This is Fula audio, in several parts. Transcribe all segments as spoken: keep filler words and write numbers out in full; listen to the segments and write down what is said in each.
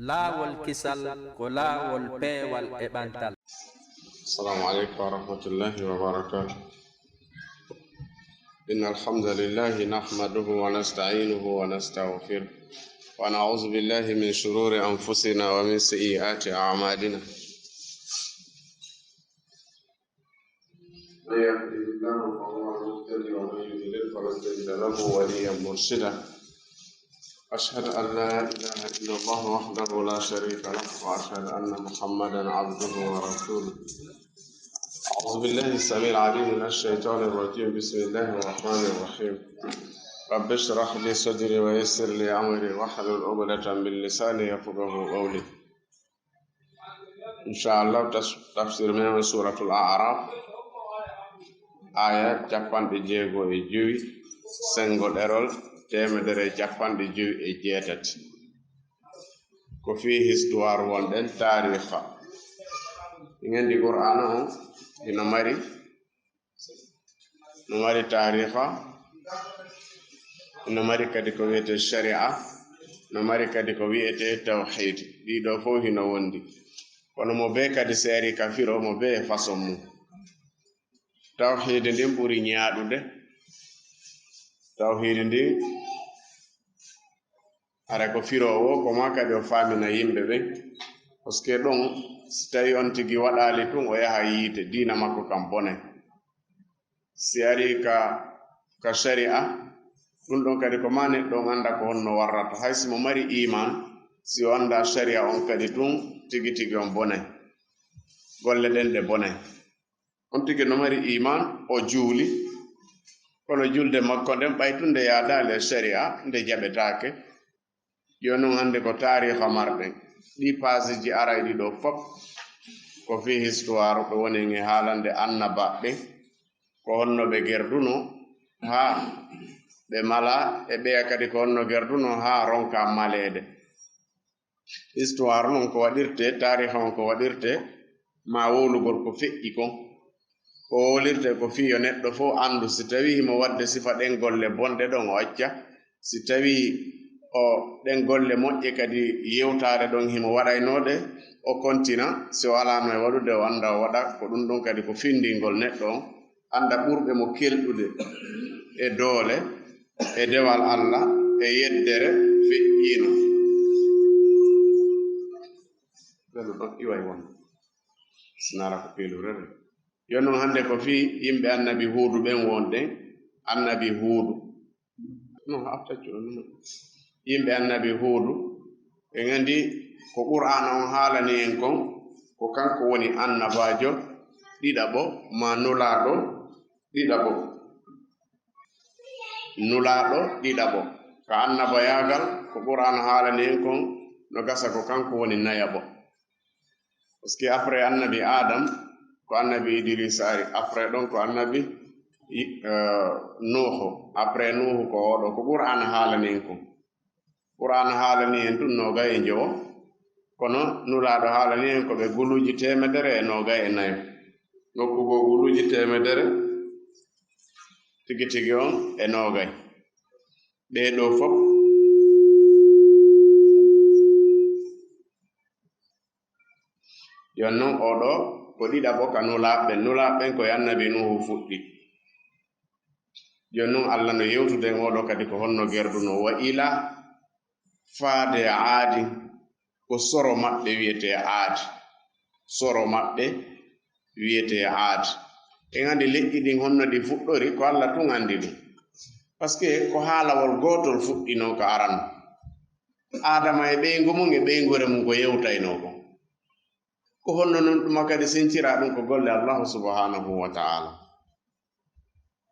Laawol kisal ko laawol peewal e ɓantal. السلام عليكم ورحمة الله وبركاته. إن الحمد لله نحمده ونستعينه ونستغفره، ونعوذ بالله من شرور أنفسنا ومن سيئات أعمالنا. من يهده الله فهو المهتدي، ومن يضلل فلن تجد له وليا مرشدا. أشهد أن لا إله إلا الله وحده لا شريك له، وأشهد أن محمدا عبده ورسوله. أعوذ بالله السميع العليم من الشيطان الرجيم. بسم الله الرحمن الرحيم. رب اشرح لي صدري ويسر لي أمري واحلل عقدة من لساني يفقهوا قولي. Inchallah, tas- tafsir men on Suratul A'raf, aya capanɗe jeego e jowi, sengo ɗerol teemedere e capanɗe jowi e jeetati. Ko fii histoire wonɗen, taariha. Ɗi ngendi Qur'aana on ino mari no mari taariha, no mari kadi ko wiyetee sharia, no mari kadi ko wiyetee tawhid. Ɗiɗo fof hino wondi. Kono mo bee kadi seeri ka firo, mo bee e façon mum. Tawhid ndin ɓuri ñaaɗude. Tawhid ndin hara ko firoowo, ko maa kadi o faamina yimɓe ɓen. Parce que ɗon, si tawi on tigi waɗaali tun, o yaha yiite, diina makko kan bone. Si ari ka, ka sharia, ɗun ɗon kadi ko maa neɗɗo on annda ko honno warrata. Hay si mo mari iman, si o annda sharia on kadi tun, tigi tigi on bone. Golle ɗen ɗe bone. On tigi no mari iman, o juuli, kono julde makko nden ɓay tun nde yaadaali e sharia, nde jaɓetaake. Jooni non hannde ko taariha marɗen. Ɗi paasiiji arayɗi ɗo fop ko fii histoire ɓe woni e haalande annabaaɓe, ko honno ɓe gerdunoo haa ɓe malaa, e ɓeya kadi ko honno gerdunoo haa ronkaa maleede. Histoire non ko waɗirtee, taariha on ko waɗirtee, maa wowlugol ko feƴƴi kon. Ko wowlirtee ko fii yo neɗɗo fof anndu, si tawii himo waɗde sifa ɗen golle bonɗe ɗon, o acca. Si tawii o, ɗen golle moƴƴe kadi, yewtaare ɗon himo waɗaynoo ɗe, o kontina. Si o alaano e waɗude, o annda o waɗa. Ko ɗun ɗon kadi ko findingol neɗɗo on, annda ɓurɓe mo kelɗude e doole, e dewal Alla, e yeddere feƴƴiino. Ɓeɗo ɗon iway won sinara ko pelurere. Yo non hannde ko fii yimɓe annabi Huudu ɓen wonɗen, annabi Huudu. No, haftaccu on. Yimɓe annabi Huudu, ɓe nganndi ko Qur'aana on haalani en kon, ko kanko woni annabaajo ɗiɗaɓo, maa nulaaɗo ɗiɗaɓo. Nulaaɗo ɗiɗaɓo. Ka annabayaagal, ko Qur'aana haalani en kon, no gasa ko kanko woni nayaɓo. Parce que après annabi Adam, ko annabi Idrissa ari, après ɗon ko annabi I-, eh, Nuuhu, après Nuuhu ko oɗo, ko Qur'aana haalani en kon. Qur'aana haalani en tun noogay e njowo, kono nulaaɗo haalani en ko ɓe guluuji teemedere e noogay e nayo. Nokku goo guluuji teemedere, tigi tigi on e noogay. Ɓee ɗoo fop. Jooni non, oo ɗoo ko ɗiɗaɓo ka nulaaɓe ɓen. Nulaaɓe ɓen ko e annabi Nuuhu fuɗɗi. Jooni non, Alla no yewtude en oo ɗoo kadi ko honno gerdunoo. Wa ila faade e Aadi, ko soro maɓɓe wiyetee Aadi. Soro maɓɓe wiyetee Aadi. En anndi leƴƴi ɗin honno ɗi fuɗɗori, ko Alla tun anndi ɗum. Parce que ko haalawol gootol fuɗɗinoo ka aran. Aadama e ɓeyngu mum e ɓeynguure mum ko yewtaynoo kon. Ko honno non ɗuma kadi sincira ɗum ko golle Allahu subhanahu wa ta'ala.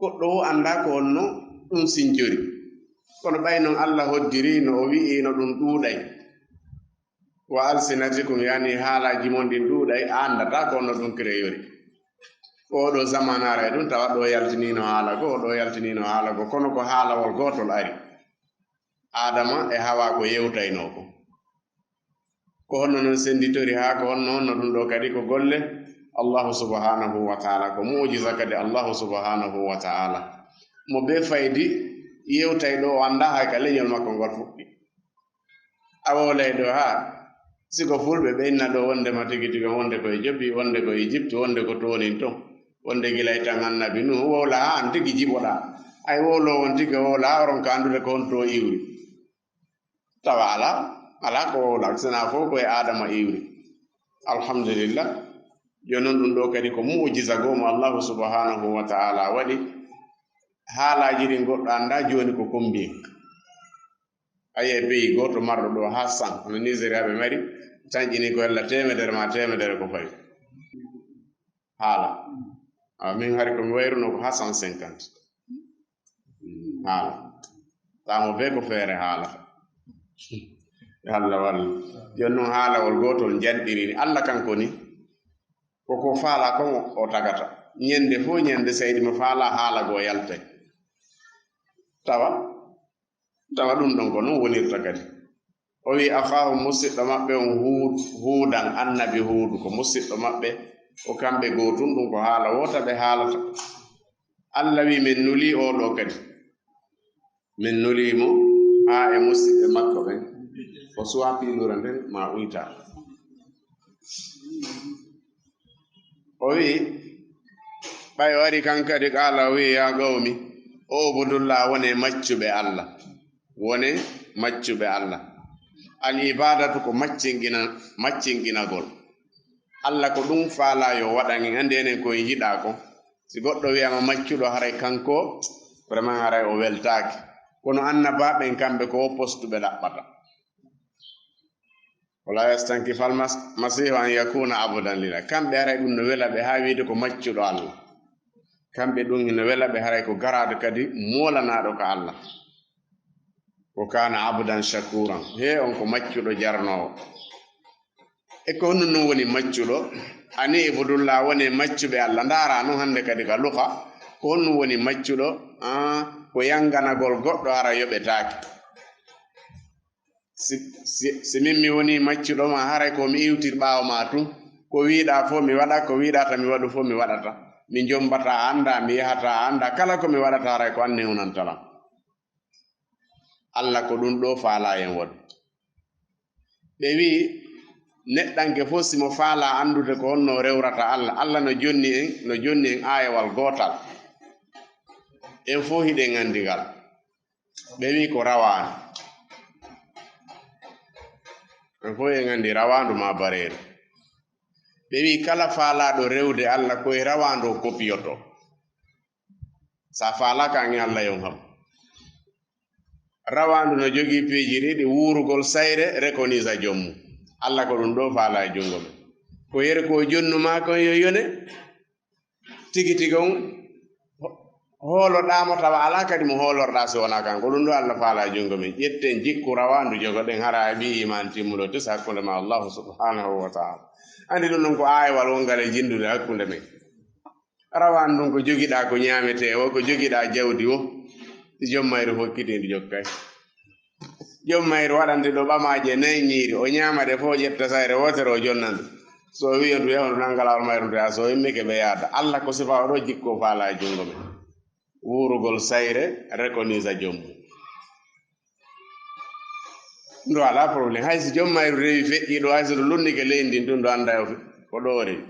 Goɗɗo wo anndaa ko honno ɗum sincori. Kono ɓay non Alla hoddiri no o wi'i no ɗum ɗuuɗay. Wa alsinatikum, yani haalaaji mon ɗin ɗuuɗay, a anndataa ko honno ɗum kireyori. Ko oɗo zamanaara e ɗum tawa ɗo yaltiniino haala goo, ɗo yaltiniino haala goo, kono ko haalawol gootol ari. Aadama e Hawaa ko yewtaynoo ko. Ko honno non sennditori haa ko honno, honno ɗum ɗoo kadi ko golle Allahu subhanahu wa ta'ala, ko mu'jiza kadi Allahu subhanahu wa ta'ala. Mo bee faydi yewtay ɗo o anndaa hay ka leñol makko ngol fuɗɗi. A wowlay ɗo haa Si ko fulɓe ɓe inna ɗo wondema tigi tigi wonde ko e Jobi, wonde ko Egypte, wonde ko toonin ton, wonde gila e tan annabi Nuhu, wowla haa an tigi jiɓoɗaa. Ay wowlo on tigi wowla haa oron ka anndude ko honto iwri. Tawa alaa, alaa ko wowla, sinaa fof ko e Aadama iwri. Alhamdulillah. Jooni noon ɗum ɗo kadi ko mu'jiza goo mo Allahu subhanahu wa ta'ala waɗi. Haalaaji ɗin goɗɗo anndaa jooni ko kombi en. A yi'ay pays gooto marɗo ɗo haa san, hono Nigeria ɓe mari, tanƴini ko yalla teemedere maa teemedere ko fawi. Haala. Awa, min hari ko mi wayruno ko haa cent cinquante. Haala. Taamo bee ko feere haala. Yo Allah wallu. Jooni noon haalawol gootol njanɗiri ni. Allah kanko ni, ko ko faalaa kon o, o tagata. Ñande fof ñande, so a yiɗi mo faalaa, haala goo yaltay. Tawa, tawa ɗum ɗon ko noon wonirta kadi. O wi, "Akhaahum, musiɗɗo maɓɓe on Huud, Huudan, annabi Huudu, ko musiɗɗo maɓɓe, ko kamɓe goo tun, ɗum ko haala woota ɓe haalata." Allah wi, "Min nulii oo ɗoo kadi. Min nulii mo haa e musiɓɓe makko ɓen. O suwaa piiluure nden, maa uyta." O wi, ɓay o ari kan kadi, qaala, o wi, "Yaa qawmi, u'budullah, wone maccuɓe Allah. Wone maccuɓe Allah." Al ibaadatu ko maccinqina-, maccinqinagol. Allah ko ɗum faalaa yo waɗan en. Anndi enen ko en yiɗaa ko. Si goɗɗo wi'aama maccuɗo, haray kanko, vraiment haray o weltaaki. Kono annabaaɓe en kamɓe ko o postu ɓe ɗaɓɓata. "Wala yastankifu al mas-, masihu an yakuna abdan lillah." Kamɓe haray ɗum no wela ɓe haa wiide ko maccuɗo Allah. Kamɓe ɗum hino wela ɓe haray ko garaado kadi moolanaaɗo ka Allah. "Wa kana abdan shakuran." He on ko maccuɗo jarnoowo. E ko honɗum ɗum woni maccuɗo? Ani ibudullah, woni maccuɓe Allah. Ndaara non hannde kadi ka luka. Ko honɗum woni maccuɗo? Ah, ko yanganagol goɗɗo hara yoɓetaake. Si, si, si min mi woni maccuɗo ma, haray ko mi iwtir ɓaawo ma tun. Ko wiɗa fof mi waɗa, ko wiɗa ta mi waɗu fof mi waɗata. Mi jombata a annda, mi yahata a annda. Kala ko mi waɗata haray ko an newnanta lan. Allah ko ɗum ɗo faalaa en waɗu. Ɓe wi'i, neɗɗanke fof si mo faalaa anndude ko honno rewrata Allah, Allah no jonni en, no jonni en aayawal gootal. En fof hiɗen anndi ngal. Ɓe wi'i ko rawaandu. En fof en anndi rawaandu maa bareeru. Ɓe wi'i kala faalaaɗo rewde Allah ko e rawaandu o kopiyoto. Sa faalaaka an e Allah yon haɓu. Rawaandu no jogii piiji ɗiɗi, wuurugol sayre, rekonisa joom mum. Allah ko ɗum ɗo faalaa e junngo men. Ko yere ko o jonnu maa kon yo yone, tigi tigi on ho-, hooloɗaa mo tawa alaa kadi mo hoolorɗaa si wonaa kanko. Ɗum ɗo Allah faalaa e junngo men. Ƴetten jikku rawaandu jogoɗen hara heɓi iman timmuɗo tis hakkunde ma Allahu subhanahu wa ta'ala. Anndi ɗum ɗon ko aayawal wongal e jinndude hakkunde men. Rawaandu ndun ko jogiɗaa ko ñaametee wo, ko jogiɗaa jawdi wo, si jom mayru hokkiti ndi jokkay. Jom mayru waɗante ɗo ɓamaaje nayi ñiiri, o ñaama ɗe fof, ƴetta sayre wootere o jonna ndu. So o wi'i on tu yahu ndu nannga laawol mayru ndu, a so immike ɓe yaada. Allah ko sifa o ɗo jikku o faalaa e junngo men. Wuurugol sayre, rekonisa jom mum. Ndu alaa problème. Hay si jom mayru rewi feƴƴi ɗo, hay so ndu lunnike leydi ndin tun, ndu annda o fe-, ko ɗo o rewi.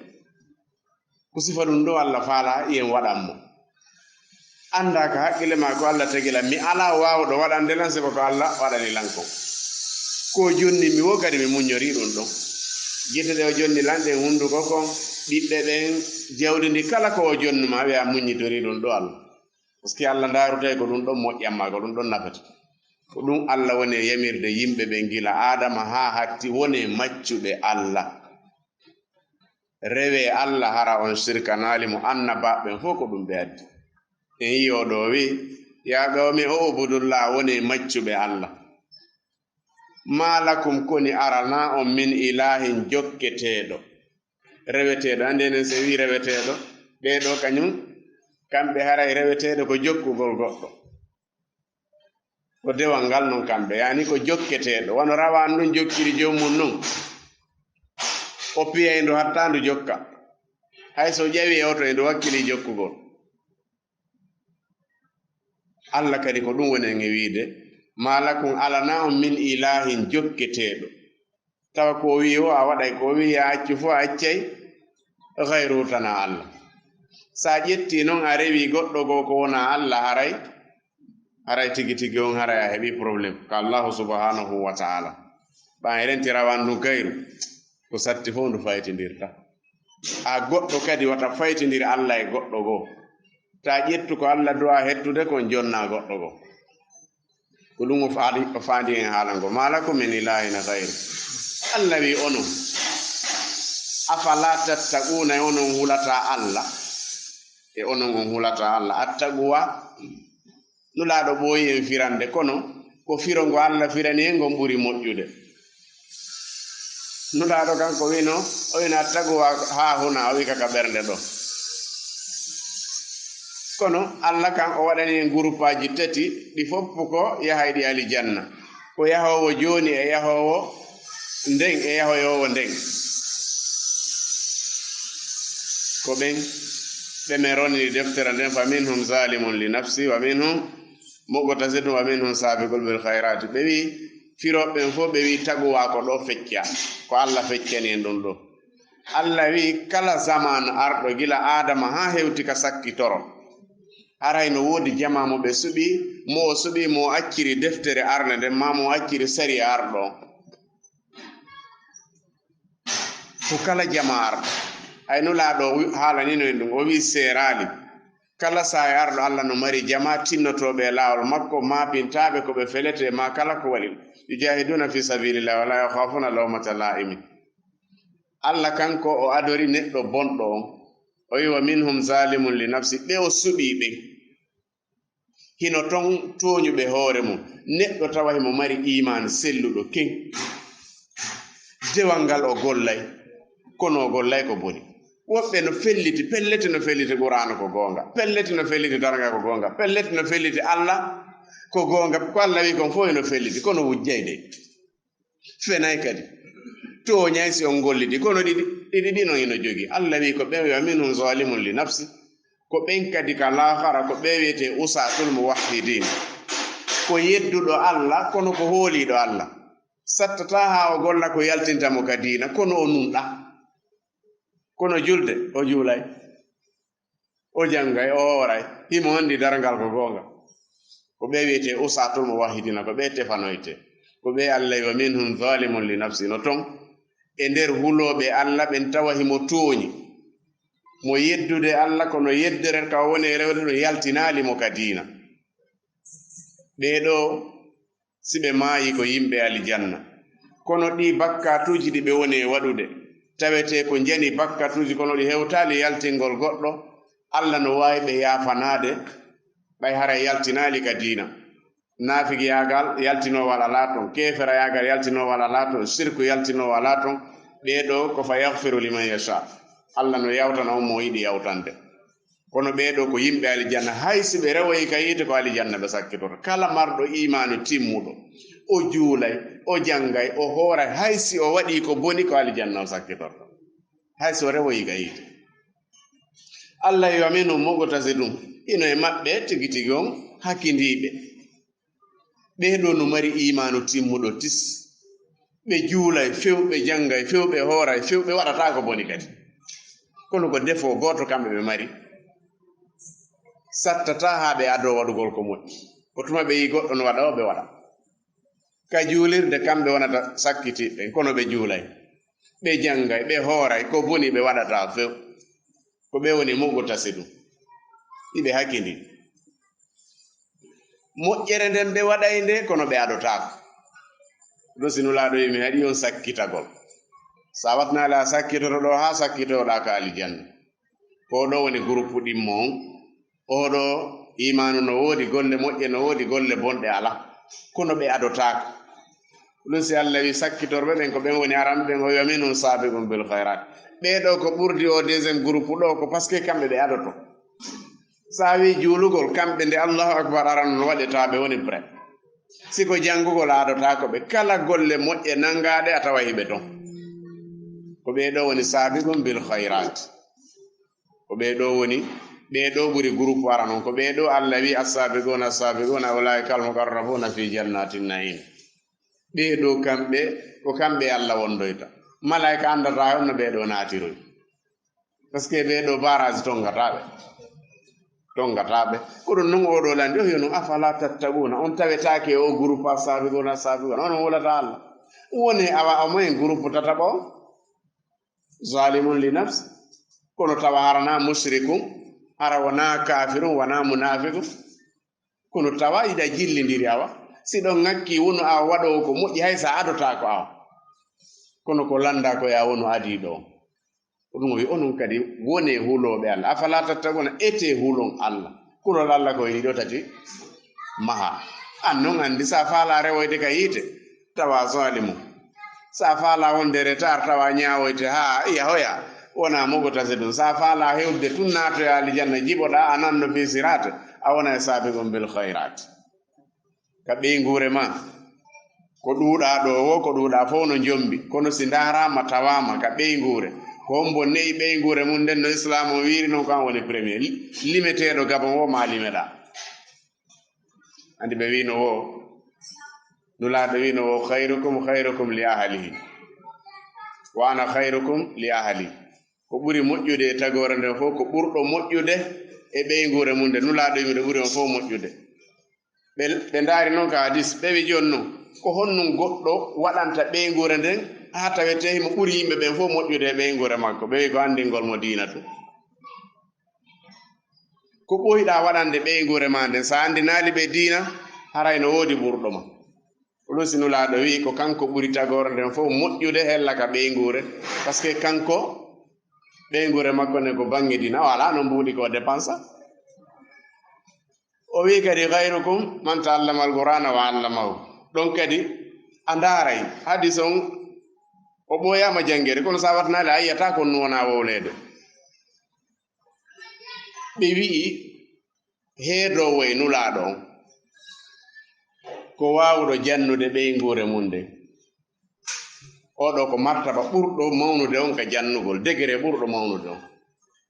Ko sifa ɗum ɗo Allah faalaa, yen waɗan mo. Annda ka hakkille ma ko Allah tagi lan. Mi alaa waawɗo waɗande lan, sifa ko Allah waɗani lan kon. Ko jonni mi wo kadi mi muññorii ɗum ɗon. Gite ɗe o jonni lan ɗen, hunnduko kon, ɓiɓɓe ɓen, jawdi ndi, kala ko o jonnu ma, wi'a muññitorii ɗum ɗo Allah. Parce que Allah ndaarutee ko ɗum ɗon moƴƴan ma, ko ɗum ɗon nafata. Ko ɗum Allah woni e yamirde yimɓe ɓen gila Aadama haa hatti, wonee maccuɓe Allah. Rewee Allah hara on sirkanaali mo, annabaaɓe ɓen fof ko ɗum ɓe addi. En yi'o ɗo o wi'i, "Yaa qawmi, u'budullah, wonee maccuɓe Allah. Maa lakum, koni aranaa on min ilaahin jokketeeɗo." Reweteeɗo, anndi enen so en wi'i reweteeɗo, ɓee ɗo kañum, kamɓe haray reweteeɗo ko jokkugol goɗɗo. Ko dewal ngal non kamɓe, yaani ko jokketeeɗo, wano rawaandu ndun jokkiri joom mum nun. O piyay ndu hatta ndu jokka. Hay so ƴawi e oto e ndu wakkili jokkugol. Allah kadi ko ɗum woni en e wiide, "Maa lakum, alanaa on min ilaahin jokketeeɗo." Tawa ko o wi'i o a waɗay, ko o wi'i a accu fof a accay, gayru tana Allah. So a ƴetti noon a rewi goɗɗo goo ko wona Allah, haray, haray tigi tigi on haray a heɓi problème ka Allahu subhanahu wa ta'ala. Ɓa e renti rawan ndu gayru, ko satti fof ndu faytindirta. A goɗɗo kadi wata faytindir Allah e goɗɗo goo. Ta ƴettu ko Allah du'a hettude kon jonna goɗɗo goo. Ko ɗum o faali, o faandi en haala ngo. "Ma lakum min ilahin ghayru." Allah wi onon, "Afala tattaquna," e onon hulata Allah. E onon on hulata Allah. Attaqwa, Nulaaɗo ɓooyi en firande, kono ko firo ngo Allah firani en ngon ɓuri moƴƴude. Nulaaɗo kanko wino, o wino attaqwa haa huna, o wi ka ka ɓernde ɗo. Kono Allah kan o waɗani en guruppaaji tati, ɗi fof ko yahayɗi alijanna. Ko yahoowo jooni e yahoowo nden e yahoyoowo nden. Ko ɓen ɓe men ronini deftere nden, "Fa minhum zalimun li nafsi, wa minhum muqtasidun, wa minhum sabiqun bil khayrati." Ɓe wi, firooɓe ɓen fof ɓe wi taguwa ko ɗo fecca, ko Allah feccani en ɗum ɗo. Allah wi kala zaman arɗo gila Adama haa hewti ka sakkitoro, haray no woodi jama mo ɓe suɓi, mo o suɓi, mo o acciri deftere arne nden, ma mo o acciri sariya arɗo on. Ko kala jama arɗo. Ay Nulaaɗo wi-, haalanino en ɗum, o wi seeraali. Kala saay arɗo Allah no mari jama tinnotooɓe e laawol makko, maapintaaɓe ko ɓe felete ma kala ko waɗi. Yujahiduna fi sabilillah wa la yakhafuna lawmata la'imin. Allah kanko o adori neɗɗo bonɗo on. O wi, "Wa minhum zalimun li nafsi," ɓe o suɓi ɓen. Hino ton tooñuɓe hoore mum. Neɗɗo tawa himo mari iimaan selluɗo ken. Dewal ngal o gollay, kono o gollay ko boni. Woɓɓe no felliti, pellete no felliti Qur'aana ko goonga, pellete no felliti darnga ko goonga, pellete no felliti Allah ko goonga, ko Allah wi kon fof eno felliti, kono wujjay de. Fenay kadi. Tooñay si on gollidi, kono ɗiɗi, ɗiɗi ɗin on ino jogii. Allah wi ko ɓen, "Wa minhum zalimun li nafsi." Ko ɓen kadi ka laakara, ko ɓe wiyetee usaatul muwahhidin. Ko yedduɗo Allah, kono ko hooliiɗo Allah. Sattata haa o golla ko yaltinta mo ka diina, kono o nunɗa. Kono julde, o juulay. O janngay, o hooray, himo anndi darngal ko goonga. Ko ɓe wiyetee usaatul muwahhidina, ko ɓe tefanoytee. Ko ɓe Allah, "Wa minhum zalimun li nafsi," no ton. E nder hulooɓe Allah ɓen tawa himo tooñi. Mo yeddude Allah, kono yeddere ka o woni e rewde ɗum yaltinaali mo ka diina. Ɓee ɗoo, si ɓe maayi ko yimɓe aljanna. Kono ɗii bakkatuuji ɗi ɓe woni e waɗude, tawetee ko njani bakkatuuji, kono ɗi hewtaali yaltingol goɗɗo, Allah no waawi ɓe yaafanaade, ɓay haray yaltinaali ka diina. Naafigiyaagal yaltinoowal alaa ton, keeferayaagal yaltinoowal alaa ton, sirku yaltinoowal alaa ton, ɓee ɗoo ko fa yaghfiru liman yasha. Allah no yawtana on mo o yiɗi yawtande. Kono ɓee ɗoo ko yimɓe aljanna, hay si ɓe rewoyi ka yiite, ko aljanna ɓe sakkitorto. Kala marɗo iimaanu timmuɗo, o juulay, o janngay, o hooray, hay si o waɗii ko boni, ko aljanna o sakkitorto. Hay si o rewoyi ka yiite. Allah yo minu muqtasidun, hino e maɓɓe tigi tigi on hakindiiɓe. Ɓee ɗoo no mari iimaanu timmuɗo tis. Ɓe juulay few, ɓe janngay few, ɓe hooray few, ɓe waɗataa ko boni kadi. Kono ko defo gooto kamɓe ɓe mari. Sattataa haa ɓe adoo waɗugol ko moƴƴi. Ko tuma ɓe yii goɗɗo no waɗa o, ɓe waɗa. Ka juulirde kamɓe wonata sakkitiiɓe, kono ɓe juulay. Ɓe janngay, ɓe hooray, ko boni ɓe waɗataa few. Ko ɓe woni muqtasidun. Iɓe hakindii. Moƴƴere nden ɓe waɗay nde, kono ɓe adotaako. Ɗum si Nulaaɗo wi, "Mi haɗi on sakkitagol." Sa watnaali a sakkitoto ɗo haa sakkitoɗaa ka aljanna. Ko ɗo woni groupe ɗimmo on. Oɗo imaanu no woodi, golle moƴƴe no woodi, golle bonɗe alaa. Kono ɓe adotaako. Ɗum si Allah wi sakkitorɓe ɓen ko ɓen woni aranɓe ɓen, o wi, "Wa minhum sabiqun bil khairat." Ɓee ɗo ko ɓurdi o deuxième groupe ɗo ko parce que kamɓe ɓe adoto. Sa wi juulugol, kamɓe nde Allahu Akbar arano no waɗeta ɓe woni prêt. Si ko janngugol a adotaako ɓe, kala golle moƴƴe nanngaaɗe a tawa hiɓe ton. Ko ɓee ɗo woni sabiqun bil khairat. Ko ɓee ɗo woni, ɓee ɗo ɓuri groupe ara non. Ko ɓee ɗo Allah wi, "As-sabiquna as-sabiquna ulaika al-muqarrabuna fi jannatin na'im." Ɓee ɗo kamɓe Ko kamɓe Allah wondoyta. Malaika anndata on no ɓee ɗoo naatiroy. Parce que ɓee ɗoo barrage tonngataa ɓe. Tonngataa ɓe. Ko ɗum nun oo ɗoo lanndi, o wi'u non, "Afala tattaquuna?" On tawetaake o groupe as-saabiquuna, as-saabiquuna. On wulataa Allah. Woni awa au moins groupe tataɓo on. Zalimun li nafsi. Kono tawa hara na mushrikun, hara wona kafirun, wona munafiqun. Kono tawa iɗa jillindiri awa. Si ɗon ŋakki wonu awa waɗoowo ko moƴƴi, hay sa adotaako awa. Kono ko lannda ko ya wonu adiiɗo on. Ko ɗum o wi onon kadi wone hulooɓe Allah. Afala tattaquuna, ete hulon Allah. Kulol Allah ko e ɗiɗo tati maha. An non anndi sa faala rewoyde ka yiite, tawa zalimu. Sa faala wonde retard, tawa ñaawoyte haa yahoya, wona muqtasidun. Sa faala hewde tun naatoya aljanna, jiɓoɗa, a nanno fi siraat, a wona e saabiqun bil khayraat. Ka ɓeynguure ma, ko ɗuuɗa ɗo wo, ko ɗuuɗa fof no jombi. Kono si ndaarama tawama ka ɓeynguure, ko hombo ne'i ɓeynguure mum nden no Islam o wiiri non, ko an woni premier. Li-, limeteeɗo Gabon wo ma limeɗa. Andi ɓe wino wo, Nulaaɗo wino wo, "Khayrukum khayrukum li ahlihi. Wa ana khayrukum li ahli." Ko ɓuri moƴƴude e tagoore nden fof, ko ɓurɗo moƴƴude e ɓeynguure mum nde. Nulaaɗo wi, "Miɗo ɓuri on fof moƴƴude." Ɓe, ɓe ndaari noon ka hadis, ɓe wi, "Jooni noon, ko honɗum goɗɗo waɗanta ɓeynguure nden haa tawetee himo ɓuri yimɓe ɓen fof moƴƴude e ɓeynguure makko?" Ɓe wi, "Ko anndingol mo diina tun." Ko ɓooyɗaa waɗande ɓeynguure maa nden, so a anndinaali ɓe diina, haray no woodi ɓurɗo ma. Ko ɗum si Nulaaɗo wi'i ko kanko ɓuri tagoore nden fof moƴƴude hella ka ɓeynguure, parce que kanko ɓeynguure makko nden ko baŋŋe diina, o alaa no mbuuɗi ko o dépensa. O wi'i kadi, "Khayrukum man ta'allamal Qur'ana wa 'allamahu." Ɗon kadi a ndaaray hadis on, o ɓooyaama janngeede, kono so a waɗtanaali a yi'ataa ko on wona wowleede. Ɓe wi'i, heedoowo e Nulaaɗo on, ko waawuɗo jannude ɓeynguure mum nden. Oɗo ko martaba ɓurɗo mawnude on ka jannugol, degré ɓurɗo mawnude on.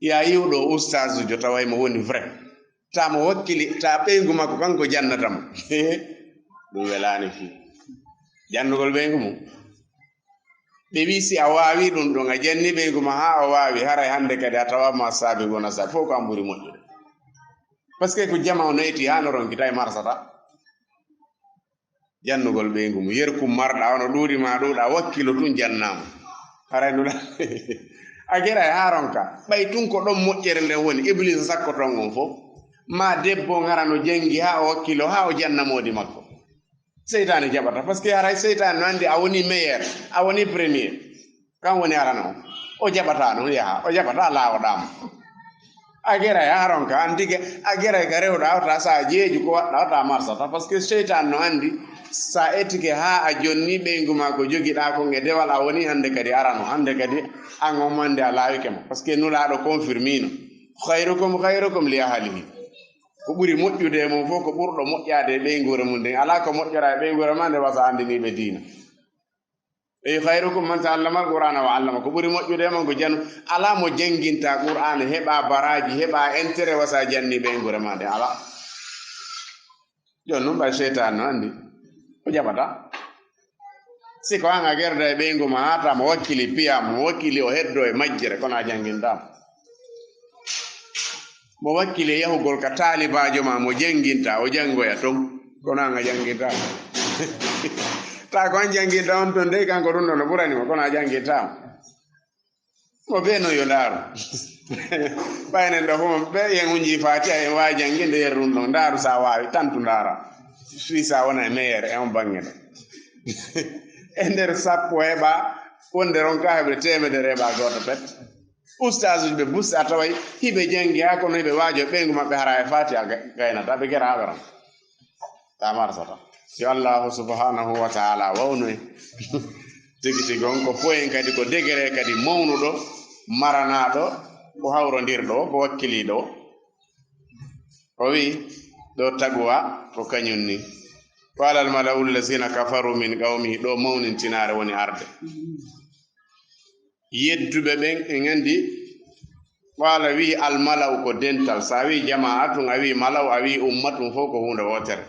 Yaa yi'u ɗo ustaazujo tawa himo woni vrai. Taa mo wakkili, taa ɓeyngu makko kanko jannata mo. Ɗum welaani fii. Jannugol ɓeyngu mum. Ɓe wi si a waawi ɗum ɗon, a janni ɓeyngu ma haa o waawi, haray hannde kadi a tawa ma saabi ngona saabi, fof ko an ɓuri moƴƴude. Parce que ko jama o nayti haa no ronki, tawi marsata. Jannugol ɓeyngu mum, yerkum marɗa, ono ɗuuɗi ma ɗuuɗa, wakkilo tun jannaama. Haray nula. A geray haa ronka. Ɓay tun ko ɗon moƴƴere nden woni, Ibliisa sakkoton on fof. Ma debbo on hara no janngi haa o wakkilo, haa o janna moodi makko. Seytaane jaɓata, parce que haray seytaane no anndi a woni meilleur, a woni premier. Kan woni arano. O jaɓata noon yaha, o jaɓata laawoɗaa mo. A geray haa ronka, an tigi a geray ka rewɗaa wota sa jeeju ko waɗɗaa wota marsata, parce que seytaane no anndi sa etike haa a jonni ɓeyngu ma ko jogiɗaa kon e dewal a woni hannde kadi arano, hannde kadi an on mande a laawike mo, parce que Nulaaɗo confirmino, "Khayrukum khayrukum li ahlihi." Ko ɓuri moƴƴude e mum fof ko ɓurɗo moƴƴaade e ɓeynguure mum nden. Alaa ko moƴƴora e ɓeynguure ma nde wasa anndiniiɓe diina. Ey, "Khayrukum man ta'allamal Qur'ana wa 'allama." Ko ɓuri moƴƴude e mon ko janu-, alaa mo jannginta Qur'aana, heɓa baraaji, heɓa intérêt wasa janni ɓeynguure ma nden. Alaa. Jooni nun ɓay seytaane no anndi. O jaɓata. Si ko an a gerda e ɓeyngu ma, haa taa mo wakkili piya, mo wakkili o heddo e majjere, kono a janngintaa mo. Mo wakkili e yahugol ka taalibaajo ma, mo jannginta, o janngoya ton, kono an a janngintaa mo. Taa ko an jannginta on ton dey, kanko ɗum ɗon no ɓurani mo, kono a janngintaa mo. Mo bee non yo ndaaru. Ɓaynen ɗo fof, ɓe yen hunji Faatiha, en waawi jannginde yer ɗum ɗon. Ndaaru sa waawi, tantu ndaara. Fii sa wona e meilleur e on baŋŋe ɗo. E nder sappo heɓa, wonde ronka heɓde teemedere heɓa gooto pet. Ustaasuji ɓe busti a taway, hiɓe janngi haa kono hiɓe waajo ɓeyngu maɓɓe hara e Faatiha ga-, gaynata, ɓe gera haa ɓe ronka. Ta marsata. Yo Allahu subhanahu wa ta'ala wawnu en. Tigi tigi on ko poyen kadi ko degré kadi mawnuɗo, maranaaɗo, ko hawrondirɗo, ko wakkiliiɗo. O wi ɗo taqwa ko kañum ni. Qala al mala'u allazina kafaru min qawmihi, ɗo mawnintinaare woni arde. Yedduɓe ɓen, en anndi, qala wi al mala'u ko dental, so a wi jama'atun, a wi mala'u, a wi ummatun, fof ko huunde wootere.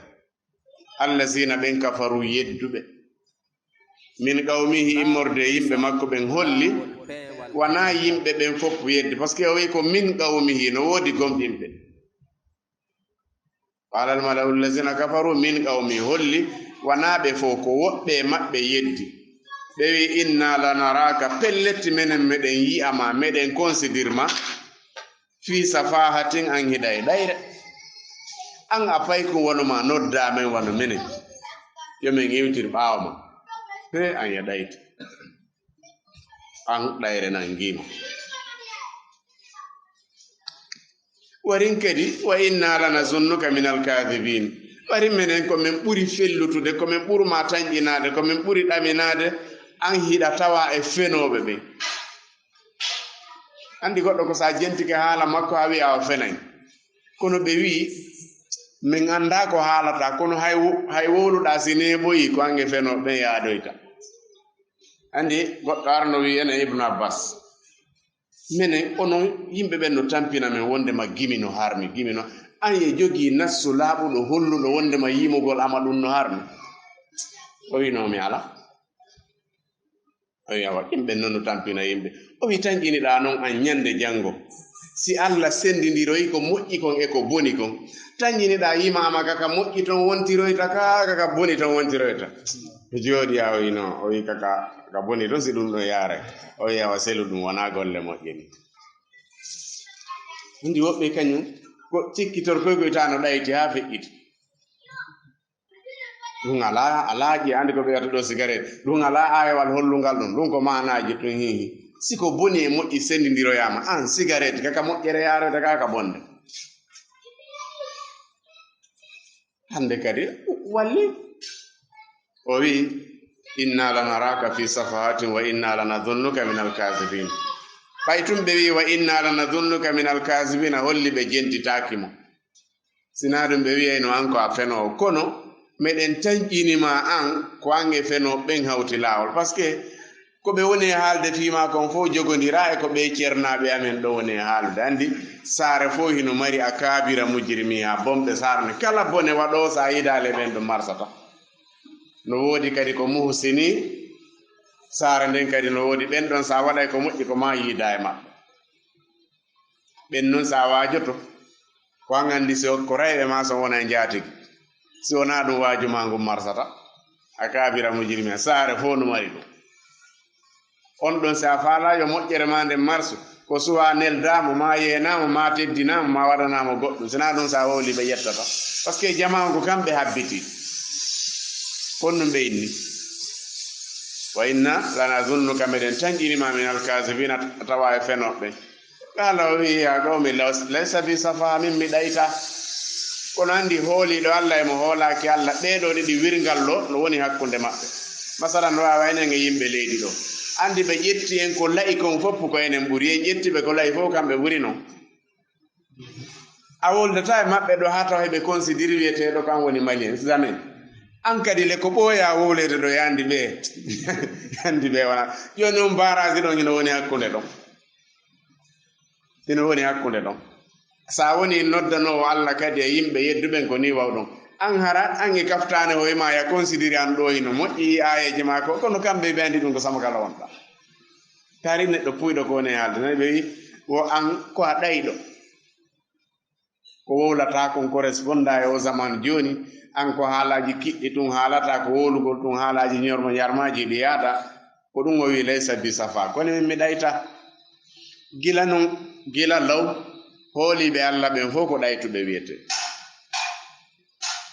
Allazina ɓen kafaru yedduɓe. Min qawmihi, immorde e yimɓe makko ɓen, holli wanaa yimɓe ɓen fof yeddi, parce que o wi'i ko min qawmihi, no woodi gomɗinɓe. Qala al mala'u allazina kafaru min qawmi, holli wanaa ɓe fof, ko woɓɓe e maɓɓe yeddi. Ɓe wi'i, inna lanaraka, pellet menen meɗen yi'a ma, meɗen considérer ma, fi safahatin, an hiɗa e ɗayre. An a paykun wano ma, noddaa men wano menen, yo men iwtir ɓaawo ma. He, an ya ɗayti. An ɗayre nangii ma. Warin kadi, wa inna lanazunnuka min alkadibin. Warin menen ko men ɓuri fellutude, ko men ɓuri ma tanƴinaade, ko men ɓuri ɗaminaade, an hiɗa tawa e fenooɓe ɓen. Anndi goɗɗo ko sa jentike haala makko, a wi'a o fenay. Kono ɓe wi'i, min anndaa ko haalata, kono hay wo-, hay wowluɗaa si neeɓoyi, ko an e fenooɓe ɓen yaadoyta. Anndi goɗɗo arno wi'i enen Ibnu Abbas, menen, onon yimɓe ɓen no tampina men wonde ma gimi no harmi, gimi no. An e jogii nassu laaɓuɗo holluɗo wonde ma yimugol ama ɗum no harmi? O wi'i, no, mi ala. O wi'i, awa, yimɓe non no tampina yimɓe. O wi'i, tanƴiniɗaa non an ñande janngo, si Allah senndindiroyi ko moƴƴi kon e ko boni kon, tanƴiniɗaa yimaama ka ka moƴƴi ton wontiroyta ka, ka ka boni ton wontiroyta. O jooɗi, a o wi'i, no, o wi'i, ka, ka, ka boni ton, si ɗum ɗon yaaray. O wi'i, awa, selu ɗum wonaa golle moƴƴe ni. Anndi woɓɓe kañum ko cikkitorkoy koy taa no ɗayti haa feƴƴiti. Ɗum alaa, alaa ƴe anndi ko ɓe wiyata ɗo sigaret. Ɗum alaa aayewal hollungal ɗum. Ɗum ko maanaaji ɗum hihi. Si ko boni e moƴƴi senndindiroyaama, an sigaret, ka ka moƴƴere yaaroyta, ka ka bonde. Hannde kadi walli. O wi'i, inna lanaraka fi safahatin wa inna lanazunnuka min alkazibin. Ɓay tun ɓe wi'i, wa inna lanazunnuka min alkazibin, a holli ɓe jentitaaki mo. Sinaa ɗum ɓe wi'ayno an ko a fenoowo, kono meɗen tanƴini ma an ko an e fenooɓe ɓen hawti laawol. Parce que ko ɓe woni e haalde fii maa kon fof jogondiraa e ko ɓee ceernaaɓe amen ɗo woni e haalude. Anndi, saare fof hino mari akaabira mujrimiha, bonɓe saare ne. Kala bone waɗoowo, so a yiidaali e ɓen ɗum marsata. No woodi kadi ko muhsini, saare nden kadi no woodi ɓen ɗon, so a waɗay ko moƴƴi, ko maa yiidaa e maɓɓe. Ɓen nun, so a waajoto, ko an anndi si ko rayɓe maa son wona e njaatigi. Si wonaa ɗum, waaju maa ngun marsata. Akaabira mujrimiha, saare fof no mari ɗum. On ɗon, si a faalaa yo moƴƴere maa nden marsu, ko suwaa neldaa mo, maa yeenaa mo, maa teddinaa mo, maa waɗanaa mo goɗɗum. Sinaa ɗum, so a wowlii, ɓe ƴettata. Parce que jamaa ngu kamɓe habbiti. Kon ɗum ɓe inni. Wa inna lanazunnuka, meɗen tanƴini ma, min alkazibina, tawa e fenooɓe. Qala, o wi'i, ya qawmi, law-, laysa bi safaha, min mi ɗayta. Kono anndi, hooliiɗo Allah e mo hoolaaki Allah, ɓee ɗoo ɗiɗi wirngal ɗoo no woni hakkunde maɓɓe. Masalan, no waawi enen e yimɓe leydi ɗoo. Anndi ɓe ƴetti en ko la'i kon fof ko enen ɓuri. En ƴetti ɓe ko la'i fof, kamɓe ɓuri non. A wowldataa e maɓɓe ɗoo haa tawa heɓe considérer wi'eteeɗo kan woni Malien. Jamais. An kadi le ko ɓooyaa wowleede ɗoo, yaandi ɓe. Yaandi ɓe wona. Jooni on barrage ɗon hino woni hakkunde ɗon. Hino woni hakkunde ɗon. So a woni noddanoowo Allah kadi e yimɓe yedduɓen, ko nii wawɗon. An hara, an e kaftaane hoye maa, ya considérer an ɗoo hino moƴƴi, aayeeje maa ko, kono kamɓe ɓe anndi ɗum ko sama kala wonta. Taari neɗɗo puuyɗo ko woni e haalde, nani ɓe wi, wo an ko a ɗayɗo. Ko wowlataa kon corresponda e o zaman jooni, an ko haalaaji kiɗɗi tun haalataa, ko wowlugol tun haalaaji ñormo ñarmaaji ɗi yaata, ko ɗum o wi laysa bi safa. Kono min mi ɗayta. Gila non, gila law, hooliiɓe Allah ɓen fof ko ɗaytuɓe wiyete.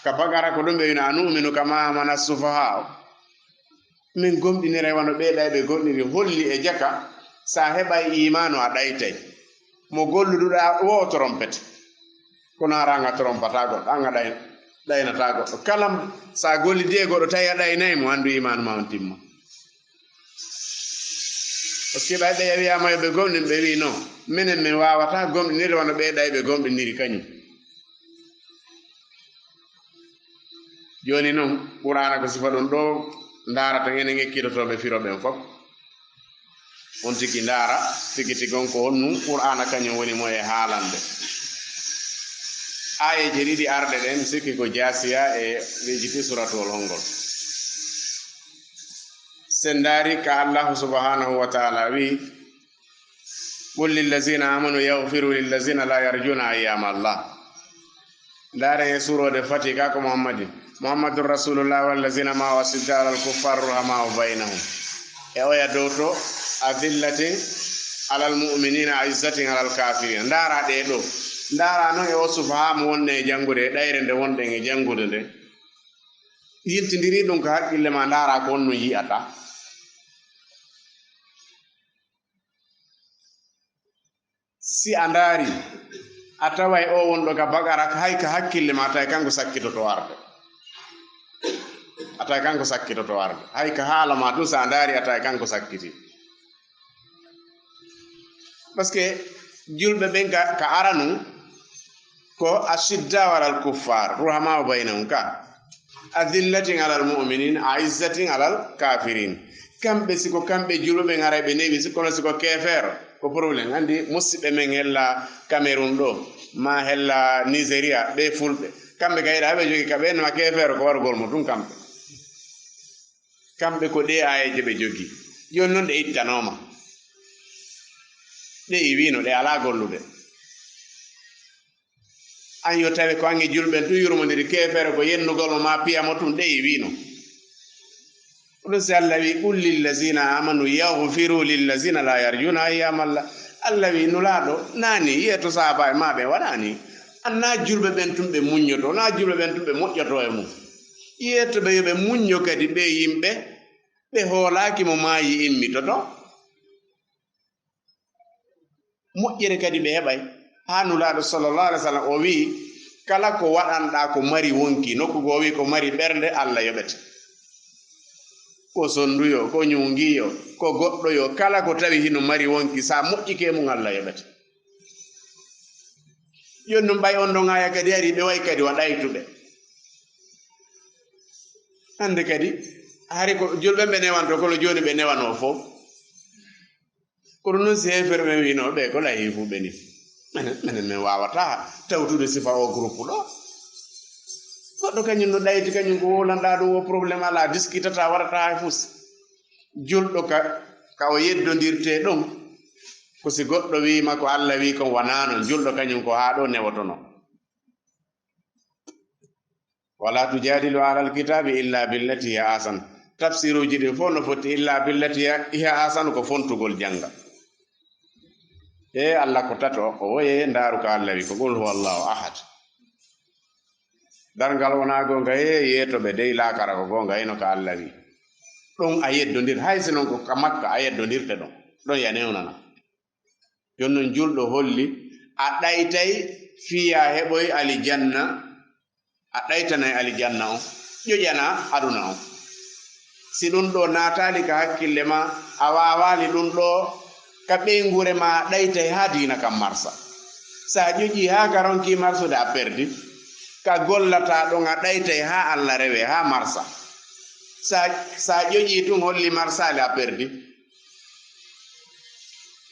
Ka Baqara ko ɗum ɓe wina, anu'minu kama amana sufahaa. Min gomɗiniray wano ɓee ɗayɓe gomɗiniri, holli e jaka, sa heɓay iimaanu a ɗaytay. Mo golluɗuɗa wo o trompete. Kono ara an a trompata goɗɗo, an a ɗay-, ɗaynata goɗɗo. Kala sa gollidi e goɗɗo tawi a ɗaynay mo, anndu iimaanu ma on timma. Parce que ɓay ɓe wi'aama yo ɓe gomɗin, ɓe wi'i non, minen min waawata gomɗinirde wano ɓee ɗayɓe gomɗiniri kañum. Jooni non, Qur'aana ko sifa ɗum ɗoo, ndaarata enen ekkitotooɓe firo ɓen fof. On tigi ndaara, tigi tigi on ko honɗum Qur'aana kañum woni mo e haalande. Aayeeje ɗiɗi arɗe ɗen, mi sikki ko Jaasiya e Rijiti, suratuwol hongol. En ndaari ka Allahu subhanahu wa ta'ala wi, "Qul lillazina amanu yaghfiru lillazina la yarjuna ayyama Allah." Ndaaren e suuroode fati ka ko Muhammadin. "Muhammadun Rasulullah wallazina ma'ahu ashidda alal kuffar ruhama'u bainahum." E oya dow to, "Adillatin alal mu'minina aizzatin alal kafirin." Ndaara ɗe ɗo. Ndaara noon e o sufaha mo wonɗen e janngude, e ɗayre nde wonɗen e janngude nde. Yiltindiri ɗum ka hakkille ma, ndaara ko honno yi'ata. Si a ndaari, a taway o wonɗo ka Baqara, hay ka hakkille ma, a taway kanko sakkitoto arde. A taway kanko sakkitoto arde. Hay ka haala ma tun, si a ndaari, a taway kanko sakkiti. Parce que julɓe ɓen ka, ka aranun, ko ashidda alal kuffar, ruhama bainahum ka. Adillatin alal mu'minin, aizzatin alal kafirin. Kamɓe, si ko kamɓe julɓe ɓen aray ɓe newi, si kono si ko keefeero, ko problème. Anndi musidɓe men hella Cameroun ɗo, ma hella Nigeria, ɓe fulɓe. Kamɓe kayɗa ɓe jogi ka ɓen ma keefeero ko wargol mo tun kamɓe. Kamɓe ko ɗee aayeeje ɓe jogi. Jooni noon ɗe ittanooma. Ɗe iwiino, ɗe alaa gollude. An yo tawe ko an e julɓe tun yurmondiri, keefeero ko yennugol mo ma piya mo tun, ɗe iwiino. Ɗum si Allah wi, "Qul lillazina amanu yaghfiru lillazina la yarjuna ayyama Allah." Allah wi, "Nulaaɗo, naani, yeeto sahaaba e ma ɓe waɗaani. An naa julɓe ɓen tun ɓe muññoto, naa julɓe ɓen tun ɓe moƴƴoto e mum. Yeeto ɓe yo ɓe muñño kadi ɓe yimɓe ɓe hoolaaki mo maayi immitoto." Moƴƴere kadi ɓe heɓay. Haa Nulaaɗo sallallahu alaihi wasallam o wi'i, "Kala ko waɗanɗaa ko mari wonki, nokku goo o wi'i ko mari ɓernde, Allah yoɓete. Ko sonndu yo, ko ñuungi yo, ko goɗɗo yo, kala ko tawi hino mari wonki, sa moƴƴike e mum, Allah yoɓete." Jooni ɗum ɓay on ɗon aaya kadi ari, ɓe wayi kadi wa ɗaytuɓe. Hannde kadi, hari ko julɓe ɓe newanto, kono jooni ɓe newanoo fof. Kono noon si heeferɓe ɓe wiino ɓe ko lahiifuɓe ni. Menen, menen min waawataa tawtude sifa o groupe ɗo. Goɗɗo kañum no ɗayti, kañum ko wowlanɗaa ɗum o problème alaa, diskitata, waɗataa hay fus. Julɗo ka, ka o yeddondirte ɗon, ko si goɗɗo wiima ko Allah wii kon wanaa non, julɗo kañum ko haa ɗo newotono. Wala tujadilu ahlal kitabi illa billati hiya ahsan. Tafsiruuji ɗin fof no foti illa billati hiya, hiya ahsan, ko fontugol jannga. E Allah ko tato, o woye ndaaru ka Allah wi ko qul huwa Allahu ahad. Darngal wonaa goonga, he yeetoɓe dey laakara ko goonga, hino ka Allah wi. Ɗum a yeddondir, hay si non ko ka Makka a yeddondirte ɗon. Ɗon ya newnana. Jooni non julɗo holli, a ɗaytay fii a heɓoy alijanna, a ɗaytanay alijanna on, ƴoƴana aduna on. Si ɗum ɗo naataali ka hakkille ma, a waawaali ɗum ɗo ka ɓeynguure ma, a ɗaytay haa diina kan marsa. Sa ƴoƴii haa ka ronkii marsude, a perdi. Ka gollataa ɗon, a ɗaytay haa Allah rewe, haa marsa. Sa, sa ƴoƴii tun holli marsaali, a perdi.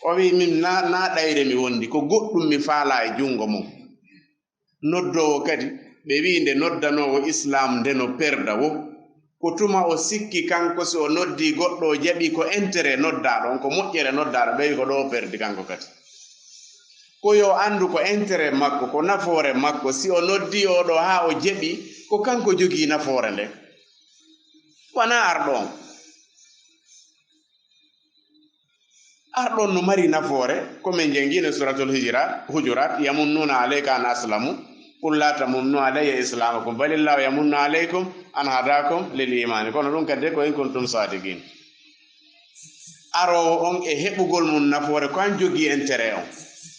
O wi'i, "Min na, na ɗayre mi wondi, ko goɗɗum mi faalaa e junngo mon." Noddoowo kadi, ɓe wi'i nde noddanoowo Islaam nde no perda wo, ko tuma o sikki kanko si o noddii goɗɗo o jaɓii ko intérêt noddaaɗo on, ko moƴƴere noddaaɗo, ɓe wi'i ko ɗo o perdi kanko kadi. Ko yo anndu ko intérêt makko, ko nafoore makko, si o noddii oo ɗo haa o jaɓii, ko kanko jogii nafoore nde. Wanaa arɗo on. Arɗo on no mari nafoore, ko min janngino Suratul Hijra-, Hujurat, "Yamunnuna alayka an aslamu, qul la tamunnu alayya islamakum, balillahu yamunnu alaykum an hadakum lil imani." Kono ɗum kadi ko in kuntum sadiqin. Aroowo on e heɓugol mum nafoore, ko an jogii intérêt on.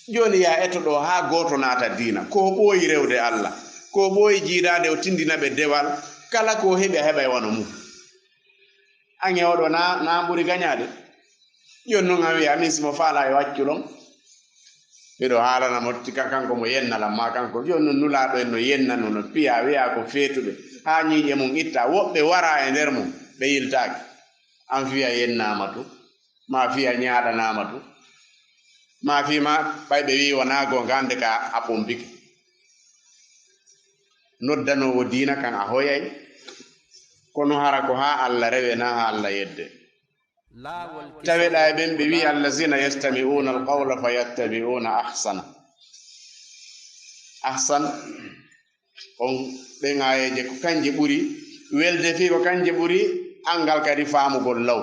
Jooni yaa eto ɗo haa gooto naata diina, ko ɓooyi rewde Allah, ko ɓooyi jiidaade o tindina ɓe dewal, kala ko heɓi a heɓay wano mum. An e oɗo na, na ɓuri gañaade. Jooni non a wiya, "Min si mo faalaa yo accu ɗon." Miɗo haalana mo, tika kanko mo yennalan ma kanko. Jooni non nulaaɗo en no yennanu, no piya, wiya ko feetuɓe. Haa ñiiƴe mum itta. Woɓɓe wara e nder mum, ɓe yiltaaki. An fiya yennaama tu, ma fiya ñaaɗanaama tu, ma fii ma ɓay ɓe wi'i wonaa goonga, hannde ka a pompike. Noddanoowo diina kan a hoyay, kono hara ko haa Allah rewe, na haa Allah yedde. Taweɗaa e ɓen ɓe wi'i, "Allazina yastami'una alqawla fayattabi'una ahsana." Ahsan, on ɗen aayeeje ko kanje ɓuri welde fii, ko kanje ɓuri anngal kadi faamugol law.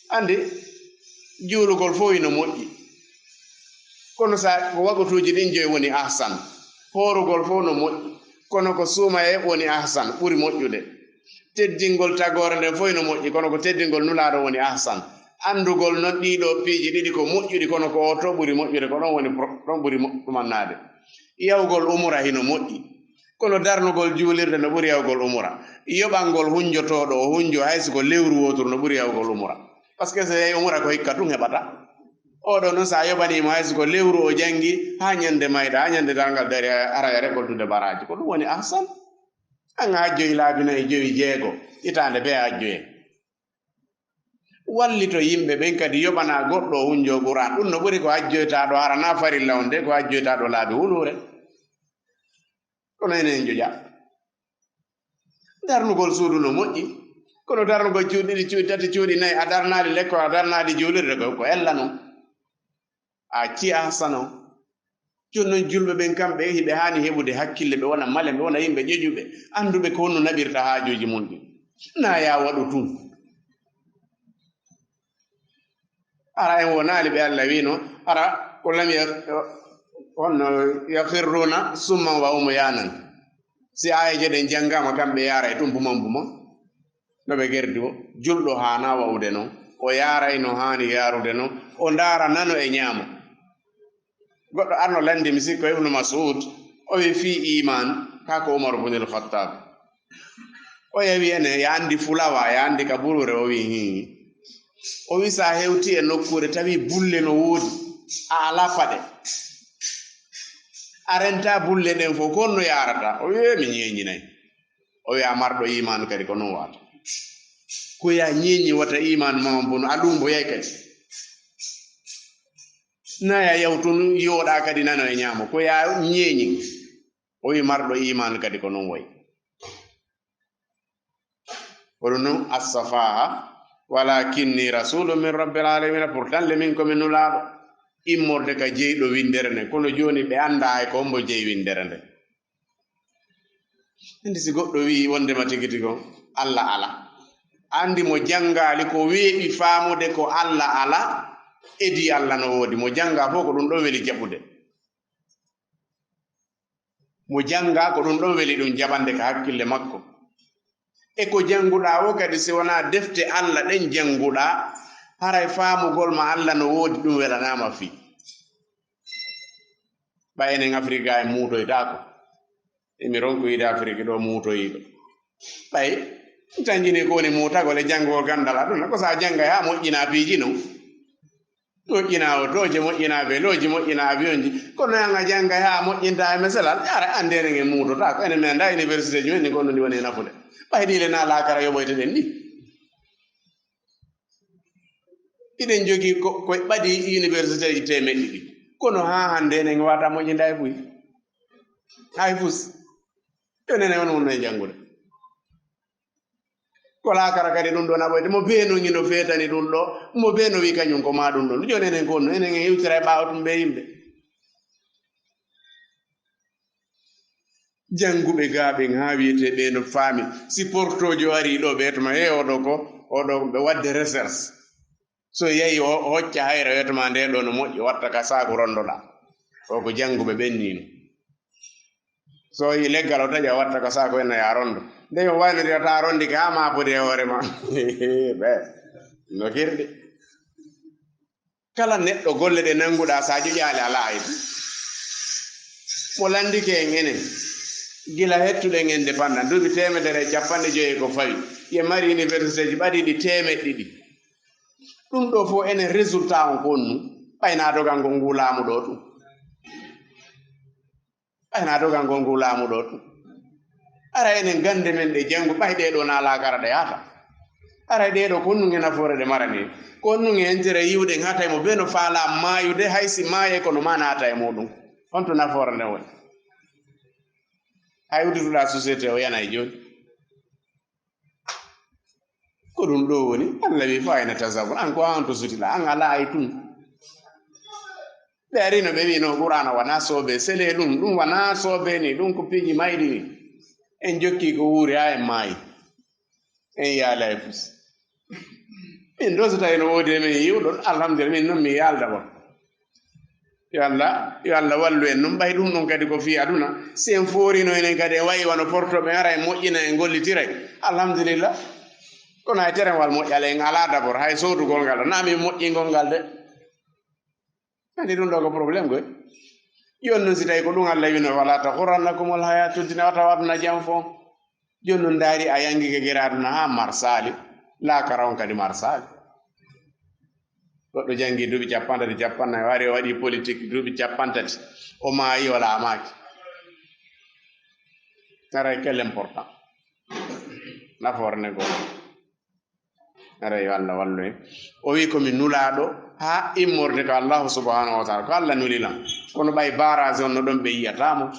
Anndi, juulugol fof ino moƴƴi. Kono sa ko waɓutuuji ɗin joyi woni ahsan. Hoorugol fof no moƴƴi. Kono ko suumayee woni ahsan, ɓuri moƴƴude. Teddingol tagoore nden fof ino moƴƴi, kono ko teddingol Nulaaɗo woni ahsan. Anndugol non ɗii ɗoo piiji ɗiɗi ko moƴƴuɗi, kono ko oo to ɓuri moƴƴude, ko ɗon woni pro-, ɗon ɓuri mo-, ɗumannaade. Yahugol umura hino moƴƴi, kono darnugol juulirde no ɓuri yahugol umura. Yoɓangol hunjotooɗo o hunjo hay si ko lewru wooturu no ɓuri yahugol umura. Parce que so yehi umura ko hikka tun heɓata. Oo ɗoo non, so a yoɓanii mo hay si ko lewru o janngi, haa ñande mayɗa, haa ñande darngal dari, a ara e rekoltude baraaji. Ko ɗum woni ahsan. An a hajjoyi laabi nayi, joyi, jeego, hitaande bee a hajjoye. Wallito yimɓe ɓen kadi yoɓana goɗɗo o hunjo Qur'an. Ɗum no ɓuri ko hajjoytaa ɗo, hara na farilla on de, ko hajjoytaa ɗo laabi wuluure. Kono enen en joƴa. Darnugol suudu no moƴƴi, kono darnugol cuuɗi ɗiɗi, cuuɗi tati, cuuɗi nayi, a darnaali lekkol, a darnaali juulirde, ko, ko ella non. A accii ahsana on. Jooni non julɓe ɓen kamɓe hiɓe haani heɓude hakkille, ɓe wona male, ɓe wona yimɓe ƴoƴuɓe, annduɓe ko honno naɓirta haajuuji mun ɗin. Na ya waɗu tun. Ara en wonaali ɓe Allah wiino, ara ko lam ya-, honno yakhirruna summan wa umyanan. Si aayeeje ɗen janngaama kamɓe yaara e tun buman buman. No ɓe gerdi o, julɗo haana wa'ude non, o yaaray no haani yaarude non, o ndaara nano e ñaamo. Goɗɗo arno lanndi mi sikko Ibnu Mas'ud, o wi fii iimaan, kaa ko Umar ibn al-Khattab. O yewi ene, ya anndi fulawa, ya anndi ka buruure, o wi hii. O wi sa hewti e nokkuure tawi bulle no woodi, a alaa paɗe. A renta bulle ɗen fof, ko honno yaarata? O wi, "Eh, mi ñeeñinay." O wi'a, "Marɗo iimaan kadi ko non wata. Ko ya ñeeñi wata iimaan ma on bono, a lumboyay kadi. Na ya yaw tun yooɗa kadi nano e ñaamo. Ko ya ñeeñi." O wi, "Marɗo iimaan kadi ko non wayi." Ko ɗum non as-safaha, "Walakinni rasulun min rabbil alamina." Pourtant le min ko mi nulaaɗo immorde ka jeyɗo winndere nden. Kono jooni ɓe anndaa hay ko hombo jeyi winndere nden. Anndi si goɗɗo wi'i wondema tigi tigi on Allah alaa, anndi mo janngaali ko weeɓi faamude ko Allah alaa, edii Allah no woodi. Mo janngaa fof ko ɗum ɗon weli jaɓude. Mo janngaa ko ɗum ɗon weli ɗum jaɓande ka hakkille makko. E ko jannguɗaa o kadi, si wonaa defte Allah ɗen jannguɗaa, haray faamugol ma Allah no woodi, ɗum welanaama fii. Ɓay enen Afirika en muutoytaako. Emi ronku yiide Afiriki ɗo muutoyiiɗo. Ɓay tan jini ko woni muutagol e janngugol ganndal aduna, ko sa janngay haa moƴƴinaa piiji non. Moƴƴinaa otooje, moƴƴinaa velooji, moƴƴinaa avion ji. Kono an a janngay haa moƴƴintaa e meselal, ara anndi enen en muutotaako. Enen mi anndaa université ji men ɗi gonno ndi woni e nafude. Ɓay ɗi le na laakara yoɓoyteɗen ɗi. Hiɗen jogii ko, ko ɓadi université ji teemeɗɗe ɗiɗi. Kono haa hannde enen en wata moƴƴinde hay buy. Hay fus. Jooni enen on wonno e janngude. Ko laakara kadi ɗum ɗo naɓoyde. Mo bee no ngino feetani ɗum ɗo. Mo bee no wi kañum ko maa ɗum ɗon. Jooni enen ko honno? Enen en hewtira e ɓaawo ɗum ɓe yimɓe. Jannguɓe gaa ɓen haa wiyetee ɓee no faami. Si portoojo arii ɗo ɓe tuma, "He, oɗo ko, oɗo ɓe waɗde recherche." So yahi o, o hocca hayre, wiyata ma nde ɗo no moƴƴi, watta ka saaku rondoɗaa. O ko jannguɓe ɓen nii no. So yi leggal o taƴa, o watta ka saaku en no ya rondo. Nde o waynodira ta rondike haa ma foti e hoore ma. Ɓe no kirɗi. Kala neɗɗo golle ɗe nannguɗaa, so a joƴaali, alaa aybu. Mo lanndike en enen, gila hettuɗen indépendance, duuɓi teemedere e capanɗe joyi e ko fawi, ye mari université ji ɓadiiɗi teemeɗɗe ɗiɗi. Ɗum ɗo fof enen résultat on ko honnu? Ɓay na dogangol ngu laamu ɗo ɗum. Ɓay na dogangol ngu laamu ɗo ɗum. Ara enen gannde men ɗe janngu, ɓay ɗee ɗoo na laakara ɗe yahata. Ara ɗee ɗoo ko honɗum e nafoore ɗe marani? Ko honɗum e intérêt yiwuɗen haa tawi mo bee no faalaa maayude, hay si maayay kono ma naata e muuɗum? Honto nafoore nden woni? Hay uddutuɗaa société o yana e jooni. Ko ɗum ɗo woni, Allah wi, "Fa ayna tazhabun?" An ko an to sutila, an alaa e tun. Ɓe arino, ɓe wino Qur'aana wona soobe, sele ɗum, ɗum wona soobe ni, ɗum ko piiji mayɗi ni. En jokki ko wuuri haa en maayi. En yaala e fus. Min ɗo so tawi no woodi e men yiwɗo, alhamdulillah, min noon mi yaalda on. Yo Allah, yo Allah wallu en. Ɗum ɓay ɗum ɗon kadi ko fii aduna. Si en foorino enen kadi en wayi wano porto ɓe ara en moƴƴina en gollitiray. Alhamdulillah. Kono hay terewal moƴƴal en alaa d'abord, hay soodugol ngal, na min moƴƴingol ngal de. Andi ɗum ɗo ko problème koy. Yon nun si tawi ko ɗum Allah wino, "Wala taghurrannakumul hayatu dunya," wata aduna jam fo. Jon nun ndaari a yangike gere aduna haa marsaali, laakara on kadi marsaali. Goɗɗo jangi duuɓi cappanɗe tati, cappannayi, o ari o waɗi politique duuɓi cappanɗe tati, o maayi o laamaaki. Aray quel important. Nafoore ne goo. Aray yo Allah wallu en. O wi ko mi nulaaɗo haa immorde ka Allahu subhanahu wa ta'ala. Ko Allah nuli lan. Kono ɓay barrage on no ɗon ɓe yi'ataa mo.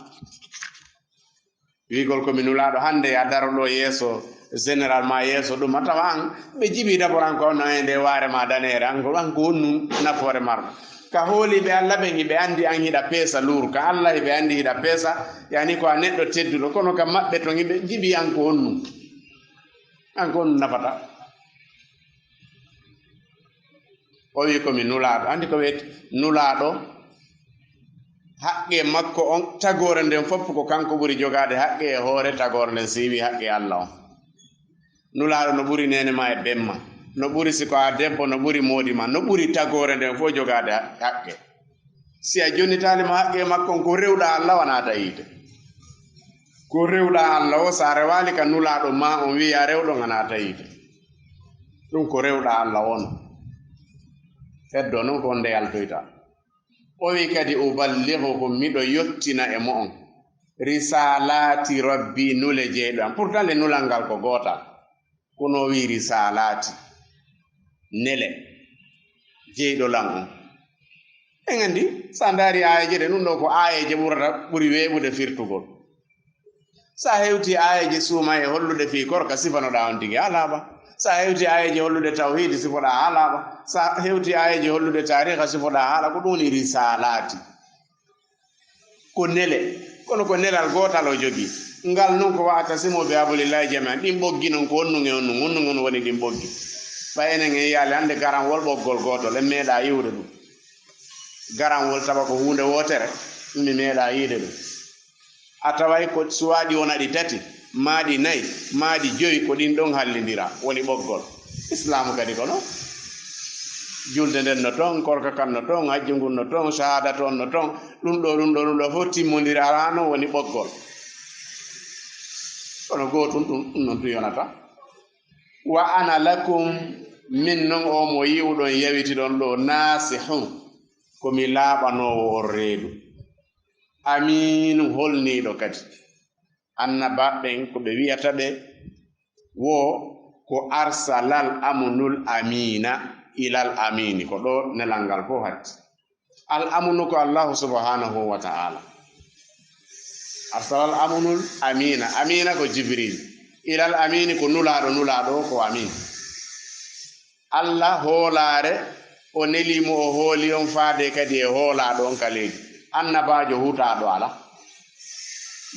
Wiigol ko mi nulaaɗo hannde ya daro ɗo yeeso général ma yeeso ɗum a tawa an ɓe jibi d'abord an ko on e nde waare ma daneere an ko, an ko wonnun nafoore marɗo. Ka hooli ɓe Allah ɓen hiɓe andi an hiɗa peesa luur. Ka Allah hiɓe andi hiɗa peesa, yani ko a neɗɗo tedduɗo. Kono ka maɓɓe ton hiɓe jibi an ko wonnun. An ko on nafata. O wi ko mi nulaaɗo. Andi ko wiyete nulaaɗo? Haqqe makko on, tagoore nden fof ko kanko ɓuri jogaade haqqe e hoore tagoore nden, si wi haqqe Allah on. Nulaaɗo no ɓuri neene ma e bemma, no ɓuri si ko a debbo, no ɓuri moodi ma, no ɓuri tagoore nden fof jogaade ha-, haqqe. Si a jonnitaali mo haqqe makko on, ko rewɗa Allah wona tawiide. Ko rewɗa Allah o, so a rewaali ka nulaaɗo ma on wiya rewɗo ngana tawiide. Ɗum ko rewɗa Allah on. Heddo noon ko nde yaltoyta. O wi kadi, "Uballighukum, miɗo yottina e mo'on, risalati rabbi, nule jeyɗo am." Pourtant le nulal ngal ko gootal. Kono o wi risalati, nele jeyɗo lan on. En andi, sa ndaari aayeeje ɗe, ɗum ɗo ko aayeeje ɓurata, ɓuri weeɓude firtugol. Sa hewti aayeeje suuma e hollude fii korka sifanoɗa on tigi, alaa ba. Sa hewti aayeeje hollude tawhiidi sifoɗa, alaa ba. Sa hewti aayeeje hollude taariha sifoɗa, haala ko ɗum woni risalati. Ko nele, kono ko nelal gootal o jogii. Ngal nun ko "Wa'tasimu bi hablillahi jami'an." Ɗin ɓoggi non ko onnun e onnun, onnun on woni ɗin ɓoggi. Ɓay enen en yaali hannde garanwol ɓoggol gootol, en meeɗa yi'ude ɗum. Garanwol tawa ko huunde wootere, mi meeɗa yi'ude ɗum. A taway ko suwaa ɗi wona ɗi tati, maa ɗi nayi, maa ɗi joyi, ko ɗin ɗon hallindira, woni ɓoggol. Islaamu kadi ko non. Julde nden no ton, korka kan no ton, hajju ngun no ton, shahaadat on no ton, ɗum ɗo, ɗum ɗo, ɗum ɗo fof timmondiri, alaa non woni ɓoggol. Kono gootun ɗum, ɗum non tun yonata. "Wa ana lakum," min non o mo yi'uɗon yawitiɗon ɗo, "nasihun," ko mi laaɓanoowo on reedu. Amiinu, holniiɗo kadi. Annabaaɓe ɓen ko ɓe wi'ata ɓe wo ko arsalal amunul amiina ilal amiini, ko ɗo nelal ngal fof hatti. Al amunu ko Allahu subhanahu wa ta'ala. Arsalal amunul amiina. Amiina ko Jibril. Ilal amiini ko nulaaɗo, nulaaɗo o ko amiin. Allah hoolaare, o neli mo, o hooli on faade kadi e hoolaaɗo on ka leydi. Annabaajo hutaaɗo alaa.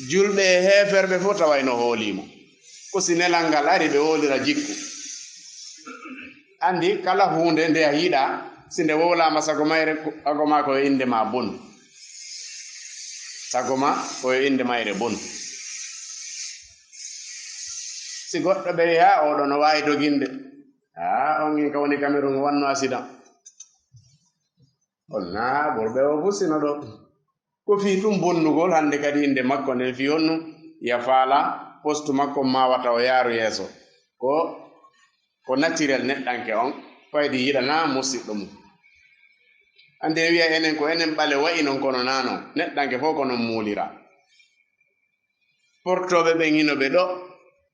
Julɓe e heeferɓe fof taway no hoolii mo. Ko si nelal ngal ari, ɓe hoolira jikku. Andi, kala huunde nde a yiɗa, si nde wowlaama sago mayre, sago ma ko e innde ma bon. Sago ma ko e innde mayre bon. Si goɗɗo ɓe wi'a, "Oɗo no waawi doginde." Haa, on in ka woni Cameroun, o wanno accident. On naa ɓurɓe o fusino ɗo. Ko fii ɗum bonnugol hannde kadi innde makko nden, fii honno ya faala poste makko maa wata o yaaru yeeso. Ko, ko naturel neɗɗanke on, faydi yiɗanaa musiɗɗo mum. Hannde en wi'a enen ko enen ɓale wa'i non, kono naa non. Neɗɗanke fof ko non muulira. Portooɓe ɓen hino ɓe ɗo,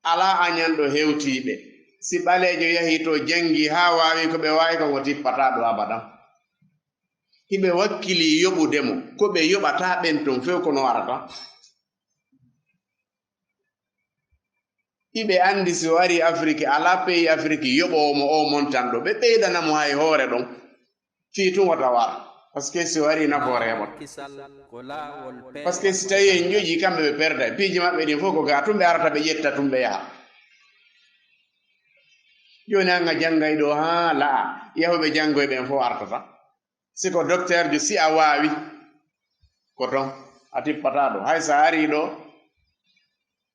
alaa añanɗo hewtiiɓe. Si ɓaleejo yahii to, janngi haa waawi ko ɓe waawi, ko ngo tippataa ɗo abadan. Hiɓe wakkilii yoɓude mo, ko ɓe yoɓataa ɓen ton few ko no arata. Iɓe anndi si o ari Afiriki, alaa peyi Afiriki yoɓoowo mo o montant ɗo. Ɓe ɓeydana mo hay hoore ɗon. Fii tun wota war. Parce que si o ari nafoore heɓoto. Parce que si tawi en ƴoƴi kamɓe ɓe perda. Piiji maɓɓe ɗin fof ko ga tun ɓe arata ɓe ƴetta tun ɓe yaha. Jooni an a janngay ɗo haa la'a. Yahuɓe janngoy ɓen fof artata. Si ko docteur jo, si a waawi, ko ton a tippataa ɗo. Hay so a arii ɗo,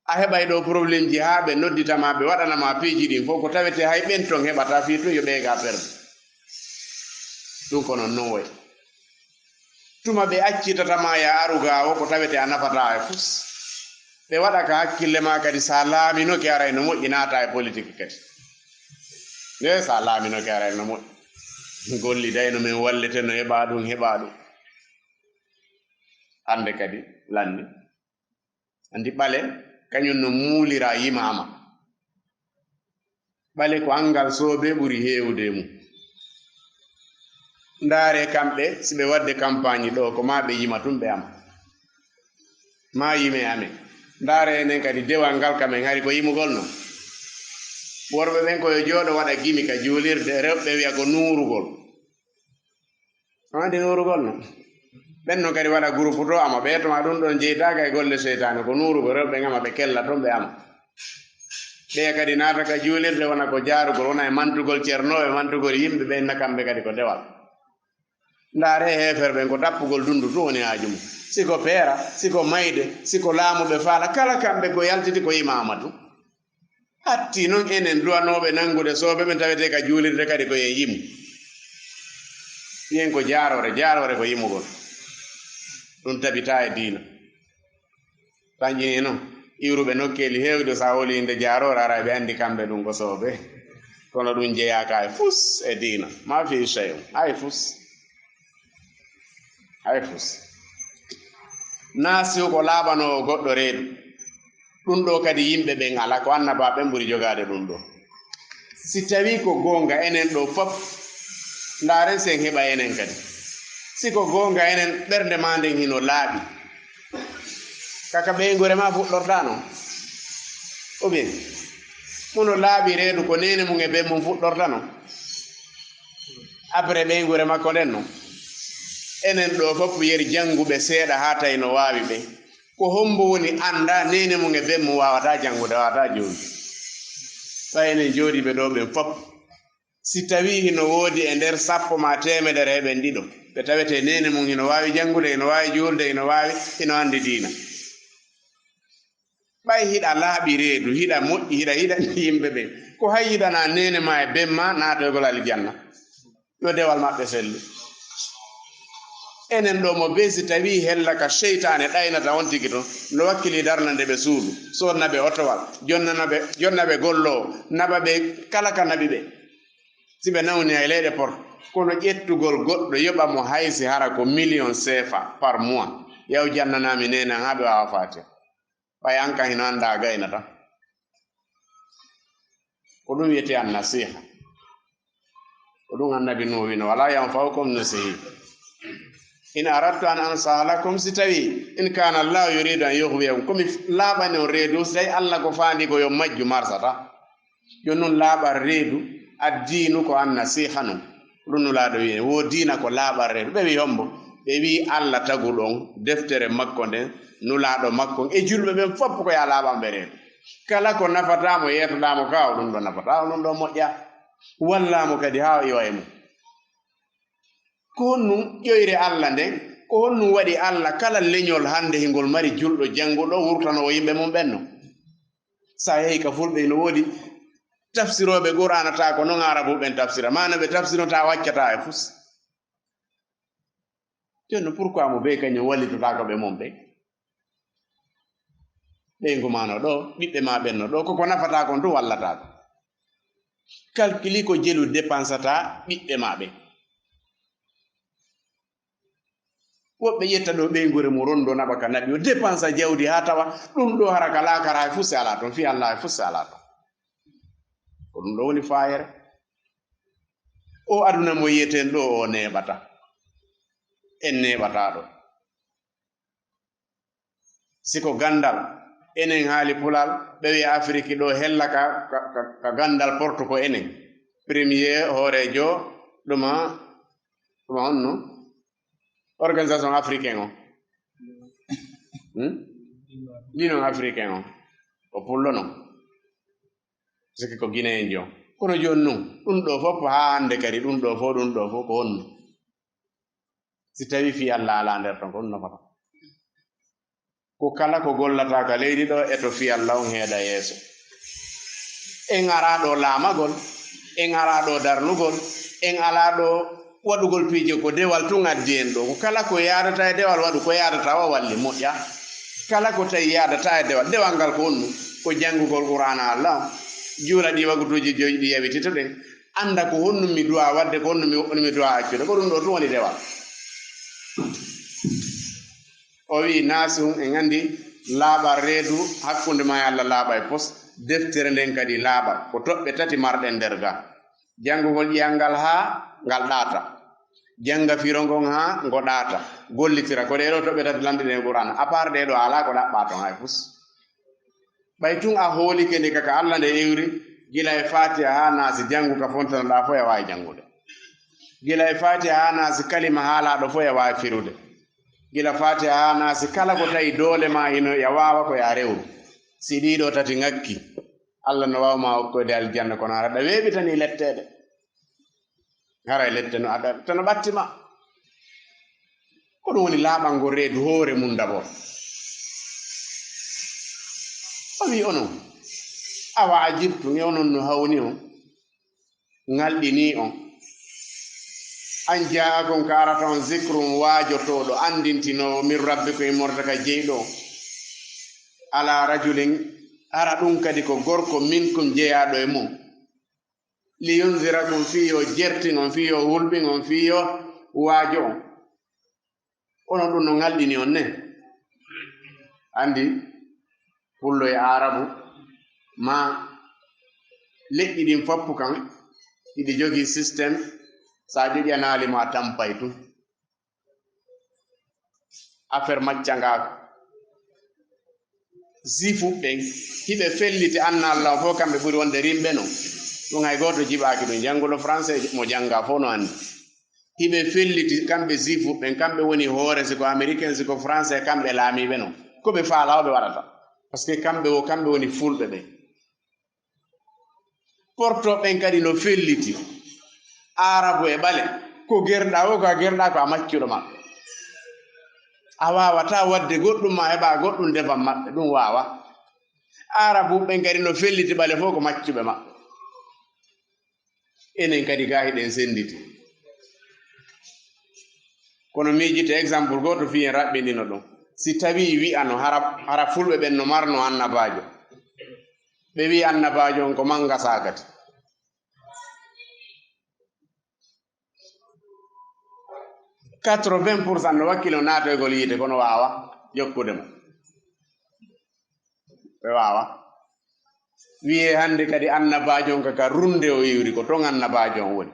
a heɓay ɗo problemji haa ɓe noddita ma, ɓe waɗana ma piiji ɗin fof, ko tawetee hay ɓen ton heɓataa fii tun yo ɓe ga perdu. Ɗum ko non non wayi. Tuma ɓe accitata ma ya aru ga o, ko tawetee a nafataa e fus. Ɓe waɗa ka hakkille ma kadi, so a laaminoke aray no moƴƴi, naata e politique kadi. Nde so a laaminoke aray no moƴƴi. Golliday no min wallete, no heɓa ɗum, heɓa ɗum. Hannde kadi lanni. Anndi ɓale, kañum no muulira yimaama. Ɓale ko anngal soobe ɓuri heewde e mum. Ndaare kamɓe, si ɓe waɗde kampaañi ɗo, ko maa ɓe yima tun ɓe ama. Maa yime amen. Ndaare enen kadi dewal ngal kamen hari ko yimugol non. Worɓe ɓen ko yo jooɗo waɗa gimi ka juulirde, rewɓe wi'a ko nuurugol. Ko waɗi nuurugol non. Ɓen non kadi waɗa groupe to ama ɓe, tuma ɗum ɗon jeytaaka e golle seytaane, ko nuurugol, rewɓe ngama ɓe kella ton ɓe ama. Ɓe kadi naata ka juulirde wona ko jaarugol, wona e mantugol cernooɓe, mantugol yimɓe ɓe, na kamɓe kadi ko dewal. Ndaare heeferɓe ko tappugol dundu tun woni haaju mum. Si ko peera, si ko mayde, si ko laamu ɓe faala, kala kamɓe ko yaltiti ko imaama tun. Hatti non enen duwanooɓe nanngude soobe ɓen tawetee ka juulirde kadi ko en yimu. Yen ko jaaroore, jaaroore ko yimugol. Ɗum tabitaa e diina. Tan ƴeewi non, iwruɓe nokkeeli heewɗi, so a holi innde jaaroore, aray ɓe anndi kamɓe ɗum ko soobe. Kono ɗum jeyaaka e fus e diina. Ma fi shay'un, hay fus. Hay fus. Naa si ko laaɓanoowo goɗɗo reedu. Ɗum ɗo kadi yimɓe ɓen alaa, ko annabaaɓe ɓen ɓuri jogaade ɗum ɗo. Si tawii ko goonga, enen ɗo fof, ndaaren si en heɓa enen kadi. Si ko goonga, enen ɓernde maa nden hino laaɓi. Kaka ɓeynguure maa fuɗɗorta non. Ou bien, mono laaɓi reedu ko neene mum e ben mum fuɗɗorta non. Après ɓeynguure makko nden non. Enen ɗo fof yeri jannguɓe seeɗa haa tawi no waawi ɓe. Ko hombo woni annda neene mum e ben mum waawataa janngude, waawataa jooɗude? Ɓay enen jooɗiiɓe ɗo ɓen fof. Si tawii hino woodi e nder sappo maa teemedere e ɓen ɗiɗo, ɓe tawetee neene mum hino waawi janngude, hino waawi juulde, hino waawi, hino anndi diina. Ɓay hiɗa laaɓi reedu, hiɗa moƴƴi, hiɗa, hiɗa yimɓe ɓen. Ko hay yiɗanaa neene maa e ben maa naatoygol aljanna. Yo dewal maɓɓe sellu. Enen ɗo mo bee si tawii hella ka seytaane ɗaynata on tigi ton, no wakkili darna nde ɓe suudu, sonna ɓe otowal, jonnana ɓe, jonna ɓe golloowo, naɓa ɓe kala ka naɓi ɓe. Si ɓe nawni hay leyɗe Port, kono ƴettugol goɗɗo yoɓa mo hay si hara ko million seefa par mois, yaw jannanaa mi neene an haa ɓe waawa faatiha. Ɓay an kan hino annda a gaynata. Ko ɗum wiyetee an nasiha. Ko ɗum annabi Nuhu wino, "Wala yanfa'ukum nusihi. In aradtu an ansaha lakum," si tawi, "in kana Allahu yuridu an yughwiyakum," ko mi laaɓani on reedu, si tawi Allah ko faandi ko yo majju marsata. Yo nun laaɓan reedu, addiinu ko an nasiha nun. Ɗum Nulaaɗo wi'i, wo diina ko laaɓan reedu. Ɓe wi'i, "Hombo?" Ɓe wi'i, "Allah taguɗo on, deftere makko nden, Nulaaɗo makko on, e julɓe ɓen fof ko ya laaɓan ɓe reedu. Kala ko nafataa mo, yeetoɗaa mo ka, o ɗum ɗo nafataa, o ɗum ɗo moƴƴa. Wallaa mo kadi haa o iwa e mum." Ko honɗum ƴoyre Allah nden? Ko honɗum waɗi Allah kala leñol hannde hingol mari julɗo jannguɗo wurtanoowo yimɓe mum ɓen no? Sa yehi ka fulɓe, ino woodi tafsirooɓe Qur'aana, taa ko non Arabu ɓen tafsira, maa no ɓe tafsirnoo taa waccataa e fus. Jooni non, pourquoi mo bee kañum wallitotaako ɓe mon ɓe? Ɓeyngu maa no ɗo, ɓiɓɓe maa ɓen no ɗo, ko ko nafataa kon tun wallataako. Calcule ko jelu dépensata ɓiɓɓe maa ɓen. Woɓɓe ƴetta ɗo ɓeynguure mum, rondo naɓa ka naɓi, o dépensa jawdi haa tawa ɗum ɗo hara ka laakara e fus e alaa ton, fii Allah e fus e alaa ton. Ko ɗum ɗo woni faayere. O aduna mo yiyeten ɗo, o neeɓata. En neeɓata ɗo. Si ko ganndal, Enen haali Pulaar, ɓe wiya Afiriki ɗo hella ka, ka, ka, ka ganndal portu ko enen. Premier hooreejo ɗuma, ɗuma honno? Organisation africaine o. Hmm? L'Union africaine o. O pullo non. Siki ko Guinéen jo. Kono jooni non, ɗum ɗo fof haa hannde kadi, ɗum ɗo fof, ɗum ɗo fof ko honno? Si tawi fii Alla alaa nder ton, ko ɗum nafata. Ko kala ko gollata ka leydi ɗo e to fii Alla on heeda yeeso. En araa ɗo laamagol, en araa ɗo darnugol, en alaa ɗo waɗugol piiji ko dewal tun addi en ɗo. Ko kala ko yaadata e dewal waɗu, ko yaadata o walli moƴƴa. Kala ko tawi yaadata e dewal, dewal ngal ko honɗum? Ko janngugol Qur'aana Alla on. Juula ɗi wagutuuji joyi ɗi yawititoɗen. Annda ko honɗum mi duwaa waɗde, ko honɗum mi, mi duwaa accude. Ko ɗum ɗo tun woni dewal. O wi'i, naasihun, en anndi laaɓal reedu hakkunde maa e Alla laaɓa e pos, deftere nden kadi laaɓa. Ko toɓɓe tati marɗen nder ga. Janngugol ƴi'al ngal haa ngal ɗaata. Jannga firo ngon haa ngo ɗaata. Gollitira. Ko ɗee ɗoo toɓɓe tati lanɗiɗen e Qur'aana. À part ɗee ɗoo, alaa ko ɗaɓɓaa ton hay fus. Ɓay tun a hoolike nde ka, ka Alla nde iwri, gila e Faatiha haa Naasi, janngu ka fontanoɗaa fof, a waawi janngude. Gila e Faatiha haa Naasi, kalima haalaaɗo fof, a waawi firude. Gila Faatiha haa Naasi, kala ko tawi doole maa hino, a waawa ko a rewru. Si ɗii ɗoo tati ŋakki, Alla no waawa maa okkoyde aljanna, kono hara ɗa weeɓitanii letteede. Haray lette no ada, to no ɓatti ma. Ko ɗum woni laaɓango reedu hoore mum d'abord. O wi onon, awa ajibtum, e onon no hawni on, ŋalɗini on. An ja'akum, ka arata on, zikrun, waajotooɗo, anndintinoowo, min rabbikum, immorde ka jeyɗo on. Ala rajulin, hara ɗum kadi ko gorko, minkum, jeyaaɗo e mum. Liyunzirakum, fii yo jertin on, fii yo hulɓin on, fii yo waajo on. Kono ɗum no ŋalɗini on ne. Anndi, pullo e aarabu, ma leƴƴi ɗin foppu kan, hiɗi jogii système, sa ƴoƴanaali mo a tampay tun. Affaire maccangaako. Zifu ɓen, hiɓe felliti anna Alla on fof, kamɓe ɓuri wonde rimɓe non. Ɗum hay gooto jiɓaaki ɗum. Jannguɗo français mo jannga fof no anndi. Hiɓe felliti kamɓe zifu ɓen, kamɓe woni hoore, si ko américain, si ko français, kamɓe laamiiɓe non. Ko ɓe faala o ɓe waɗata. Parce que kamɓe wo, kamɓe woni fulɓe ɓen. Porto ɓen kadi no felliti. Aarabu e ɓale, ko gerɗa o, ko a gerɗa ko a maccuɗo maɓɓe. A waawataa waɗde goɗɗum ma heɓa goɗɗum defan maɓɓe, ɗum waawa. Aarabu ɓen kadi no felliti ɓale fof ko maccuɓe maɓɓe. Enen kadi gaa hiɗen sennditi. Kono miijite exemple gooto fii en raɓɓindino ɗum. Si tawii wi'ano hara, hara fulɓe ɓen no marno annabaajo. Ɓe wi'i annabaajo on ko mannga saakati. Quatre-vingts pour cent no wakkilo naatoygol yiite, kono waawa jokkude mo. Ɓe waawa. Wiyee hannde kadi annabaajo on ka, ka runde o iwri, ko ton annabaajo on woni.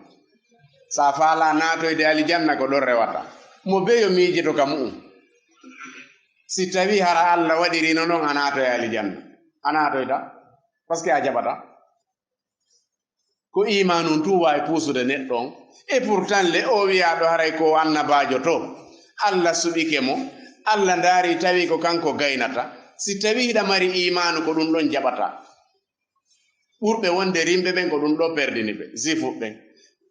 Sa faala naatoyde alijanna, ko ɗon rewata. Mo beyo miijito ka mu'um. Si tawi hara Alla waɗirino non, a naatoy alijanna. A naatoyta. Parce que a jaɓata. Ko iimaanu on tun waawi puusude neɗɗo on. Et pourtant le, o wiyaaɗo haray ko o annabaajo to. Alla suɓike mo. Alla ndaari tawi ko kanko gaynata. Si tawi hiɗa mari iimaanu, ko ɗum ɗon jaɓata. Ɓurɓe wonde rimɓe ɓen, ko ɗum ɗo perdini ɓe, zifu ɓen.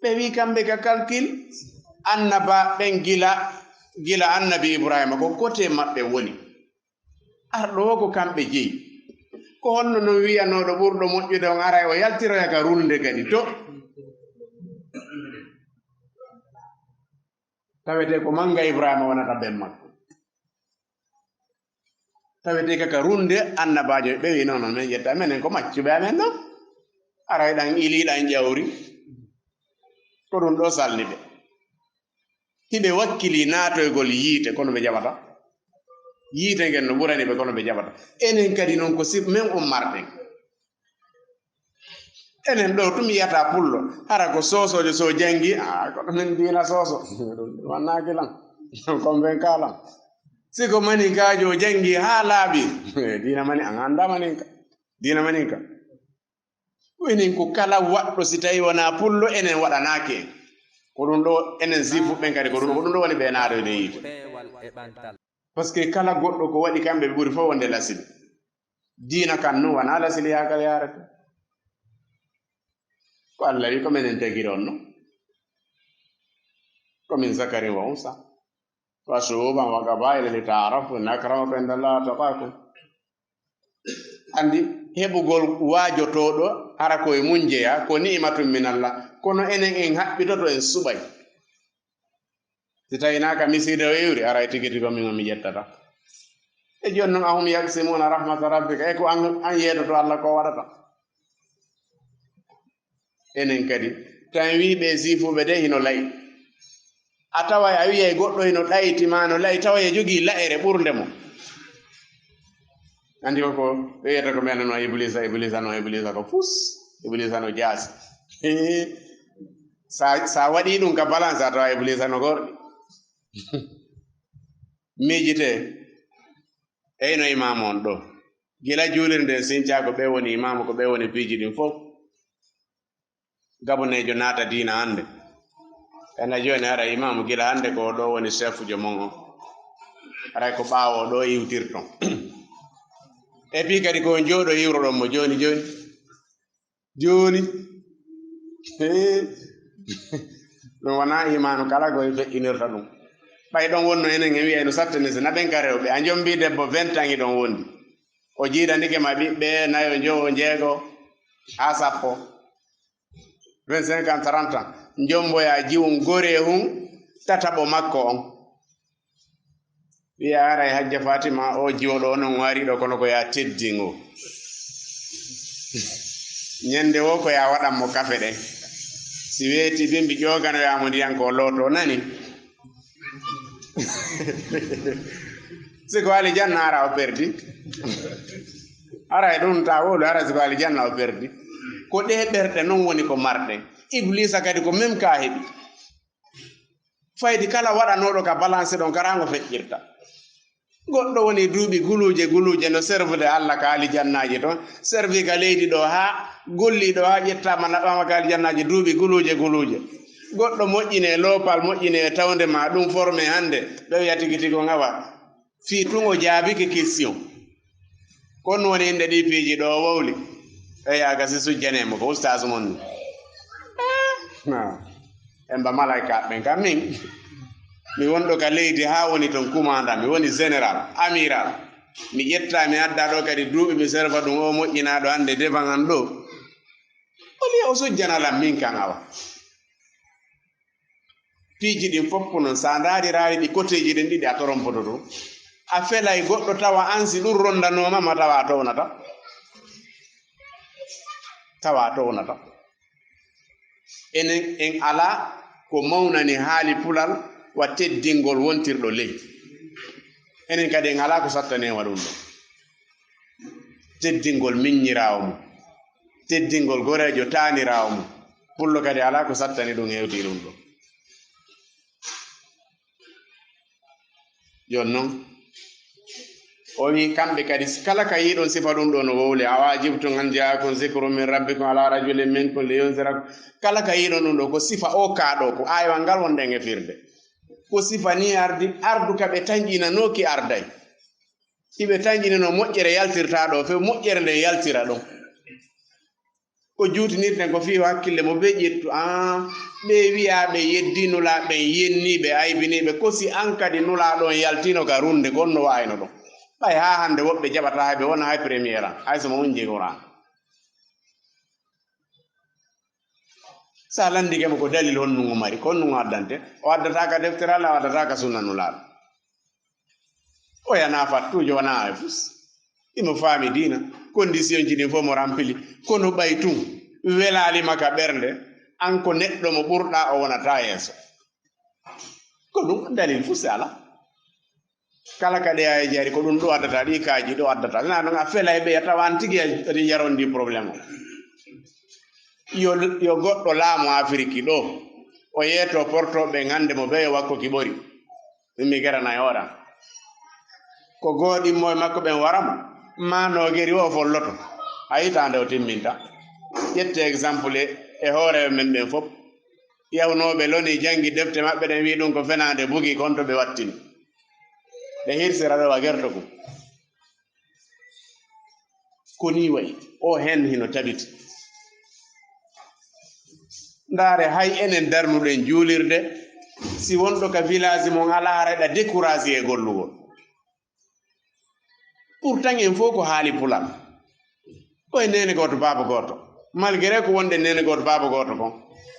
Ɓe wi kamɓe ka calcul, annabaaɓe ɓen gila, gila annabi Ibrahima, ko kote maɓɓe woni. Arɗo o ko kamɓe jeyi. Ko honno non wiyanooɗo ɓurɗo moƴƴude on aray o yaltiroya ka runde kadi to? Tawete ko mannga Ibrahima wonata ben makko. Tawete kaka runde annabaajo ɓe wi non, non men ƴetta, menen ko maccuɓe amen non. Aray ɗan ili, ɗan ƴawri. Ko ɗum ɗo salni ɓe. Hiɓe wakkili naatoygol yiite, kono ɓe jaɓata. Yiite ngen no ɓurani ɓe, kono ɓe jaɓata. Enen kadi non ko sir men ummarɗen. Enen ɗo tum yiyata pullo, hara ko soosoojo so janngi, ah, kono min diina sooso. Wannaaki lan. Kon ben ka lan. Si ko maninkaajo o janngi haa laaɓi, diina mani, an anndaa maninka. Diina maninka. Ko enen ko kala waɗɗo, si tawi wonaa pullo, enen waɗanaaki en. Ko ɗum ɗo, enen sifu ɓen kadi, ko ɗum, ko ɗum ɗo woni ɓe naadoyde yiite. Parce que kala goɗɗo ko waɗi kamɓe ɓe ɓuri fof wonde lasili. Diina kan nun wonaa lasili haa kala yaarata. Ko Allah wi ko menen tagiri on non. Ko min zakarin wa unsa. Wa shu'uban wa qabaila li ta'arafu, inna akramakum inda Allah atqakum. Anndi, heɓugol waajotooɗo, hara ko e mun jeyaa, ko ni'matun min Allah. Kono enen en haɓɓitoto, en suɓay. Si tawii naa ka misiide o iwri, aray tigi tigi ko min mi ƴettata. E jooni non, ahum yaqsimuna rahmata rabbika, e ko an, an yeetoto Allah ko waɗata? Enen kadi, tan wii ɓe siifuɓe de hino la'i. A taway a wiyay goɗɗo hino ɗayti ma no la'i, tawa e jogii la'ere ɓurnde mo. Anndi ko, ko ɓe wiyata ko men no Iblisa, Iblisa no, Iblisa ko fus, Iblisa no jaasi. Sa, sa waɗi ɗum ka balance, a tawa Iblisa no gorɗi. Miijitee, eyno imaamu on ɗo. Gila juulirde sincaa ko ɓe woni imaamu, ko ɓe woni piiji ɗin fof. Gaboneejo naata diina hannde. Ena jooni hara imaamu gila hannde ko ɗo woni seefujo mon on. Haray ko ɓaawo ɗo iwtirton. Et puis kadi ko on jooɗo iwroɗon mo jooni jooni. Jooni. Hee. Ɗum wonaa imaanu kala ko e feƴƴinirta ɗum. Ɓay ɗon wonno enen en wi'ay no sattani si na ɓen ka rewɓe. A jombii debbo vingt ans hiɗon wondi. O jiidanike ma ɓiɓɓe nayo, njowo, njeego, haa sappo. Vingt-cinq ans, trente ans. Njomboyaa jiwun goree hun tataɓo makko on. Wi'a haray Hajja Fatima, o jiwo ɗo non o ari ɗo kono ko ya teddingo. Ñande wo ko ya waɗan mo kafe ɗen. Si weeti bimbi ƴooganoyaa mo ndiyan ko looto nani. Si ko alijanna ara o perdi. Ara e ɗum ta wolu, ara si ko alijanna o perdi. Ko ɗe ɓerɗe non woni ko marɗe. Iblisa kadi ko même ka heɓi. Faydi kala waɗanooɗo ka balance ɗon, kara ngo feƴƴirta. Goɗɗo woni duuɓi guluuje, guluuje no servude Allah ka alijannaaji ton, servi ka leydi ɗo haa golli ɗo haa ƴettaama naɓaama ka alijannaaji duuɓi guluuje, guluuje. Goɗɗo moƴƴine loopal, moƴƴine tawnde ma ɗum formé hannde, ɓe wi'a tigi tigi on awa. Fii tun o jaabike question. Ko honɗun woni innde ɗii piiji ɗo o wowli? Eyi, a gasi sujjanee mo ko ustaasu mon ni. Eh, na. En ba malaykaaɓe ɓen kam min. Mi wonɗo ka leydi haa woni ton kumaanda, mi woni général, amiral. Mi ƴetta, mi adda ɗo kadi duuɓi mi serva ɗum o moƴƴinaaɗo hannde devant an ɗo. Oli o sujjana lan min kan awa. Piiji ɗin fof ko non, sa ndaari raari ɗi koteeji ɗin ɗiɗi a torompoto ɗum. A felay goɗɗo tawa an si ɗum rondanooma ma tawa a townata. Tawa a townata. Enen en alaa ko mawnani haali pulal wa teddingol wontirɗo ley. Enen kadi en alaa ko sattanee wa ɗum ɗo. Teddingol miññiraawo mum. Teddingol goreejo taaniraawo mum. Pullo kadi alaa ko sattani ɗum hewti ɗum ɗo. Jooni non, o wi kamɓe kadi, kala ka yiɗon sifa ɗum ɗo no wowli, awa ajibtum an jaakum zikru min rabbikum ala rajulin minkum liyunzirakum. Kala ka yiɗon ɗum ɗo, ko sifa o kaa ɗo, ko aayewal ngal wonɗen e firde. Ko sifa ni ardi, ardu ka ɓe tanƴinanooki arday. Iɓe tanƴinanoo moƴƴere yaltirta ɗo, few moƴƴere nden yaltira ɗon. Ko juutinirten ko fii hakkille mo bee ƴettu. Aa, ɓe wi'aa ɓe yeddii Nulaaɓe ɓen, yennii ɓe, aybinii ɓe. Ko si an kadi Nulaaɗo on yaltiino ka runnde, ko honno wa'ayno ɗon? Ɓay haa hannde woɓɓe jaɓataa hay ɓe wona hay première an, hay so mo hunji Qur'aan. Sa lanndike mo ko dalil honɗun o mari, ko honɗun o addante? O addataa ka deftere Alla, o addataa ka sunna Nulaaɗo. Oya na fattuujo, wonaa e fus. Imo faami diina, condition ji ɗin fof mo rampili. Kono ɓay tun welaali ma ka ɓernde, an ko neɗɗo mo ɓurɗaa o wonata yeeso. Ko ɗum dalil fus alaa. Kala ka ɗe ay jari, ko ɗum ɗo addata, ɗi kaaji ɗo addata. Na non a felay ɓe, a tawa an tigi a yarondi problème o. Yo, yo goɗɗo laamu Afiriki ɗo, o yeeto porto ɓe ngannde mo ɓe wakko ki ɓori. Min mi gerana e oɗa. Ko gooɗimmo e makko ɓen wara mo, maa noogeri o folloto. A yitaa nde o timminta. Ƴette exemple e, e hooreeɓe men ɓen fof. Yawnooɓe loni janngi defte maɓɓe ɗen, wi'i ɗum ko fenaande, bugi kon to ɓe wattini. Ɓe hirsira ɗo wa gerto kun. Ko nii wayi, o heen hino tabiti. Ndaare, hay enen darnuɗen juulirde, si wonɗo ka village mon alaa, haray ɗa découragé e gollugol. Pourtant, en fof ko haali Pulaar. Ko e neene gooto, baaba gooto. Malgré ko wonde neene gooto, baaba gooto kon.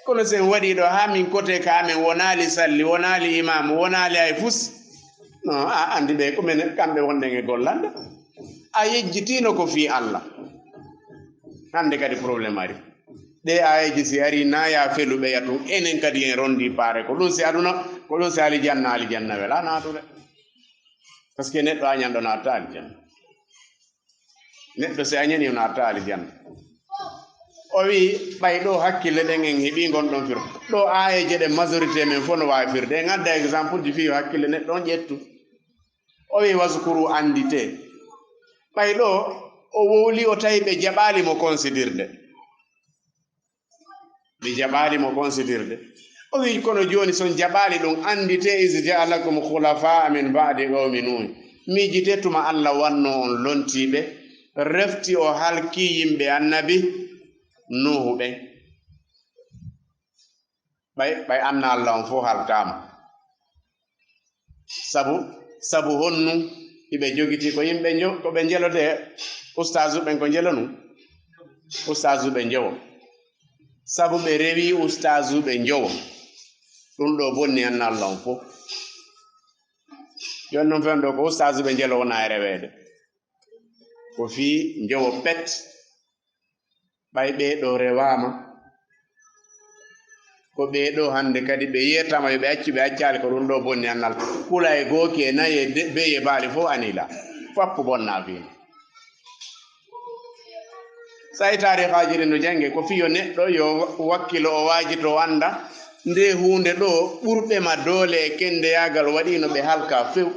Kono si en waɗii ɗo haa min kote ka amen, wonaali salli, wonaali imaamu, wonaali hay fus. No, a anndi ɓe ko men, kamɓe wonɗen e gollande. A yejjitiino ko fii Allah. Hannde kadi problème ari. Ɗe aayeeji si ari, na ya felu ɓe ya tun. Enen kadi en rondi paare. Ko ɗum si aduna, ko ɗum si alijanna, alijanna wela naatude. Parce que neɗɗo añanɗo naata alijanna. Neɗɗo si añani o naata alijanna. O wi, ɓay ɗo hakkille ɗen en heɓi ngon ɗon firo. Ɗo aayeeje ɗen majorité men fof no waawi firde. En adda exemple ji fii yo hakkille neɗɗo on ƴettu. O wi, "Wazkuru, anndite." Ɓay ɗo o wowli, o tawi ɓe jaɓaali mo considirde. Ɓe jaɓaali mo considirde. O wi, "Kono jooni, so on jaɓaali ɗum, anndite, iz ja'alakum khulafaa min ba'di qawmi Nuuh. Miijite tuma Allah wanno on lontiiɓe, refti o halki yimɓe annabi Nuuhu ɓen." Ɓay, ɓay anna Allah on fof halkaama. Sabu, sabu honnu? Hiɓe jogiti ko yimɓe njo-, ko ɓe njelodee, ustaasu ɓen ko njelonu? Ustaasu ɓe njowo. Sabu ɓe rewi ustaasu ɓe njowo. Ɗum ɗo bonni anna Allah on fof. Yon non fen ɗo ko ustaasu ɓe njeloo wona e reweede. Ko fii njowo pet. Ɓay ɓee ɗo rewaama, ko ɓee ɗo hannde kadi ɓe yeetama yo ɓe accu, ɓe accaali, ko ɗum ɗo bonni annal. Kula e gooki e nayi e de-, beyi e baali fof anila. Fappu bonna fiino. Sa'i taarihaaji ɗin no jannge, ko fiyo neɗɗo yo wakkilo, o waajito, o annda nde huunde ɗo ɓurɓe ma doole e kenndeyaagal waɗiino ɓe halka few.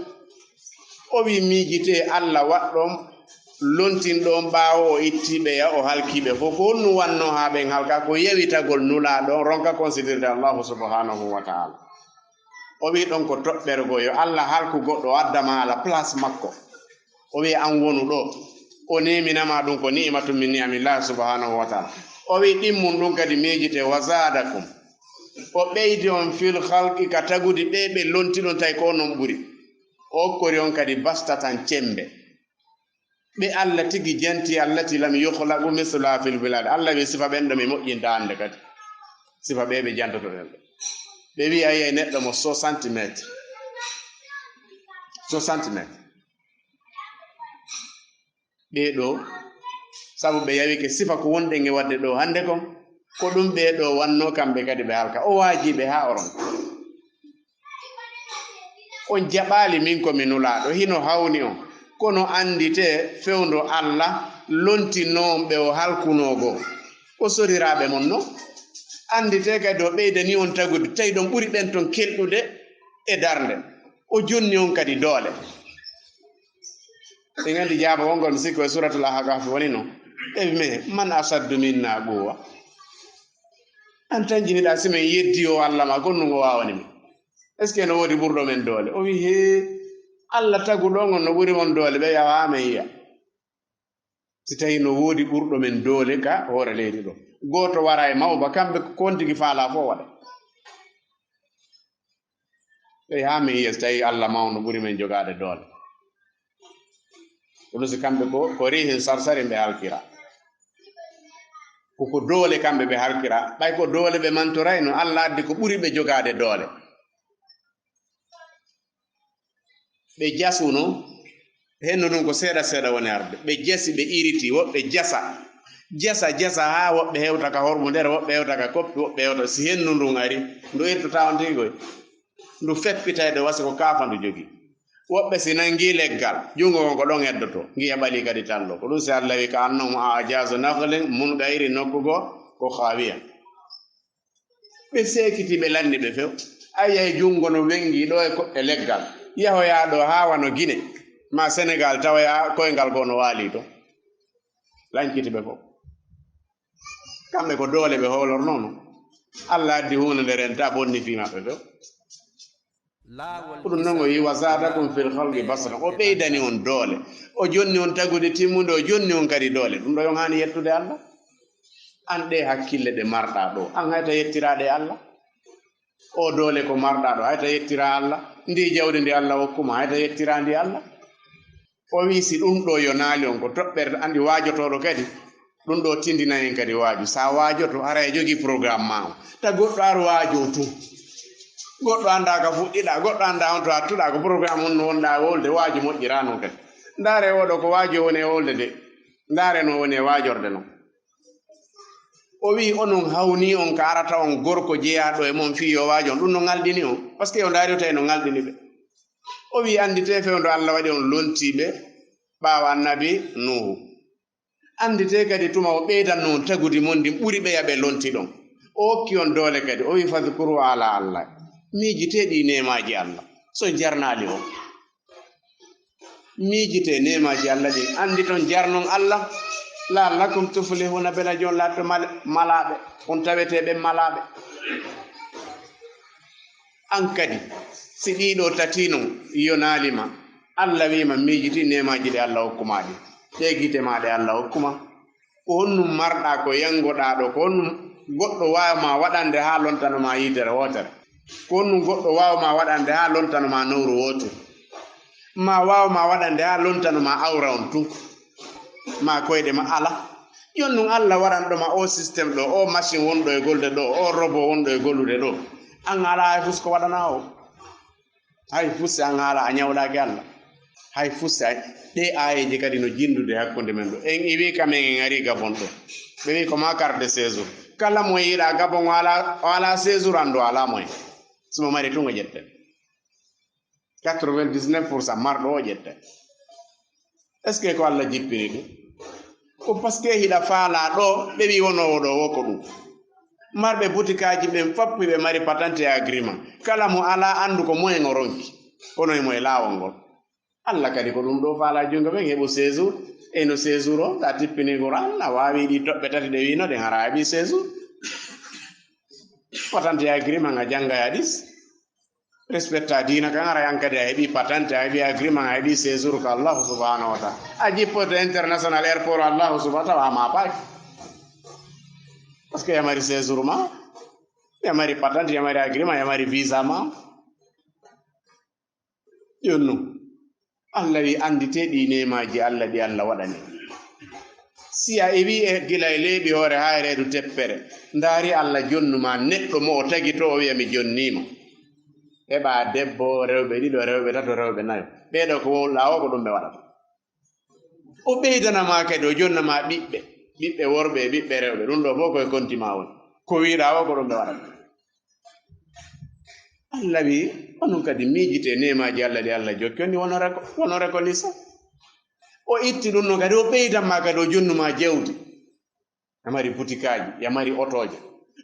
O wi, "Miijitee Allah waɗɗo on, lontinɗo on ɓaawo o itti ɓe ya, o halki ɓe fof. Ko honnu wanno haa ɓen halka? Ko yawitagol Nulaaɗo on, ronka considirde Allahu subhanahu wa ta'ala." O wi, "Ɗon ko toɓɓere goo, yo Allah halku goɗɗo, o adda ma ala place makko." O wi, "An wonu ɗo." O neeminama ɗum ko ni'matu min ni'amillah subhanahu wa ta'ala. O wi, "Ɗimmun ɗum kadi miijitee, wa zaadakum." O ɓeydi on fil khalqi, ka tagudi ɓe ɓe lonti ɗon, tawi ko onon ɓuri. O okkori on kadi bastatan cembe. Ɓe Allah tigi janti, allati lam yukhlaqu mithluha fil bilad. Allah wi sifa ɓen ɗo mi moƴƴinta hannde kadi. Sifa ɓe ɓe jantotoɗen ɗo. Ɓe wi a yiyay neɗɗo mo soixante mètres. Soixante mètres. Ɓee ɗo, sabu ɓe yawike sifa ko wonɗen e waɗde ɗo hannde kon, ko ɗum ɓee ɗo wanno kamɓe kadi ɓe halka. O waaji ɓe haa o ronka. On jaɓaali min ko mi nulaaɗo, hino hawni on. Kono annditee fewndo Allah lontinno on ɓe o halkunoo goo. O soriraaɓe mon non. Annditee kadi o ɓeydani on tagude, tawi ɗon ɓuri ɓen ton kelɗude e darnde. O jonni on kadi doole. Ɓe nganndi jaabawol ngol, mi sikki ko e Suuratul Ahqaaf woni non. Ɓe wi, "Mais man ashaddu minna quwwa?" An tan jiniɗaa si men yeddi o Allah ma, kon nun o waawani men. Est-ce que no woodi ɓurɗo men doole? O wi, "Hee, Allah taguɗo on on no ɓuri mon doole." Ɓe wi, "Awa, haa men yiya si tawi no woodi ɓurɗo men doole ka hoore leydi ɗo." Gooto wara e mawba, kamɓe ko kon tigi faalaa fof waɗa. Ɓe haa min yiya si tawi Allah mawno ɓuri men jogaade doole. Kono si kamɓe ko, ko riihin sarsarin ɓe halkira. Ko, ko doole kamɓe ɓe halkira. Ɓay ko doole ɓe mantorayno, Allah addi ko ɓuri ɓe jogaade doole. Ɓe jasuno, hendu ndun ko seeɗa seeɗa woni arde. Ɓe jasi, ɓe iriti, woɓɓe jasa. Jasa, jasa haa woɓɓe hewta ka hormu nder, woɓɓe hewta ka koppi, woɓɓe hewta. Si hendu ndun ari, ndu irtata on tigi koy. Ndu feppitay ɗo wasi ko kaafa ndu jogi. Woɓɓe si nangi leggal, jungo ngon ko ɗon eddoto, ngiya ɓali kadi tallo. Ko ɗum si Allah wi, "Ka annahum a'jazu nakhlin munqa'ir", nokku go ko khaawiya. Ɓe seekiti, ɓe lanni ɓe few. A yiyay jungo no wengi ɗo e ko, e leggal. Yahoya ɗo haa wano Gine. Ma Senegal tawoya koyngal goo no waali to. Lankiti ɓe fof. Kamɓe ko doole ɓe hoolornoo no. Allah addi huunde nde renta bonni fii maɓɓe fof. Ko ɗum noon o yi, "Wa zaadakum fil khalqi basta." O ɓeydani on doole. O jonni on tagude timmunde, o jonni on kadi doole. Ɗum ɗo yon haani yettude Allah. An ɗe hakkille ɗe marɗa ɗo, an hayta yettiraɗe Allah. O doole ko marɗa ɗo, hayta yettira Allah. Ndi jawdi ndi Allah hokkuma, hayta yettira ndi Allah. O wi, si ɗum ɗo yonaali on, ko toɓɓere, andi waajotooɗo kadi. Ɗum ɗo tindina en kadi waaju. Sa waajoto, hara e jogii programme ma o. Ta goɗɗo ar waajo tun. Goɗɗo anda ka fuɗɗiɗa, goɗɗo anda on to attuɗa, ko programme on no wonɗa wolde, waaju moƴƴira non kadi. Ndaare oɗo ko waaju woni e wolde de. Ndaare no woni e waajorde non. O wi, onon hawni on ka arata on gorko jeyaaɗo e mon fii yo waajo on. Ɗum no ŋalɗini on. Parce que o ndaari o tawi no ŋalɗini ɓe. O wi, andite fewndo Allah waɗi on lontiiɓe ɓaawo annabi Nuhu. Andite kadi tuma o ɓeydanno on tagudi mon ndin ɓuri ɓeya ɓe lonti ɗon. O okki on doole kadi. O wi, "Fadhkuru ala Allah." Miijite ɗi neemaaji Allah. So jarnaali on. Miijite neemaaji Allah ɗin. Anditon jarnon Allah. La'allakum tuflihuna, bela jon laatto mal-, malaaɓe. On tawete ɓen malaaɓe. An kadi, si ɗiɗo tati non yonaali ma, Allah wi ma miijiti neemaaji ɗi Allah hokkuma ɗi. Ɗe gite ma ɗe Allah hokkuma. Ko honɗum marɗa ko yangoɗa ɗo? Ko honɗum goɗɗo waawi ma waɗande haa lontano ma yiitere wootere? Ko honɗum goɗɗo waawi ma waɗande haa lontano ma nowru wooteru? Ma waawi ma waɗande haa lontano ma awra on tun? Ma koyɗe ma ala. Jon ɗum Allah waɗanɗo ma o système ɗo, o machine wonɗo e golde ɗo, o robot wonɗo e gollude ɗo. An ala hay fus ko waɗana o. Hay fus si an haala a ñawlaaki Allah. Hay fus si a, ɗe aayeeje kadi no jinndude hakkunde men ɗo. En iwi ka men en ari Gabon ɗo. Ɓe wi ko ma carte de séjour. Kala mo yiɗa Gabon o ala, o ala séjour an ɗo ala moyen. Si mo mari tun o ƴette. Quatre-vingt-dix-neuf pour cent marɗo o ƴette. Est-ce que ko Allah jippini ɗum? Ko parce que hiɗa faalaa ɗo, ɓe wi wonoowo ɗo wo ko ɗum. Marɓe butikaaji ɓen fop ɓe mari patente e agreement. Kala mo alaa anndu ko moyen o ronki. Kono e mo e laawol ngol. Allah kadi ko ɗum ɗo faalaa junngo ɓen heɓu séjour. E no séjour o, ta tippini Qur'an, a waawi ɗi toɓɓe tati ɗe wino ɗen hara a heɓi séjour. Patente e agreement a jannga e hadis. Respecta diina kan, ara yan kadi a heɓi patente, a heɓi agreement, a heɓi séjour ko Allahu subhanahu wa ta'ala. A jippoto international airport Allahu subhanahu wa ta'ala, tawa a maapaaki. Parce que yamari séjour ma, yamari patente, yamari agreement, yamari visa ma. Jon non, Allah wi, anndite ɗi neemaaji Allah ɗi Allah waɗani. Si a iwi e gila e leeɓi hoore haa e reedu teppere, ndaari Allah jonnu ma neɗɗo mo o tagi to, o wiya, "Mi jonnii ma." Heɓa debbo, rewɓe ɗiɗo, rewɓe tato, rewɓe nayo. Ɓee ɗo ko wowluɗaa o, ko ɗum ɓe waɗata. O ɓeydana ma kadi, o jonna ma ɓiɓɓe, ɓiɓɓe worɓe e ɓiɓɓe rewɓe. Ɗum ɗo fof ko e konti ma woni. Ko wiɗaa o, ko ɗum ɓe waɗata. Allah wi, onon kadi miijite neemaaji Allah ɗi Allah jokki on, ni wono reko-, wono reconnaissant. O itti ɗum noon kadi, o ɓeydan ma kadi, o jonnu ma jawdi. A mari butikaaji, ya mari otooje.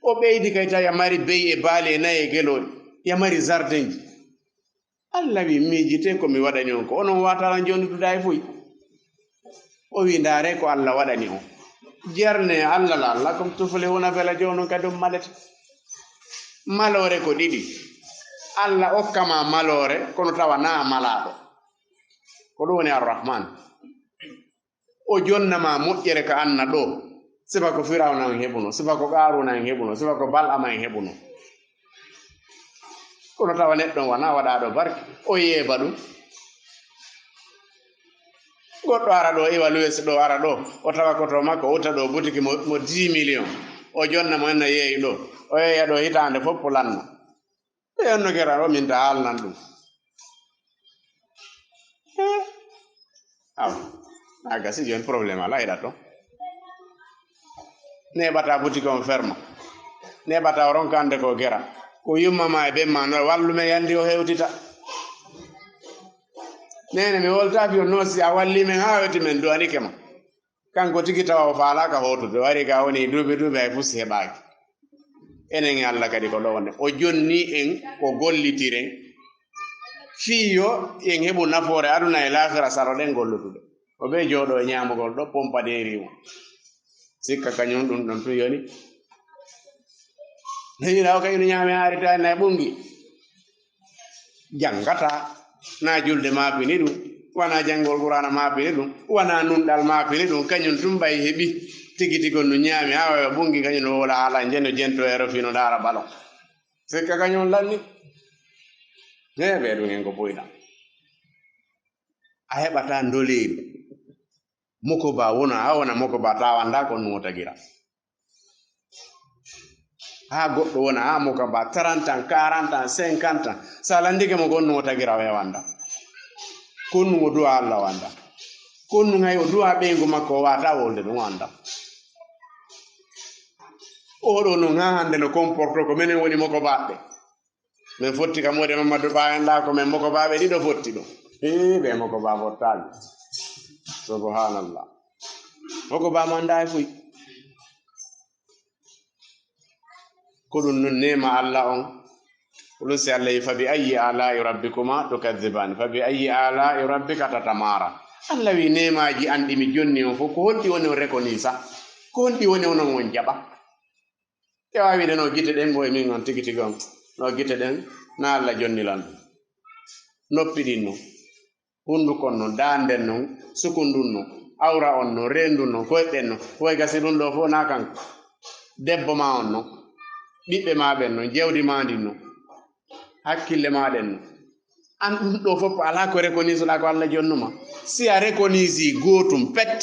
O ɓeydi kadi tawi a mari beyi e baali e nayi e gelooɗi, ya mari jardinji. Allah wi, miijite ko mi waɗani on ko, onon waataran jonnuduɗa e fuy. O wi, ndaare ko Allah waɗani on. Jerne Allah, la'allakum tuflihuna, bela joonon kadi on malete. Maloore ko ɗiɗi. Allah okka ma maloore, kono tawa na malaaɗo. Ko ɗum woni Ar-Rahman. O jonna ma moƴƴere ka anna ɗo. Sifa ko Firawna en heɓuno, sifa ko Qaaruna en heɓuno, sifa ko Bal'ama en heɓuno. Kono tawa neɗɗo on wona waɗaaɗo barke, o yeeba ɗum. Goɗɗo ara ɗo, iwa luwes ɗo, ara ɗo, o tawa ko to makko, o uta ɗo butiki mo, mo dix millions, o jonna mo henna yeeyi ɗo, o yeeya ɗo hitaande fof lanna. Ɓe on no gera o min ta haalnan ɗum. Eh? Aw, a gasi joni problème ala heɗa to. Neɓata boutique on ferma. Neɓata o ronkande ko gera. Ko yumma ma e ɓen ma no wallu men yandi o hewtita. Nene mi woltaaki on no si a walli men haa hewti men duwanike ma. Kanko tigi tawa o faalaaka hootude, o ari ga woni duuɓi duuɓi hay fus heɓaaki. Enen e Allah kadi ko ɗo wonde. O jonni en ko gollitiren. Fii yo en heɓu nafoore aduna e laakara, saroɗen gollutude. O ɓe jooɗo e ñaamugol ɗo, pompa deeri mo. Sikka kañum ɗum ɗon tun yoni. Nde wiɗa o kañum no ñaami haari taani na e ɓungi. Janngata, na julde maapini ɗum, wana janngol Qur'aana maapini ɗum, wana nunɗal maapini ɗum, kañum tun ɓay heɓi tigi tigi on no ñaami haa wawa ɓungi, kañum no wowla haala nje no jento e rofi no ndaara balon. Sikka kañum lanni. Ne ɓe ɗum en ko boyɗa. A heɓata ndoleeri. Moko ba wona, a wona moko ba tawa nda ko no tagira. Ha goɗɗo wona, ha moko ba trente ans, quarante ans, cinquante ans. Sa landike mo gonno o tagira we wanda. Konnu o du'a Allah wanda. Konnu hay o du'a ɓeygu makko o wata wolde ɗum wanda. Oɗo non ha hande no comporto ko menen woni moko baɓɓe. Min fotti kam wode Mamadou Ba en ɗa ko min moko baɓe ɗiɗo fotti ɗum. Hii, ɓe moko ba fottaali. Subhanallah. Moko ba mo annda e fuy. Ko ɗum nun neema Allah on. Ko ɗum si Allah yi, "Fa bi ayyi alaa'i rabbikuma tukadhiban? Fa bi ayyi alaa'i rabbika tatamara?" Allah wi, "Neemaaji an ɗi mi jonni on fof, ko honɗi woni on reconnaissant? Ko honɗi woni on on jaɓa?" Te waawi wiide no gite ɗen, mbo e min on tigi tigi on. No gite ɗen, na Allah jonni lan. Noppi ɗin non. Hundukon non, daanden non, sukundun non, awra on non, reendun non, koyɗen non. Woy gasi ɗum ɗo fof na kanko. Debbo ma on non. Ɓiɓɓe ma ɓen non, jawdi ma ndin non. Hakkille ma ɗen non. An ɗum ɗo fof alaa ko reconnaissance ko Allah jonnuma. Si a reconnaissance gootum pet.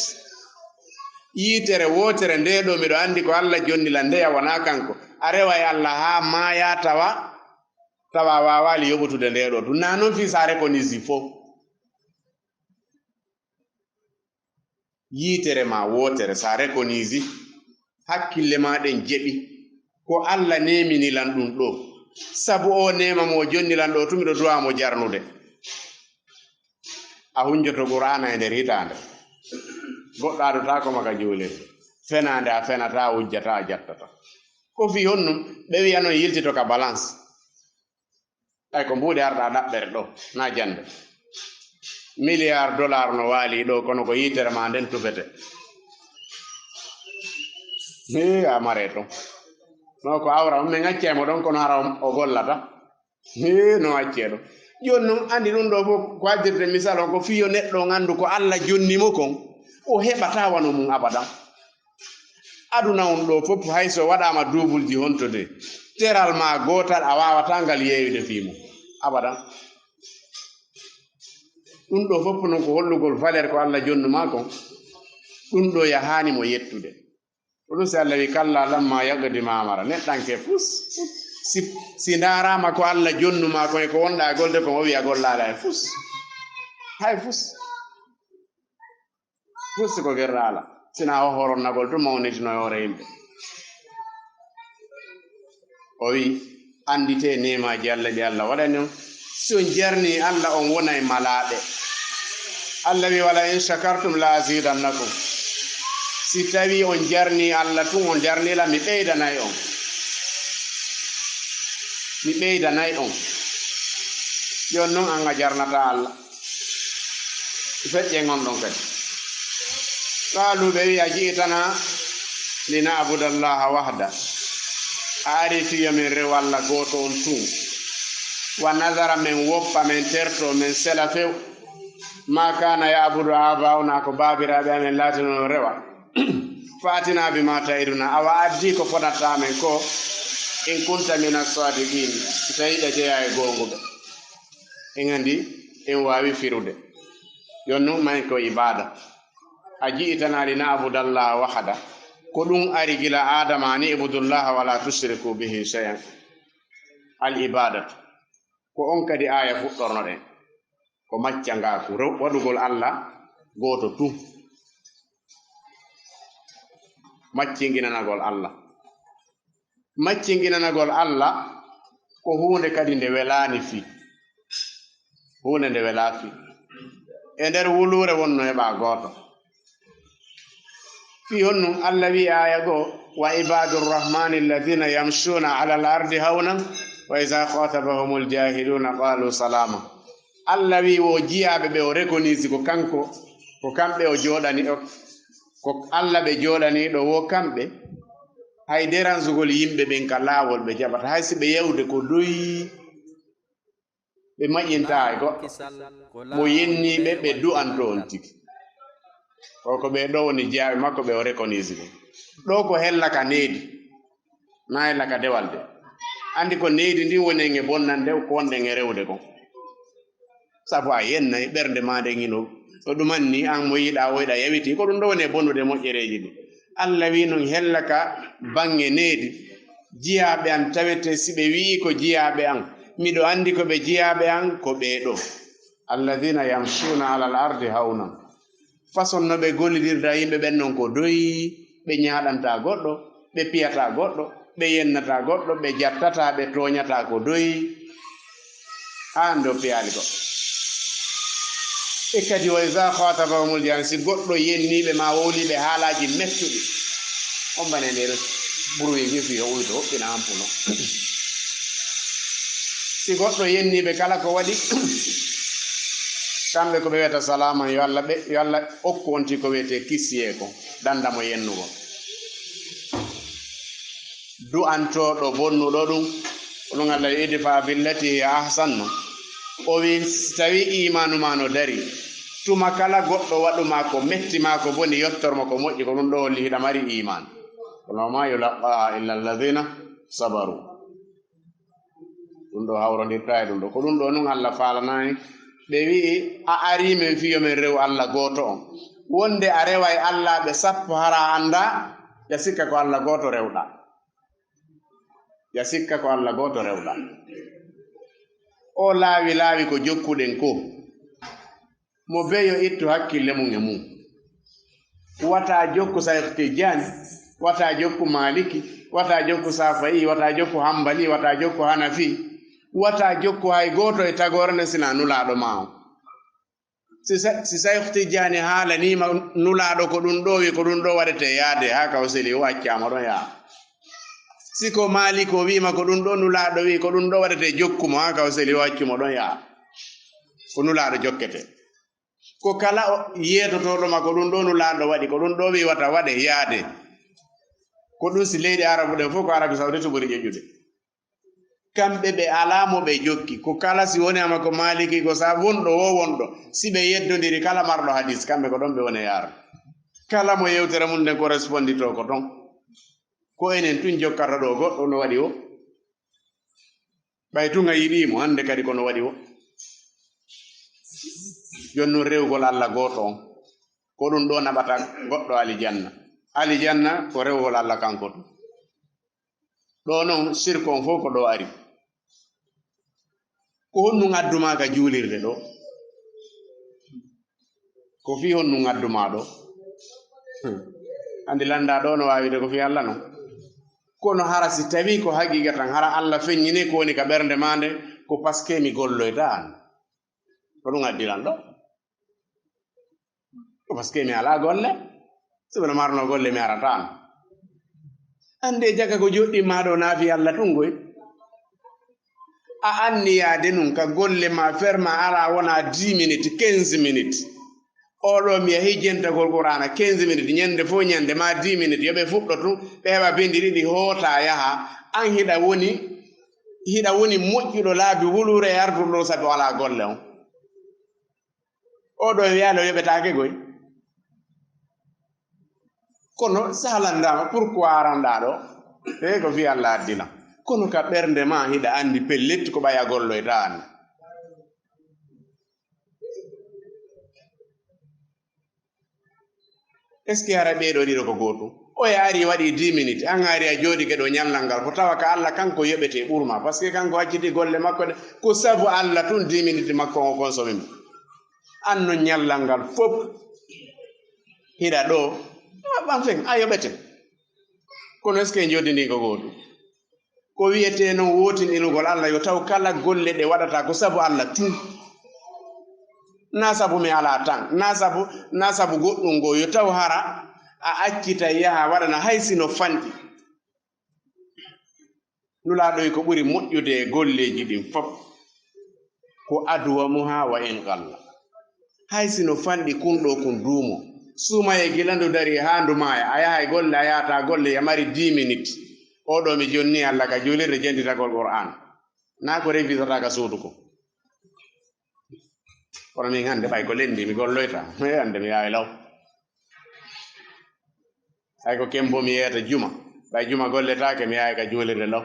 Yiitere wootere nde ɗo miɗo anndi ko Allah jonni lan ndeya wona kanko. A rewa e Allah haa maaya tawa, tawa a waawaali yoɓutude nde ɗo. Ɗum na noon fii sa reconnaissance fof. Yiitere ma wootere, sa reconnaissance, hakkille ma ɗen jeɓi, ko Allah neemini lan ɗum ɗo. Sabu o neema mo o jonni lan ɗo, tun miɗo du'a mo jarnude. A hunjoto Qur'aana e nder hitaande. Goɗɗo adotaako ma ka juulirde. Fenaande a fenata, a wujjata, a jattata. Ko fii honɗum? Ɓe wi'a non yiltito ka balance. Ay ko mbuuɗe arɗa ɗaɓɓere ɗo, na jannde. Milliard dollar no waali ɗo, kono ko yiitere ma nden tufete. Hee, a mare to. No ko awra on, min accay mo ɗon, kono hara on o gollata. Hee, no accee ɗo. Jooni non, anndi ɗum ɗo fof ko addirde misal on, ko fii yo neɗɗo on anndu ko Allah jonni mo kon, o heɓataa wano mum abadan. Aduna on ɗo fof, hay so waɗaama duubulji honto de, teral ma gootal a waawataa ngal yeeyude fii mum. Abadan. Ɗum ɗo fof non ko hollugol valeur ko Allah jonnuma kon. Ɗum ɗo yahaani mo yettude. Ko ɗum si Allah wi, "Kalla lamma yaqdi ma amara." Neɗɗanke fus. Si, si ndaaraama ko Allah jonnuma kon e ko wonɗa e golde kon, o wi'a gollaala e fus. Hay fus. Fus ko gerɗaala. Sina o horonnagol to mawnitino e hoore yimɓe. O wi, anndite neemaaji Allah ɗi Allah waɗani on. Si on jarni Allah, on wonay malaaɓe. Allah wi, "Wala in shakartum la azidannakum." Si tawi on jarni Allah tun, on jarnila, mi ɓeydanay on. Mi ɓeydanay on. Yon non an a jarnata Allah. Feƴƴen on ɗon kadi. Qaalu, ɓe wi'a, "Ji'tana lina'budallaha wahda." A ari fii yo min rew Allah gooto on tun. "Wa nadhara," min woppa, min terto, min sela few. "Ma kana ya'budu aba'una," ko baabiraaɓe amen laatino no rewa. "Fa'tina bima ta'iduna," awa addi ko fodanta men ko. "In kunta mina sadiqin," si tawi ɗa jeyaa e goonguɓe. En anndi, en waawi firude. Yon non may ko ibaada. A ji'tana lina'budallaha wahda. Ko ɗum ari gila Aadama, "Ani ibudullaha wala tushriku bihi shay'an." Al ibadatu. Ko on kadi aaya fuɗɗornoɗen. Ko maccangaaku, rew-, waɗugol Allah gooto tun. Maccinginanagol Allah. Maccinginanagol Allah ko huunde kadi nde welaani fii. Huunde nde welaa fii. E nder wuluure wonno heɓa gooto. Fii honɗum Allah wi'i aaya goo, "Wa ibadur rahmani alladhina yamshuna ala al-ardi hawnan, wa idha khatabahumul jahiluna qalu salama." Allah wi'i wo jiyaaɓe ɓe o rekonisi ko kanko, ko kamɓe o jooɗani, o, ko Allah ɓe jooɗaniiɗo wo kamɓe. Hay deransugol yimɓe ɓen ka laawol ɓe jaɓata, hay si ɓe yewde ko doyi, ɓe maƴintaa e goɗɗo. Mo yenniiɓe ɓe du'anto on tigi. O ko ɓe ɗo woni jiyaaɓe makko ɓe o rekonisi ɓe. Ɗo ko hella ka needi. Naayla ka dewal de. Anndi ko needi ndin woni en e bonnande, ko wonɗen e rewde kon. Sabu a yennay ɓernde maa nden hino, no ɗuman ni, an mo yiɗaa woyɗa yawiti, ko ɗum ɗo woni e bonnude moƴƴereeji ɗin. Allah wi'i non hella ka baŋŋe needi, jiyaaɓe an tawete si ɓe wi'i ko jiyaaɓe an, miɗo anndi ko ɓe jiyaaɓe an, ko ɓee ɗo. Alladhina yamshuna alal ardi hawnan. Façon no ɓe gollidirta yimɓe ɓen non ko doyi, ɓe ñaaɗantaa goɗɗo, ɓe piyataa goɗɗo, ɓe yennataa goɗɗo, ɓe jattataa, ɓe tooñataa ko doyi. Haa ndo piyaali goɗɗo. E kadi, wa iza khatabahumul jahilun, si goɗɗo yenniiɓe ma wowliiɓe haalaaji mettuɗi, on bane nder buruwi ngi fi o uyto hoɓɓina ampuno. Si goɗɗo yenniiɓe kala ko waɗi, kamɓe ko ɓe wiyata salaaman, yo Allah ɓe, yo Allah okku on ti ko wiyetee kissiyee ko, dandamo yennugol. Du'antooɗo bonnuɗo ɗum, ko ɗum Allah wi'i, idfa billati hiya ahsanu. O wi'i, si tawi iimaanu maa no dari, tuma kala goɗɗo waɗu maa ko metti maa ko boni, yottor mo ko moƴƴi, ko ɗum ɗo holli hiɗa mari iimaan. Kono wa ma yulaqqa illa alladhina sabaru. Ɗum ɗo hawrondirtaa e ɗum ɗo. Ko ɗum ɗo nun Allah faalanaani. Ɓe wi'i, a arii men fii yo men rew Allah gooto on. Wonde a reway Allah ɓe sappo hara a anndaa, ya sikka ko Allah gooto rewɗaa. Ya sikka ko Allah gooto rewɗaa. O laawi laawi ko jokkuɗen ko. Mo beyo ittu hakkille mum e mum. Wata jokku Sayh Tijjani, wata jokku Maliki, wata jokku Safa'i, wata jokku Hambali, wata jokku Hanafi, wata jokku hay gooto e tagoore nden sina nulaaɗo ma on. Si Sa-, si Sayh Tijjani haalaniima nulaaɗo ko ɗum ɗo wi, ko ɗum ɗo waɗete yaade, haa ka o seli o accaama ɗon yaa. Si ko Malik o wiima ko ɗum ɗo nulaaɗo wi, ko ɗum ɗo waɗete jokku mo, haa ka o seli o accu mo ɗon yaa. Ko nulaaɗo jokkete. Ko kala o yeetotooɗo ma ko ɗum ɗo nulaaɗo waɗi, ko ɗum ɗo wi wata waɗe yaade. Ko ɗum si leyɗe Arabu ɗen fof ko Arabi Sawditi ɓuri ƴoƴƴude. Kamɓe ɓe alaa mo ɓe jokki. Ko kala si woni ama ko Maliki, ko sa wonɗo wo wonɗo. Si ɓe yeddondiri kala marɗo hadis, kamɓe ko ɗon ɓe woni e yaara. Kala mo yewtere mum nden correspondito ko ton. Ko enen tun jokkata ɗo goɗɗo no waɗi o. Ɓay tun a yiɗii mo, hannde kadi ko no waɗi o. Jon nun rewgol Alla gooto on. Ko ɗum ɗo naɓata goɗɗo alijanna. Alijanna ko rewgol Alla kanko tun. Ɗo non sirku on fof ko ɗo ari. Ko honɗum addu maa ka juulirde ɗo? Ko fii honɗum addu maa ɗo? Hmm. Andi lannda ɗo no waawi de ko fii Alla non. Kono hara si tawii ko haqiiqa tan, hara Alla feññini ko woni ka ɓernde maa nde, ko paske mi golloyta an. Ko ɗum addi lan ɗo. Ko paske mi alaa golle. Si mi no marno golle, mi arata an. Ande jaka ko joɗɗin maa ɗo naafi Alla tun koy. A anniyaade nun ka golle maa, fer maa alaa wonaa dix minutes, quinze minutes. Oo ɗo mi yahi jentagol Qur'aana quinze minutes, ñande fof ñande maa dix minutes, yo ɓe fuɗɗo tun, ɓe heɓa bindi ɗiɗi hoota yaha. An hiɗa woni, hiɗa woni moƴƴuɗo laabi wuluure e arduɗo ɗo sabu alaa golle on. Oo ɗo e wiyaano yoɓetaake koy. Kono si a landaama, pourquoi aranɗaa ɗo? He ko fii Alla addi lan. Kono ka ɓernde maa hiɗa anndi pellet ko ɓay a golloyta an. Est-ce que hara ɓee ɗoo ɗiɗo ko gootum? Oya ari waɗi dix minutes, an ari a jooɗike ɗo ñallal ngal, ko tawa ka Alla kanko yoɓete ɓurma, parce que kanko acciti golle makko ɗe, ko sabu Alla tun dix minutes makko on o consomi mo. An non ñallal ngal fof hiɗa ɗo, enfin, a yoɓete. Kono est-ce que jooɗi ndi ko gootum? Ko wiyetee non wootinɗinugol Alla, yo taw kala golle ɗe waɗata ko sabu Alla tun. Naa sabu mi alaa tan, naa sabu, naa sabu goɗɗum goo, yo taw hara a accitay yaha waɗana hay si no fanɗi. Nulaaɗo wi ko ɓuri moƴƴude e golleeji ɗin fof, Ko aduwa mu haa wa in qalla. Hay si no fanɗi kun ɗoo kun duumo. Suumaye gila ndu dari haa ndu maaya. A yahay golle, a yahata golle, ya mari dix minutes. Oo ɗoo mi jonni Alla ka juulirde jentitagol Qur'aan. Naa ko revisata ka suudu ko. Kono min hannde ɓay ko lenndi mi golloyta. Hannde mi yahay law. Hay ko kembo mi yeeyata juma. Ɓay juma golletaake, mi yahay ka juulirde law.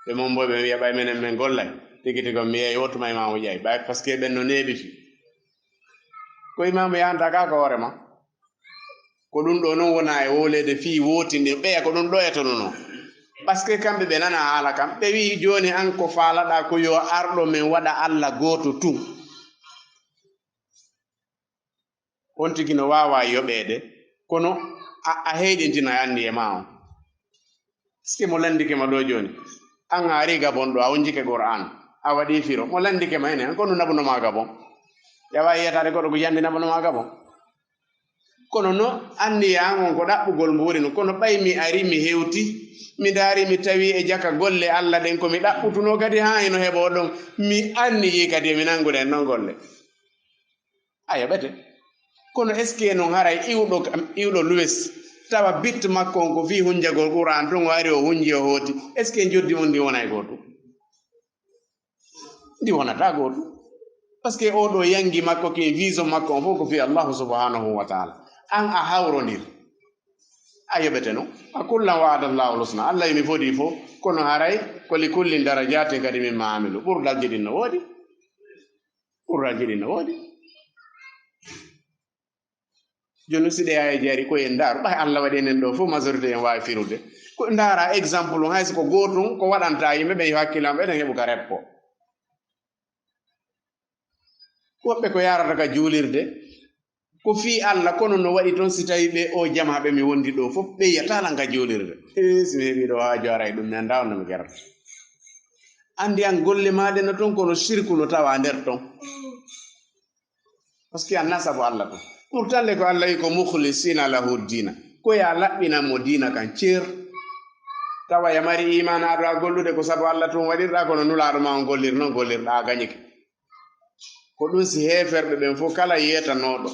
Ɓe mon bo ɓe wi'a ɓay menen men gollay. Tigi tigi on mi yeeyay wotuma imaamu ƴay. Ɓay parce que ɓen no neeɓiti. Ko imaamu yahanta ka ko hoore ma. Ko ɗun ɗoo non wona e wooleede fii wootinde ɓeya ko ɗun ɗoo e tono non. Parce que kamɓe ɓe nana haala kam. Ɓe wi'i jooni an ko faalaɗaa ko yo arɗo men waɗa Alla gooto tun. On tigi no waawaa yoɓeede, kono a, a heyɗintinay anniye maa on. Est-ce que mo lanndike ma ɗoo jooni? An a arii Gabon ɗoo, a wonjike Qur'aan, a waɗii firo. Mo lanndike ma enen, an ko no naɓuno maa Gabon? Yawa yeetaade goɗɗo ko jannde naɓuno maa Gabon. Kono no anniye an on ko ɗaɓɓugol mbuuri non. Kono ɓay mi arii, mi hewti, mi ndaari, mi tawi e jaka golle Alla ɗen ko mi ɗaɓɓutunoo kadi haa hino heɓoo ɗon, mi anniyii kadi e mi nanngude en non golle. A yoɓete. Kono est-ce que non haray iwɗo kam, iwɗo Luwes, tawa bit makko on ko fii hunjagol Qur'aan tun, o ari o hunji o hooti, est-ce que njoddi mun ndi wonay gootum? Ndi wonataa gootum. Parce que oo ɗoo yangi makko kin, vision makko on fof ko fii Allahu subhanahu wa ta'ala. An a hawrondir. A yoɓete non. A kullan wa'ada Allahu l-husna. Alla yo mi fodi fof, kono haray ko li kullin darajatin kadi mimma amilu. Ɓurdalji ɗin no woodi. Ɓurdalji ɗin no woodi. Jooni si ɗe aya jari ko en ndaaru, ɓay Alla waɗi enen ɗoo fof majorité en waawi firude. Ko ndaara exemple on, hay si ko gootum ko waɗanta yimɓe ɓen yo hakkilaaɓe ɓen heɓu ka reppo. Woɓɓe ko yaarata ka juulirde, ko fii Alla, kono no waɗi ton si tawi ɓe oo jamaa ɓe mi wondi ɗoo fof, ɓe yi'ataa lan ka juulirde. Ee, si mi heɓii ɗoo haaju haray ɗum mi anndaa on no mi gerata. Anndi an golle maa ɗen no ton, kono sirku no tawa nder ton. Parce que a nasabu Alla ton. Pourtant le ko Alla wi ko mukhlisina lahu dina. Ko ya laɓɓinan mo diina kan ceer. Tawa ya mari iimaan, aɗa gollude ko sabu Alla tun waɗirɗaa, kono Nulaaɗo maa on golliri non, gollirɗaa a gañike. Ko ɗun si heeferɓe ɓen fof kala yeetanooɗo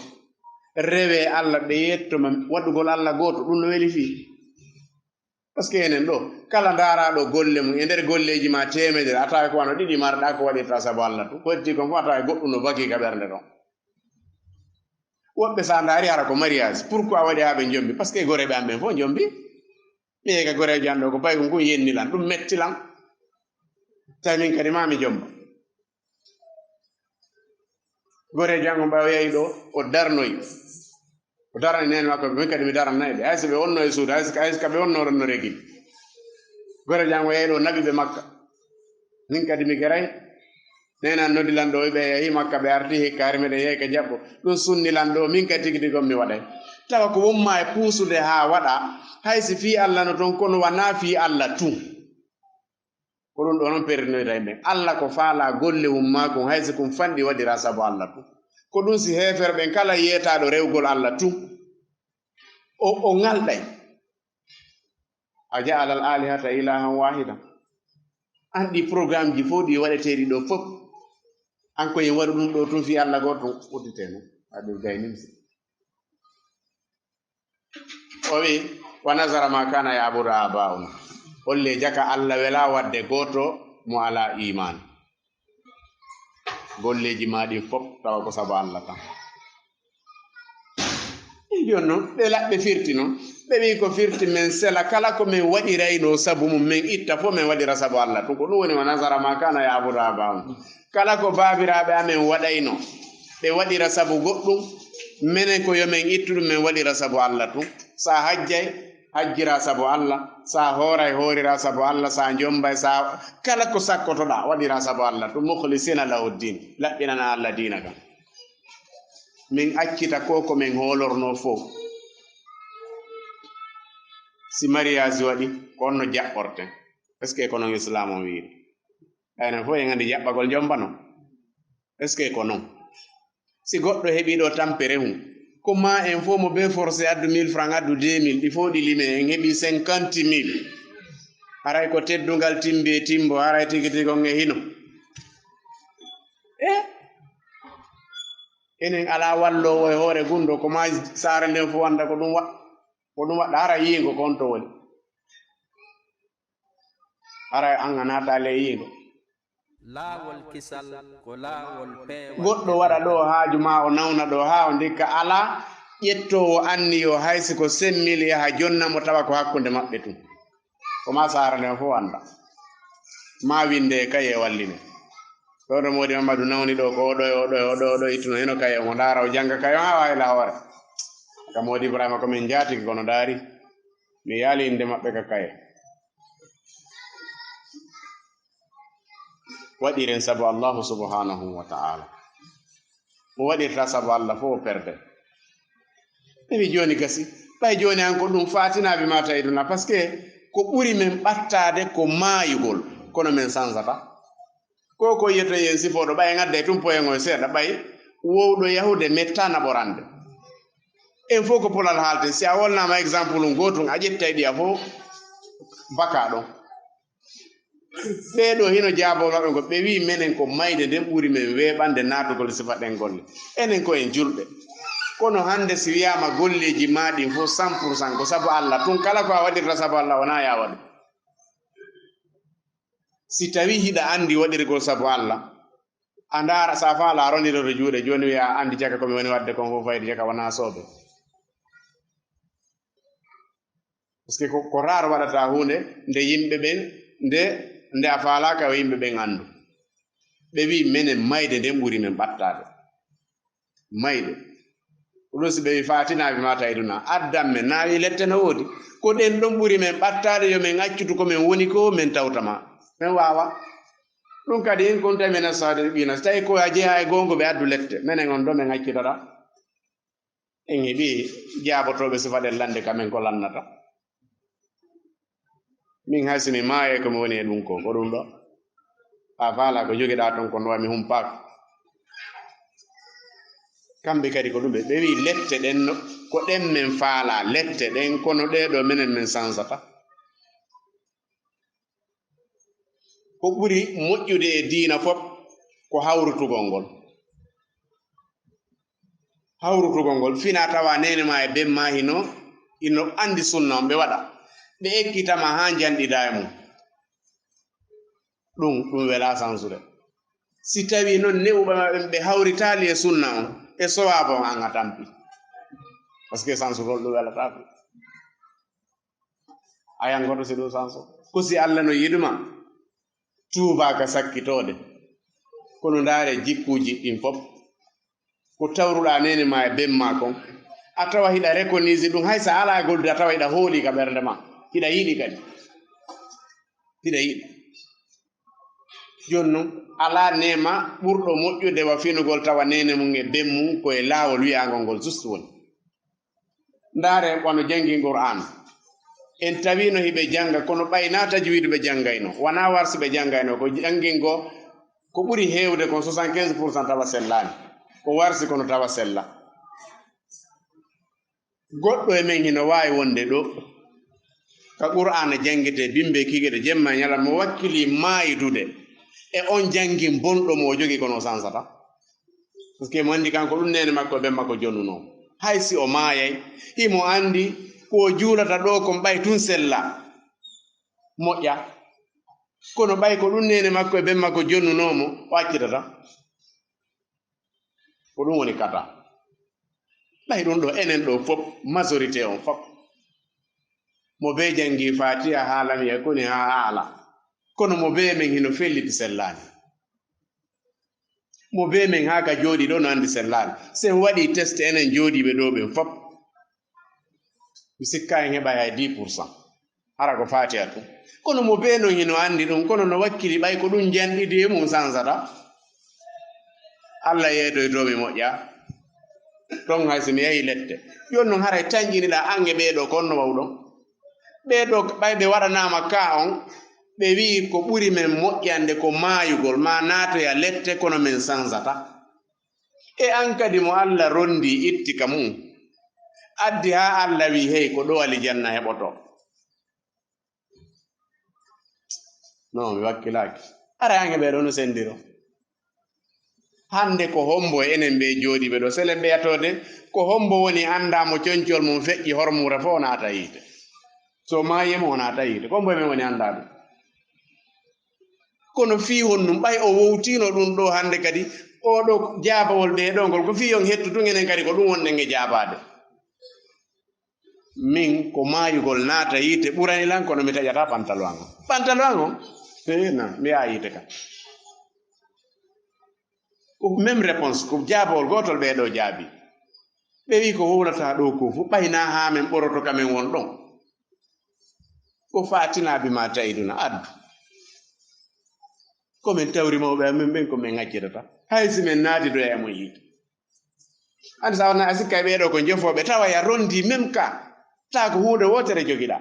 rewee Alla ɓe yetto ma waɗugol Alla gooto, ɗun no weli fii. Parce que enen ɗoo, kala ndaaraaɗo golle mun, e nder golleeji maa teemedere, a tawa ko wano ɗiɗi marɗaa ko waɗirtaa sabu Alla tun. Ko heddii kon fof a tawa e goɗɗun no bagii ka ɓernde ton. Woɓɓe si a ndaari hara ko mariage, pourquoi waɗi haa ɓe njombi? Parce que goreeɓe an ɓen fof njombi. Mi yehi ka goreejo an ɗoo, ko paykun kun yenni lan, ɗun metti lan. Tawi min kadi maa mi jomba. Goreejo an on ɓay o yahi ɗoo, o darnoyi. O darani neene makko, min kadi mi daranay ɓe. Hay so ɓe wonno e suudu, hay so, hay so ka ɓe wonno ɗon no regili. Goreejo an o yahi ɗoo, naɓi ɓe Makka. Min kadi mi geray. Neene an noddi lan ɗoo, ɓe yahi Makka, ɓe arti hikka, hari meɗen yahi ka jaɓɓo. Ɗun sunni lan ɗoo, min kadi tigi tigi on mi waɗay. Tawa ko won maa e puusude haa waɗa, hay si fii Alla no ton, kono wanaa fii Alla tun. Ko ɗun ɗoo non pertinoyta yimɓe. Alla ko faalaa golle mun maa kun, hay si kun fanɗi waɗiraa sabu Alla tun. Ko ɗun si heeferɓe ɓen kala yeetaaɗo rewgol Alla tun, o, o ŋalɗay. A ja'ala al-alihata ilahan wahidan. An ɗi programmeji fof ɗi waɗeteeɗi ɗoo fof, an ko en waɗu ɗun ɗoo tun fii Alla gooto tun, udditee non. Haɗum gaynim si. O wi'i, "Wa nazara ma kana ya'budu aba'una." Holle jaka Alla wela wadde gooto mo alaa iimaan. Golleeji maa ɗin fof tawa ko sabu Alla tan. Jooni non, ɓe laɓɓe firti non. Ɓe wi'i ko firti men sela kala ko men waɗiraynoo sabu mun, men itta fof men waɗira sabu Alla tun. Ko ɗun woni, "Wa nazara ma kana ya'budu aba'una." Kala ko baabiraaɓe amen waɗayno, ɓe waɗira sabu goɗɗum, menen ko yo men ittu ɗum, men waɗira sabu Alla tun. Sa hajjay, hajjira sabu Alla. Sa hooray, hoorira sabu Alla. Sa jombay, sa kala ko sakkotoɗaa, waɗira sabu Alla tun. Mukhlisina lahu ddin, laɓɓinana Alla diina kan. Min accita ko ko men hoolornoo fof. Si mariage waɗi, ko on no jaɓɓorten. Est-ce que ko non Islam on wiiri? Enen fof en anndi jaɓɓagol jombano. Est-ce que ko non? Si goɗɗo heɓii ɗoo tampere hun, ko maa en fof mo bee forcé addu mille francs, addu deux mille, ɗi fof ɗi limee, en heɓii cinquante mille. Haray ko teddungal timbi e timbo, haray tigi tigi on e hino. E enen alaa walloowo e hoore gunndoo, ko maa saare nden fof annda ko ɗum wa-, ko ɗum waɗa, hara yiingo ko on to woni. Hara an a naataali e yiingo. Laawol kisal ko laawol peewal. Goɗɗo waɗa ɗo haaju maa, o nawna ɗo haa o ndikka, alaa ƴettoowo anniyo, hay si ko semmil yaha jonna mo tawa ko hakkunde maɓɓe tun. Ko maa saare nden fof annda. Maa winnde e kaye walline. Ɗo ɗo Moodi Mammadu nawni ɗo ko oɗo e oɗo e oɗo e oɗo ittuno hino kaye mo ndaara o jannga kaye o haa waawi la hoore. Ka Moodi Ibrahima ko min njaatigi kono ndaari. Mi yaali innde maɓɓe ka kaye. Waɗiren sabu Allahu subhanahu wa ta'ala. Mo waɗirta sabu Allah fof o perde. Emi jooni gasi. Ɓay jooni an ko ɗum fatinaaɓe mata e duna, parce que ko ɓuri men ɓattaade ko maayugol, kono men sansata. Ko ko yiyoto yen sifooɗo, ɓay en adday tum poyen on seeɗa, ɓay wowɗo yahude metta naɓorande. En fof ko polal haalten. Si a wolnaama exemple um gootum, a ƴettay ɗi a fof baka ɗon. Ɓee ɗoo hino jaaboo maɓɓe ngo, ɓe wi'i menen ko mayde nden ɓuri men weeɓande naatugol sifa ɗen golle. Enen ko en julɓe. Kono hannde si wiyaama golleeji maa ɗin fof cent pour cent ko sabu Allah, tun kala ko a waɗirta sabu Allah, wonaa yaa waɗu. Si tawii hiɗa anndi waɗirgol sabu Allah, a ndaara, sa faala a rondiroto juuɗe, jooni wiya a anndi jaka ko mi woni waɗde kon fof fayde jaka wonaa soobe. Parce que ko, ko rare waɗata huunde nde yimɓe ɓen, nde, nde a faalaaka yo yimɓe ɓen anndu. Ɓe wi'i menen mayde nden ɓuri men ɓattaade. Mayde. Ko ɗum si ɓe wi'i faatinaaɓe mata e duna, addan men, naa wi'i lette no woodi. Ko ɗen ɗon ɓuri men ɓattaade, yo men accutu ko men woni ko, men tawta ma. Men waawa. Ɗum kadi in kunta mina saadiqiina, si tawi ko a jeyaa e goongo ɓe addu lette, menen on ɗo men accitata. En heɓi jaabotooɓe sifa ɗen lande ka men ko lannata. Min hay si mi maayay ko mi woni e ɗum ko, ko ɗum ɗo. A faala ko jogiɗaa ton ko ndowa mi humpaako. Kamɓe kadi ko ɗum ɓe, ɓe wi'i lette ɗen no, ko ɗen men faala, lette ɗen, kono ɗee ɗo menen men sansata. Ko ɓuri moƴƴude e diina fof ko hawrutugol ngol. Hawrutugol ngol, fina tawa neene ma e ben ma hino, ino anndi sunna on ɓe waɗa. Ɓe ekkitama haa njanɗida e mum. Ɗum, ɗum welaa sansude. Si tawii noon ne'uɓe ma ɓen ɓe hawritaali e sunna on, e sowaaba on, an a tampi. Parce que sansugol ɗum welataako. A yankoto si ɗum sanso. Ko si Allah no yiɗuma, tuubaa ka sakkitoode. Kono ndaare jikkuuji ɗin fof. Ko tawruɗaa neene ma e ben ma kon. A tawa hiɗa reconnaître ɗum, hay so a alaa e gollude, a tawa hiɗa hooli ka ɓernde ma. Hiɗa yiɗi kadi. Hiɗa yiɗi. Jooni non, alaa neema ɓurɗo moƴƴude wa finugol tawa neene mum e ben mum ko e laawol wi'aangol ngol juste woni. Ndaare, wano janngin Qur'aan. En tawiino hiɓe jannga, kono ɓay naa tajwiidu ɓe janngayno. Wanaa warsi ɓe janngayno, ko janngingoo ko ɓuri heewde kon soixante-quinze pour cent tawa sellaani. Ko warsi kono tawa sella. Goɗɗo e men hino waawi wonde ɗo, ka Qur'aana janngetee bimbe kikiɗe jemma e ñalawma, mo wakkili maaydude e on janngin bonɗo mo o jogii kono o sansata. Parce que mo anndi kanko ɗum neene makko e ben makko jonnunoo. Hay si o maayay, himo anndi ko o juulata ɗo kon ɓay tun sella, moƴƴa. Kono ɓay ko ɗum neene makko e ben makko jonnunoo mo, o accitata. Ko ɗum woni kata. Ɓay ɗum ɗo, enen ɗo fop, majorité on fop, mo bee janngi Faatiha haa lam yakuni haa aala. Kono mo bee men hino felliti sellaani. Mo bee men haa ka jooɗi ɗo no anndi sellaani. Si en waɗi test enen jooɗiiɓe ɗo ɓen fop, mi sikka en heɓay hay dix pour cent. Hara ko Faatiha tun. Kono mo bee non hino anndi ɗum, kono no wakkili ɓay ko ɗum janɗidi e mum sansata. Allah yeedoytoo mi moƴƴa. Ɗon hay si mi yahi lette. Jooni non haray tanƴiniɗaa an e ɓee ɗo ko honno wawɗon? Ɓee ɗo ɓay ɓe waɗanaama ka on, ɓe wi'i ko ɓuri men moƴƴande ko maayugol, maa naatoya lette kono men sansata. E an kadi mo Allah rondi itti ka mum, addi haa Allah wi'i hey ko ɗo alijanna heɓoto. Non, mi wakkilaaki. Ara an e ɓee ɗo no senndiro. Hannde ko hombo e enen ɓe jooɗiiɓe ɗo, selen ɓeyatoode, ko hombo woni anndaa mo concol mum feƴƴi hormuure fof naata yiite? So maayi mo o naata yiite, ko hombo e men woni anndaa ɗum? Kono fii honɗum, ɓay o wowtiino ɗum ɗo hannde kadi, oo ɗo jaabawol ɓee ɗo ngol, ko fii yo en hettu tun enen kadi ko ɗum wonɗen e jaabaade. Min ko maayugol naata yiite ɓurani lan, kono mi taƴata pantalon an on. Pantalon an on? Ee, na, mi yaha yiite kan. Ko même réponse, ko jaabawol gootol ɓee ɗo jaabi. Ɓe wi ko wowlata ɗo ko fof, ɓay na haa men ɓoroto ka men won ɗon. Ko faatinaaɓe ma tawi ɗum na addu. Ko men tawri mawɓe amen ɓen, ko men accitata. Hay si men naati doya e mon yiite. Andi sa wona a sikka e ɓee ɗo ko jofooɓe, tawa ya rondi même ka. Ta ko huunde wootere jogiɗa.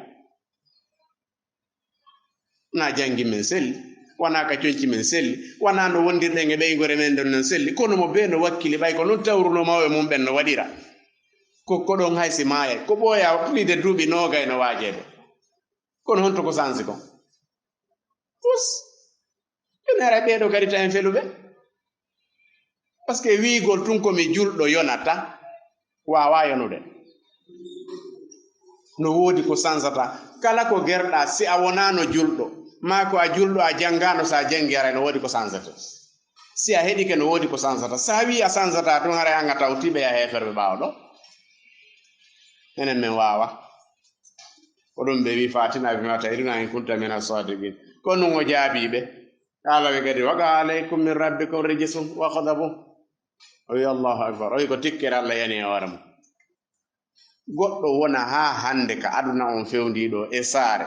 Na jangi men selli, wona ka conci men selli, wona no wondirɗen e ɓeygore men ɗon non selli, kono mo bee no wakkili ɓay ko non tawruno mawɓe mum ɓen no waɗira. Ko, ko ɗon hay si maayay, ko ɓooya plus de duuɓi noogay no waajeede. Kono honto ko sansi kon? Pus! Ɗum haray ɓee ɗo kadi tawen feluɓe. Parce que wiigol tun ko mi julɗo yonata, waawa yonude. No woodi ko sansata. Kala ko gerɗa, si a wonaano julɗo, maa ko a julɗo, a janngaano, so a janngi haray no woodi ko sansata. Si a heɗike, no woodi ko sansata. So a wii a sansata tun, haray an a tawti ɓe a heeferɓe ɓaawo ɗo. Enen men waawa. Ko ɗum ɓe wi, "Faatina bima ta'iduna in kunta mina sadiqin." Ko ɗum o jaabi ɓe. Qaala ɓe kadi, "Waqa alaykum min rabbikum rijsun wa ghadabun." O wi, "Allahu akbar." O wi, "Ko tikkere Allah yani e hoore mum." Goɗɗo wona haa hannde ka aduna on fewndii ɗo e saare.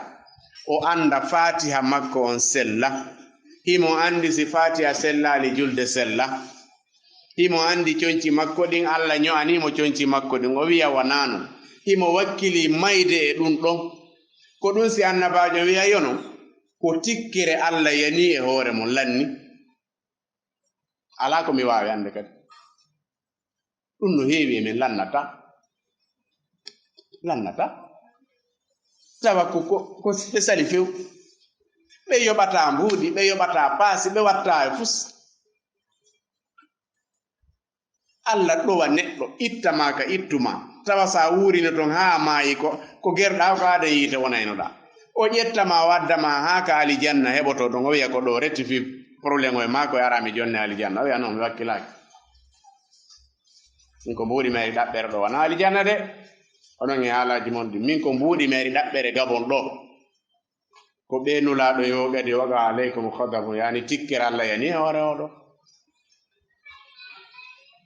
O annda Faatiha makko on sella. Himo anndi si Faatiha sellaali julde sella. Himo anndi conci makko ɗin, Allah ño'anii mo conci makko ɗin. O wi'a wanaano. Himo wakkili mayde e ɗum ɗon. Ko ɗum si annabaajo wi'a yono, ko tikkere Allah yani e hoore mum lanni. Alaa ko mi waawi annde kadi. Ɗum no heewi e men lannata. Lannata. Tawa ko, ko, ko ɓe sali few. Ɓe yoɓata mbuuɗi, ɓe yoɓata paasi, ɓe watta e fus. Allah ɗowa neɗɗo, itta ma ka ittu ma. Tawa sa wuurino ton haa maayi ko, ko gerɗa ko aada yiite wonaynoɗa. O ƴetta ma, o adda ma haa ka alijanna heɓoto ɗon. O wi'a ko ɗo rectifi problème o e maako e ara mi jonne alijanna. O wi'a non, mi wakkilaaki. Min ko mbuuɗi meeri ɗaɓɓere ɗo wona alijanna de. Onon e haalaaji mon ɗi. Min ko mbuuɗi meeri ɗaɓɓere Gabon ɗo. Ko ɓe nulaaɗo yo kadi waqa alaykum ghadabun, yani tikkere Allah yani e hoore oɗo.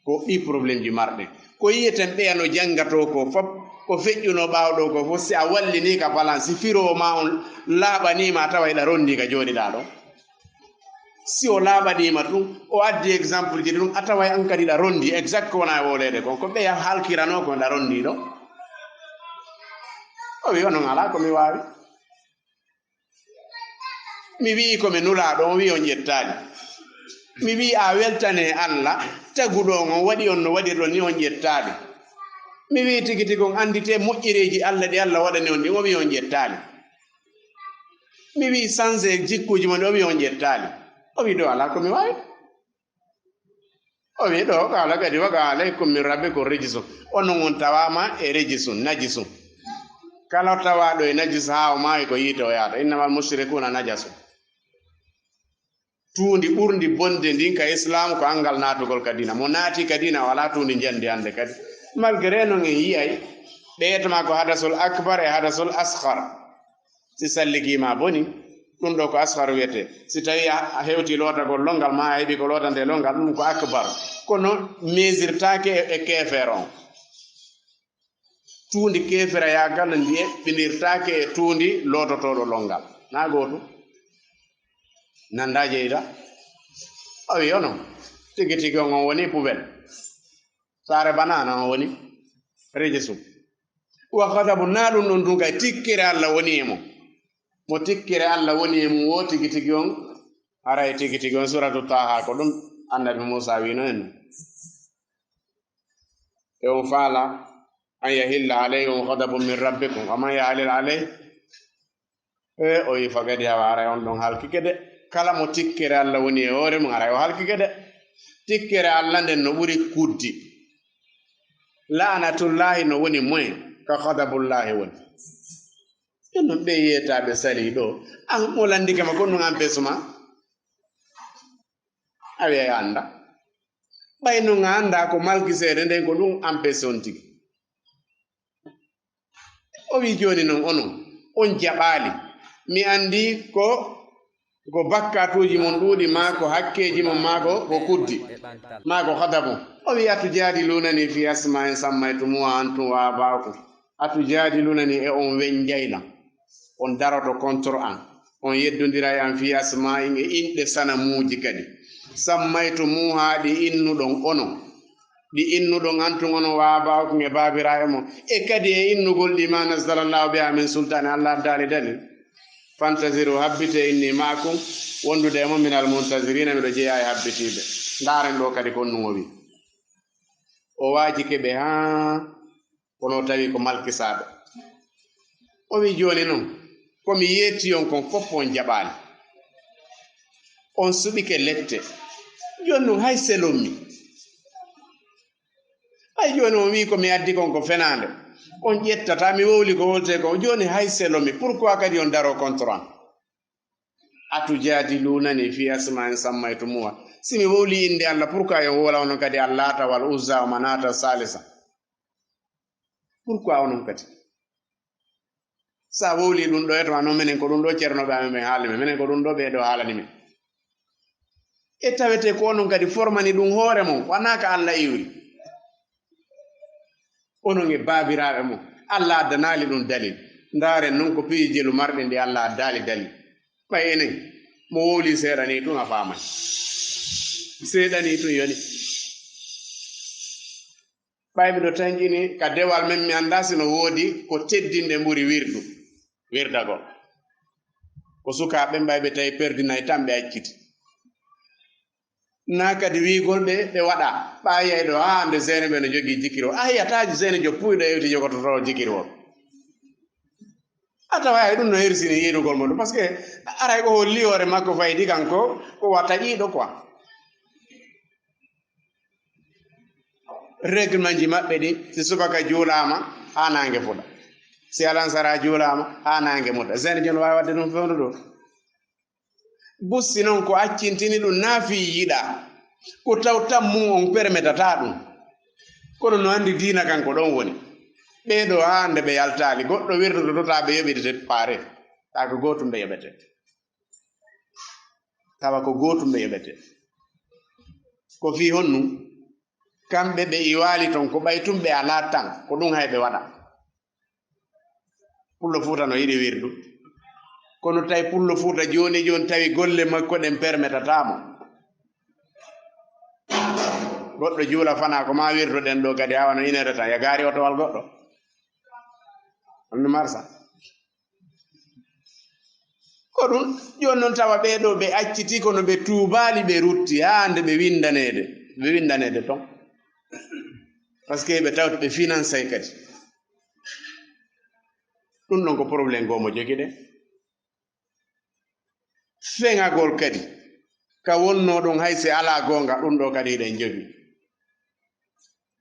Ko ɗi problème ji marɗen. Ko yiyeten ɓeya no janngatoo ko fop, ko feƴƴunoo ɓaawo ɗo ko fof, si a wallini ka balan, si firoo ma on laaɓanii ma, tawa hiɗa rondi ka jooɗiɗaa ɗo. Si o laaɓanii ma tun, o addi exemple ji ɗum, a tawa an kadi ɗa rondi exact ko wona e wowleede kon. Ko ɓeya halkiranoo kon ɗa rondi ɗo. O wi onon alaa ko mi waawi. Mi wi'i ko mi nulaaɗo, on wi'i on ƴettaali. Mi wi'i a weltane Allah, taguɗo on, on waɗi on no waɗirɗon ni, on ƴettaali. Mi wi'i tigi tigi on anndite moƴƴereeji Allah ɗi Allah waɗani on ɗin, o wi'i on ƴettaali. Mi wi'i sanse jikkuuji mon, o wi'i on ƴettaali. O wi'i ɗo alaa ko mi waawi. O wi'i ɗo, qaala kadi waqa alaykum min rabbikum rijsun. Onon on tawaama e rijisun, najisun. Kala tawaaɗo e najis haa o maayi ko yiite o yahata. Innamal mushrikuuna najasun. Tuundi ɓurndi bonde ndin ka Islam ko anngal naatugol ka diina. Mo naati ka diina o alaa tuundi njandi hannde kadi. Malgré non en yi'ay, ɓe ƴettama ko hadasul akbar e hadasul asghar. Si salligii ma boni, ɗum ɗo ko asghar wiyetee. Si tawii a, a hewtii lootagol lonngal ma, a heɓii ko lootantee lonngal, ɗum ko akbar. Kono meesirtaake e, e keefeero on. Tuundi keeferayaagal ndi eɓɓindirtaake e tuundi loototooɗo lonngal. Na gootum? Nanndaa jeyda? O wi onon, tigi tigi on, on woni poubelle. Saare banaana on woni rijisun. Wa ghadabun, na ɗum ɗon tun kay, tikkere Allah woni e mum. Mo tikkere Allah woni e mum, wo tigi tigi on, haray tigi tigi on, Suratu Taaha, ko ɗum Annabi Muusa wiino en. E on faala, an yahilla alaykum ghadabun min rabbikum, wa man yahlil alayhi, e o wi faqad hawa, haray on ɗon halkike de. Kala mo tikkere Allah woni e hoore mum, haray o halkike de. Tikkere Alla nden no ɓuri kuddi. La'natullaahi no woni moye, ka ghadabullaahi woni. Ɗum ɗum ɓe yeetaaɓe salii ɗo. An mo lanndike ma ko ɗum ampesuma? A wi'ay a annda. Ɓay non a annda ko malki seede nden ko ɗum ampes on tigi. O wi'i, "Jooni non onon, on jaɓaali. Mi anndi ko, ko bakkatuuji mon ɗuuɗi, maa ko hakkeeji mon, maa ko, ko kuddi, maa ko hadabu." O wi'i, "Atujaadilunani fi asma'in sammaytumuha antum wa aba'ukum." Atujaadilunani, e on wenjayna. On daroto contre an. On yeddondira e an fi asma'in e inɗe sanamuuji kadi. Sammaytumuha ɗi innuɗon onon. Ɗi innuɗon antum onon wa aba'ukum e baabiraaɓe mon. E kadi e innugol ɗi ma nazzalallahu biha min sultani, Allah addaali dalil. Fantaziru, habbite, inni ma'akum, wondude e mon, minal muntazirina, miɗo jeyaa e habbitiiɓe. Ndaaren ɗo kadi ko ɗum o wi. O waajike ɓe haa kono o tawi ko malkisaaɓe. O wi, "Jooni non, ko mi yeeti on kon fof on jaɓaali. On suɓike lette. Jooni non hay selon mi. Hay jooni on wi ko mi addi kon ko fenaande. On ƴettata, mi wowli ko wowlete kon. Jooni hay selon mi. Pourquoi kadi on daro contre an?" Atujaadilunani fi asma'in sammaytumuha. Si mi wowli innde Allah, pourquoi on wowla onon kadi Allaata wal Uzza wa Manaata Salisa? Pourquoi onon kadi? Sa wowli ɗum ɗo, e to wano menen ko ɗum ɗo ceernooɓe amen ɓen haalani men, menen ko ɗum ɗo ɓee ɗo haalani men. E tawete ko onon kadi formani ɗum hoore mon, wanaa ka Allah iwri. Onon e baabiraaɓe mon, Allah addanaali ɗum dalil. Ndaaren non ko piiji jelu marɗi ndi Allah addaali dalil. Ɓay enen, mo wowli seeɗa ni tun a faamay. Seeɗa ni tun yoni. Ɓay miɗo tanƴini ka dewal men, mi anndaa si no woodi ko teddinde ɓuri wirdu, wirdagol. Ko sukaaɓe ɓen ɓay ɓe tawi perdinay tan ɓe acciti. Naa kadi wiigol ɓe, ɓe waɗa. Ɓay yay ɗo, haa hannde Zeyne ɓe no jogii jikiri o. A yi'ataa Zeyne jo puuyɗo ewti jogototoo jikiri o. A tawa hay ɗum no hersini yiidugol mo ɗum, parce que aray ko holli hoore makko faydi kanko, ko wata ƴiiɗo quoi. Règlement ji maɓɓe ɗi, si subaka juulaama, haa naange fuɗa. Si alansara juulaama, haa naange muta. Zeyne jon waawi waɗde ɗum fewndo ɗo. Bussi non ko accintini ɗum naa fii yiɗa. Ko taw tammum on permetata ɗum. Kono no anndi diina kan ko ɗon woni. Ɓee ɗo haa hannde ɓe yaltaali. Goɗɗo wirdude to taa ɓe yoɓidete paare. Taa ko gootum ɓe yoɓete. Tawa ko gootum ɓe yoɓete. Ko fii honɗum? Kamɓe ɓe iwaali ton, ko ɓay tun ɓe alaa tan, ko ɗum hay ɓe waɗa. Pullo Fuuta no yiɗi wirdu. Kono tawi Pullo Fuuta jooni jooni tawi golle makko ɗen permetataa mo. Goɗɗo juula fanaa ko maa wirdoɗen ɗo kadi, awa no inere tan, ya gaari otowal goɗɗo. On no marsa. Ko ɗum, jooni non tawa ɓee ɗo ɓe accitii, kono ɓe tuubaali, ɓe rutti, haa hannde ɓe winndaneede, ɓe winndaneede ton. Parce que ɓe tawti ɓe financé kadi. Ɗum ɗon ko problème goo mo jogiɗen. Feŋagol kadi, ka wonnoo ɗum, hay si alaa goonga, ɗum ɗo kadi hiɗen jogii.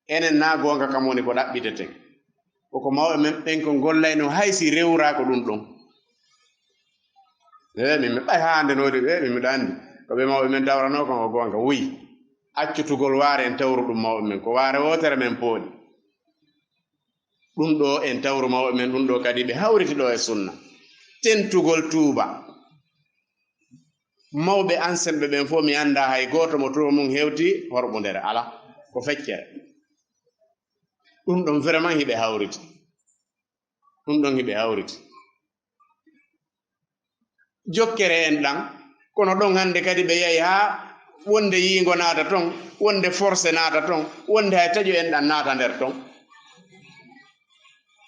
Enen naa goonga kam woni ko ɗaɓɓiteten. Ko ko mawɓe men ɓen ko ngollayno, hay si rewraa ko ɗum ɗon. E min mi ɓay haa hannde no waɗi, e min miɗo anndi ko ɓe mawɓe men dawranoo kon ko goonga. Wuy, accutugol waare en tawru ɗum mawɓe men, ko waare wootere men pooɗi. Ɗum ɗo en tawru mawɓe men, ɗum ɗo kadi ɓe hawriti ɗo e sunna. Tentugol tuuba. Mawɓe ansenɓe ɓen fof mi anndaa hay gooto mo turo mum hewti horɓundere, alaa, ko feccere. Ɗum ɗon vraiment hiɓe hawriti. Ɗum ɗon hiɓe hawriti. Jokkere en ɗan, kono ɗon hannde kadi ɓe yahi haa wonde yiingo naata ton, wonde force naata ton, wonde hay taƴo en ɗan naata nder ton.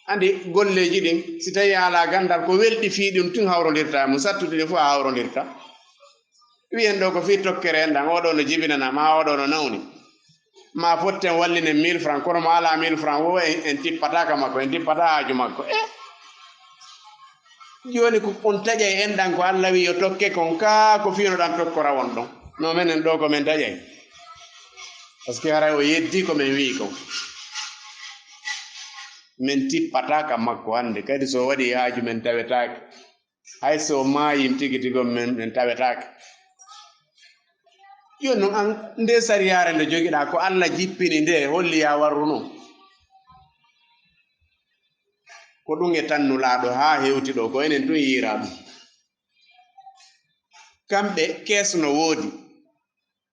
Andi golleeji ɗin, si tawii a alaa ganndal, ko welɗi fii ɗin tun hawrondirta e mum, sattuɗi ɗin fof a hawrondirta. Wiyen ɗo ko fii tokkere en ɗan, oɗo no jibinana, maa oɗo no nawni. Maa fotten wallinen mille francs, kono mo alaa mille francs, wo en, en tippataa ka makko, en tippataa haaju makko. Eh! Jooni ko on taƴay en ɗan ko Alla wi'i yo tokke kon, kaa ko fii no ɗan tokkora won ɗon? No menen ɗo ko men taƴay. Parce que haray o yeddi ko min wi'i kon. Min tippataa ka makko hannde, kadi so o waɗi haaju min tawetaake. Hay so o maayii tigi tigi on, min, min tawetaake. Yo non an, nde sariyaare nde jogiɗaa, ko Alla jippini nde, holli ya warru non. Ko ɗum e tan Nulaaɗo haa hewti ɗo, ko enen tun yiiraa ɗum. Kamɓe kees no woodi,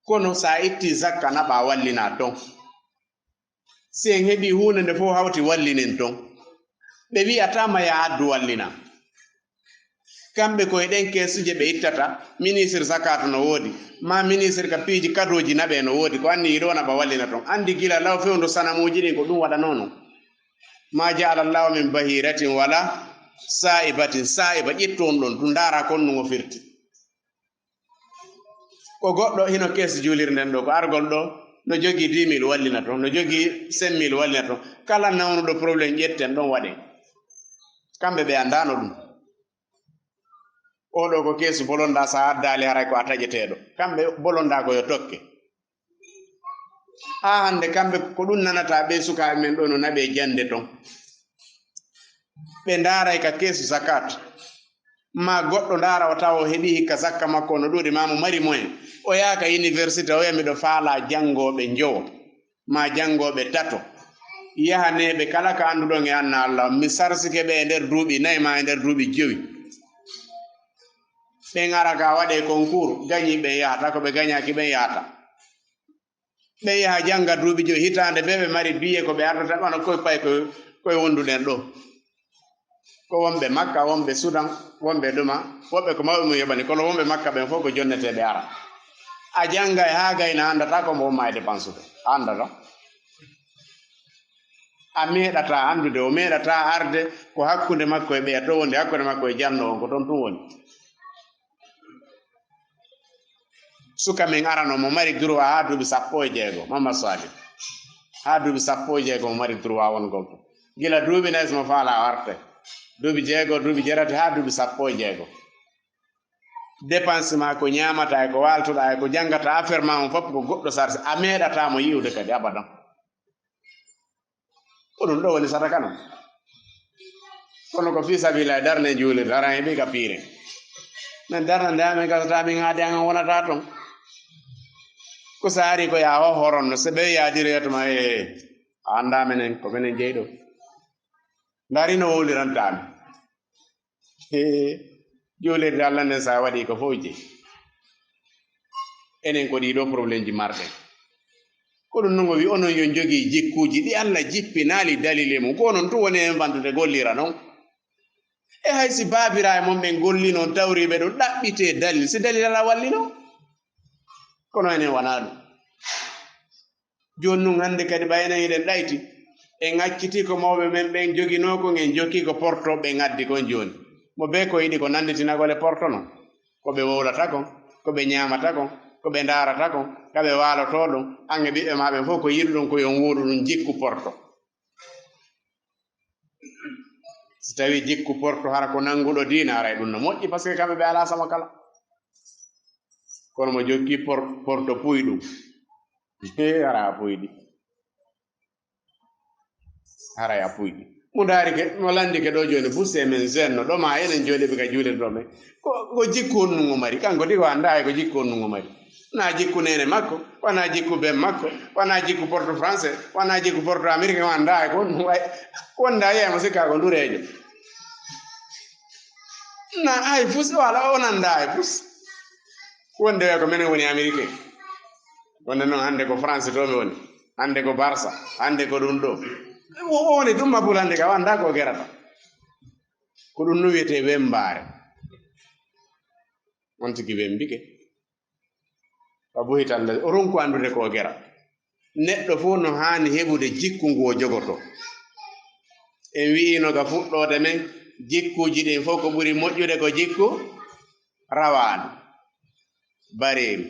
kono sa itti zakka naɓa wallina ton. Si en heɓi huunde nde fof hawti wallinen ton. Ɓe wi'ataa ma ya addu wallina. Kamɓe ko e ɗen keesuje ɓe ittata, ministre zakatu no woodi, ma ministre ka piiji kadooji naɓe no woodi, ko anni yiɗo naɓa wallina ton. Anndi gila law fewndo sanamuuji ɗin ko ɗum waɗanoo non. Ma ja'ala Allahu min bahiratin wala sa'ibatin, sa'iba ƴettu on ɗon, ɗum ndaara kon no ngo firti. Ko goɗɗo hino kees juulirde nden ɗo, ko argol ɗo, no jogii dix mille wallina ton, no jogii cinq mille wallina ton. Kala nawnuɗo problème ƴetten ɗon waɗen. Kamɓe ɓe anndaano ɗum. Oo ɗo ko keesu bolondaa, sa addaali haray ko a taƴeteeɗo. Kamɓe bolondaa ko yo tokke. Haa hannde kamɓe ko ɗum nanata ɓe sukaaɓe men ɗo no naɓe jannde ton. Ɓe ndaaray ka keesu zakat. Ma goɗɗo ndaara o tawa o heɓi hikka zakka makko no ɗuuɗi, ma mo mari moyen. O yaha ka université, o wi'a miɗo faalaa janngooɓe njowo, ma janngooɓe tato. Yahaneeɓe kala ka annduɗon e anna Allah, mi sarsike ɓe e nder duuɓi nayi ma e nder duuɓi jowi. Ɓen ara ka waɗe concours, gañi ɓen yahata, ko ɓe gañaaki ɓen yahata. Ɓe yaha jannga duuɓi joyi, hitaande bee ɓe mari biye ko ɓe ardata, wano koye pay koye, koye wonduɗen ɗo. Ko wonɓe Makka, wonɓe Sudan, wonɓe ɗuma, woɓɓe ko mawɓe mum yoɓani, kono wonɓe Makka ɓen fof ko jonneteeɓe ara. A janngay haa gayna, a anndataa ko mbo ummaa e dépensude. A anndataa. A meeɗataa anndude, o meeɗataa arde ko hakkunde makko e ɓeya, to wondi hakkunde makko e janno on, ko toon tun woni. Suka men arano mo mari droit haa duuɓi sappo e jeego, Mamad Salih. Haa duuɓi sappo e jeego mo mari droit wongol to. Gila duuɓi nayi so mo faalaa o arte. Duuɓi jeego, duuɓi jeetati haa duuɓi sappo e jeego. Dépense ma, ko ñaamata e ko waaltoɗaa e ko janngata, affaire ma on fof ko goɗɗo sarse. A meeɗataa mo yi'ude kadi abadan. Ko ɗum ɗo woni sadaka non. Kono ko fii sabiila darne juulirde, aran heɓi ka piire. Men darna nde amen gasata min haade an wonata ton. Ko saari ko yaa ho horon no se ɓe yaadiri yetuma, "Ee, a anndaa menen, ko menen jeyi ɗo. Ndaari no wowlirantaa mi." Hee, juulirde Allah nden, sa waɗi ko fof jeyi. Enen ko ɗii ɗoo problèmeji marɗen. Ko ɗum non o wi onon yo njogii jikkuuji ɗi Allah jippinaali dalil e mum. Ko onon tun woni heen fantude gollira non. E hay si baabiraaɓe mon ɓen golli non tawriiɓe ɗum, ɗaɓɓitee dalil. Si dalil alaa walli non. Kono enen wanaa ɗum. Jooni nun hannde kadi ɓay enen hiɗen ɗayti. En acciti ko mawɓe men ɓen joginoo kon, en jokki ko Porto ɓen addi kon jooni. Mo bee ko yiɗi ko nannditinagol e Porto non. Ko ɓe wowlata kon, ko ɓe ñaamata kon, ko ɓe ndaarata kon, ka ɓe waalotoo ɗum, an e ɓiɓɓe maa ɓen fof ko yiɗuɗon ko yo on wuuɗu ɗum jikku Porto. Si tawii jikku Porto hara ko nannguɗo diina, haray ɗum no moƴƴi, parce que kamɓe ɓe alaa sama kala. Kono mo jokki Por-, Porto puy ɗum. Hee, hara a puyɗi. Haray a puyɗi. Mo ndaarike, mo lanndike ɗo jooni, busse men zenno, ɗo ma enen jooɗiiɓe ka juulirde ɗo men. Ko, ko jikku honɗum o mari? Kanko tigi o anndaa hay ko jikku honɗum o mari. Wanaa jikku neene makko, wanaa jikku ben makko, wanaa jikku Porto Français, wanaa jikku Porto Amérique, o anndaa hay ko honɗum. Way, wonda yeemo sikka ko ndureejo. Na hay fus, wala o anndaa hay fus. Wonde ko menen woni Amérique. Wonde noon hannde ko France to mi woni. Hannde ko Barça, hannde ko ɗum ɗo. O woni ɗum Mabul hannde ka wanda ko gerata. Ko ɗum no wiyetee wembaare. On tigi wembike. Wa buhital nde o ronku anndude ko o gera. Neɗɗo fof no haani heɓude jikku ngu o jogotoo. En wi'iino ka fuɗɗoode men, jikkuuji ɗin fof ko ɓuri moƴƴude ko jikku rawaandu, bareeru.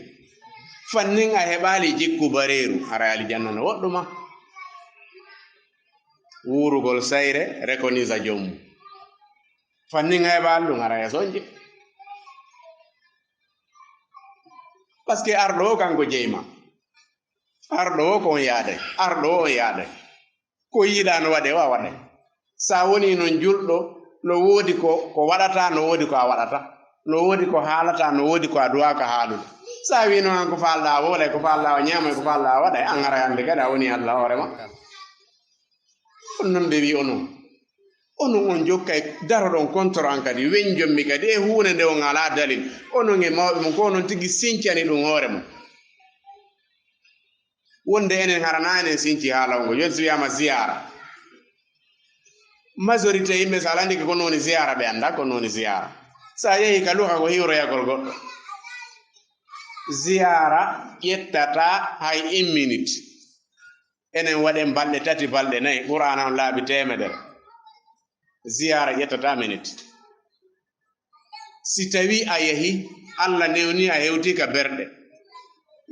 Fannin a heɓaali jikku bareeru, hara aljanna no woɗɗu ma. Wuurugol sayre, rekonisa joom mum. Fannin a heɓaali ɗum, hara e sonje. Parce que arɗo o kanko jeyi ma. Arɗo o ko on yaaday, arɗo o on yaaday. Ko yiɗaa no waɗee o a waɗay. So a wonii noon julɗo, no woodi ko, ko waɗataa, no woodi ko a waɗata, no woodi ko haalataa, no woodi ko a duwaaka haalude. So a wii noon aan ko faalɗaa a wowlay, ko faalɗaa o ñaamay, ko faalɗaa a waɗay, aan haray hannde kadi a wonii Alla hoore ma. On noon ɓe wii onon, onon on jokkay daroɗon contre an kadi, weñjon mi kadi e huunde nde on alaa dalil. Onon e mawɓe mon ko onon tigi sincani ɗum hoore mon. Wonde enen hara na enen sinci haala o ngo, jooni so wiyaama ziyaara. Majorité yimɓe so a landike ko nooni ziyaara ɓe annda ko nooni ziyaara. So a yehi ka luka ko hiwroyagol goɗɗo. Ziyaara ƴettata hay une minute. Enen waɗen balɗe tati, balɗe nayi, Qur'aana on laabi teemedere. Ziyaara ƴettata minute. Si tawi a yehi, Alla newni a hewti ka berɗe.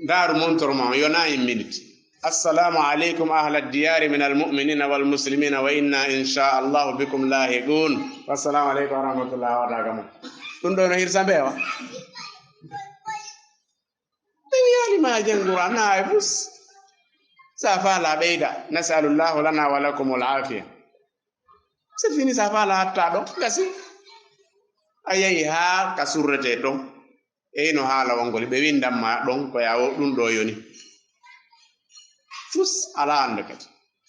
Ndaaru montor ma on, yona une minute. Assalamu aleykum ahla diyari min almu'minina wal muslimina wa inna insha Allahu bikum lahiqun. Assalamu aleykum wa rahmatullah, a wata ka mo. Ɗum ɗo no hirsa mbeewa. Ɓe wiyaali ma janngu Qur'an na e bus. Sa faala ɓeyda. Nasalullahu lana wa lakum al afiya. C'est fini, sa faala hatta ɗon gasi. A yehi haa ka surretee ton. E ino haala wongol ɓe windan ma ɗon ko yaa o ɗum ɗo yoni. Fus alaa annde kadi.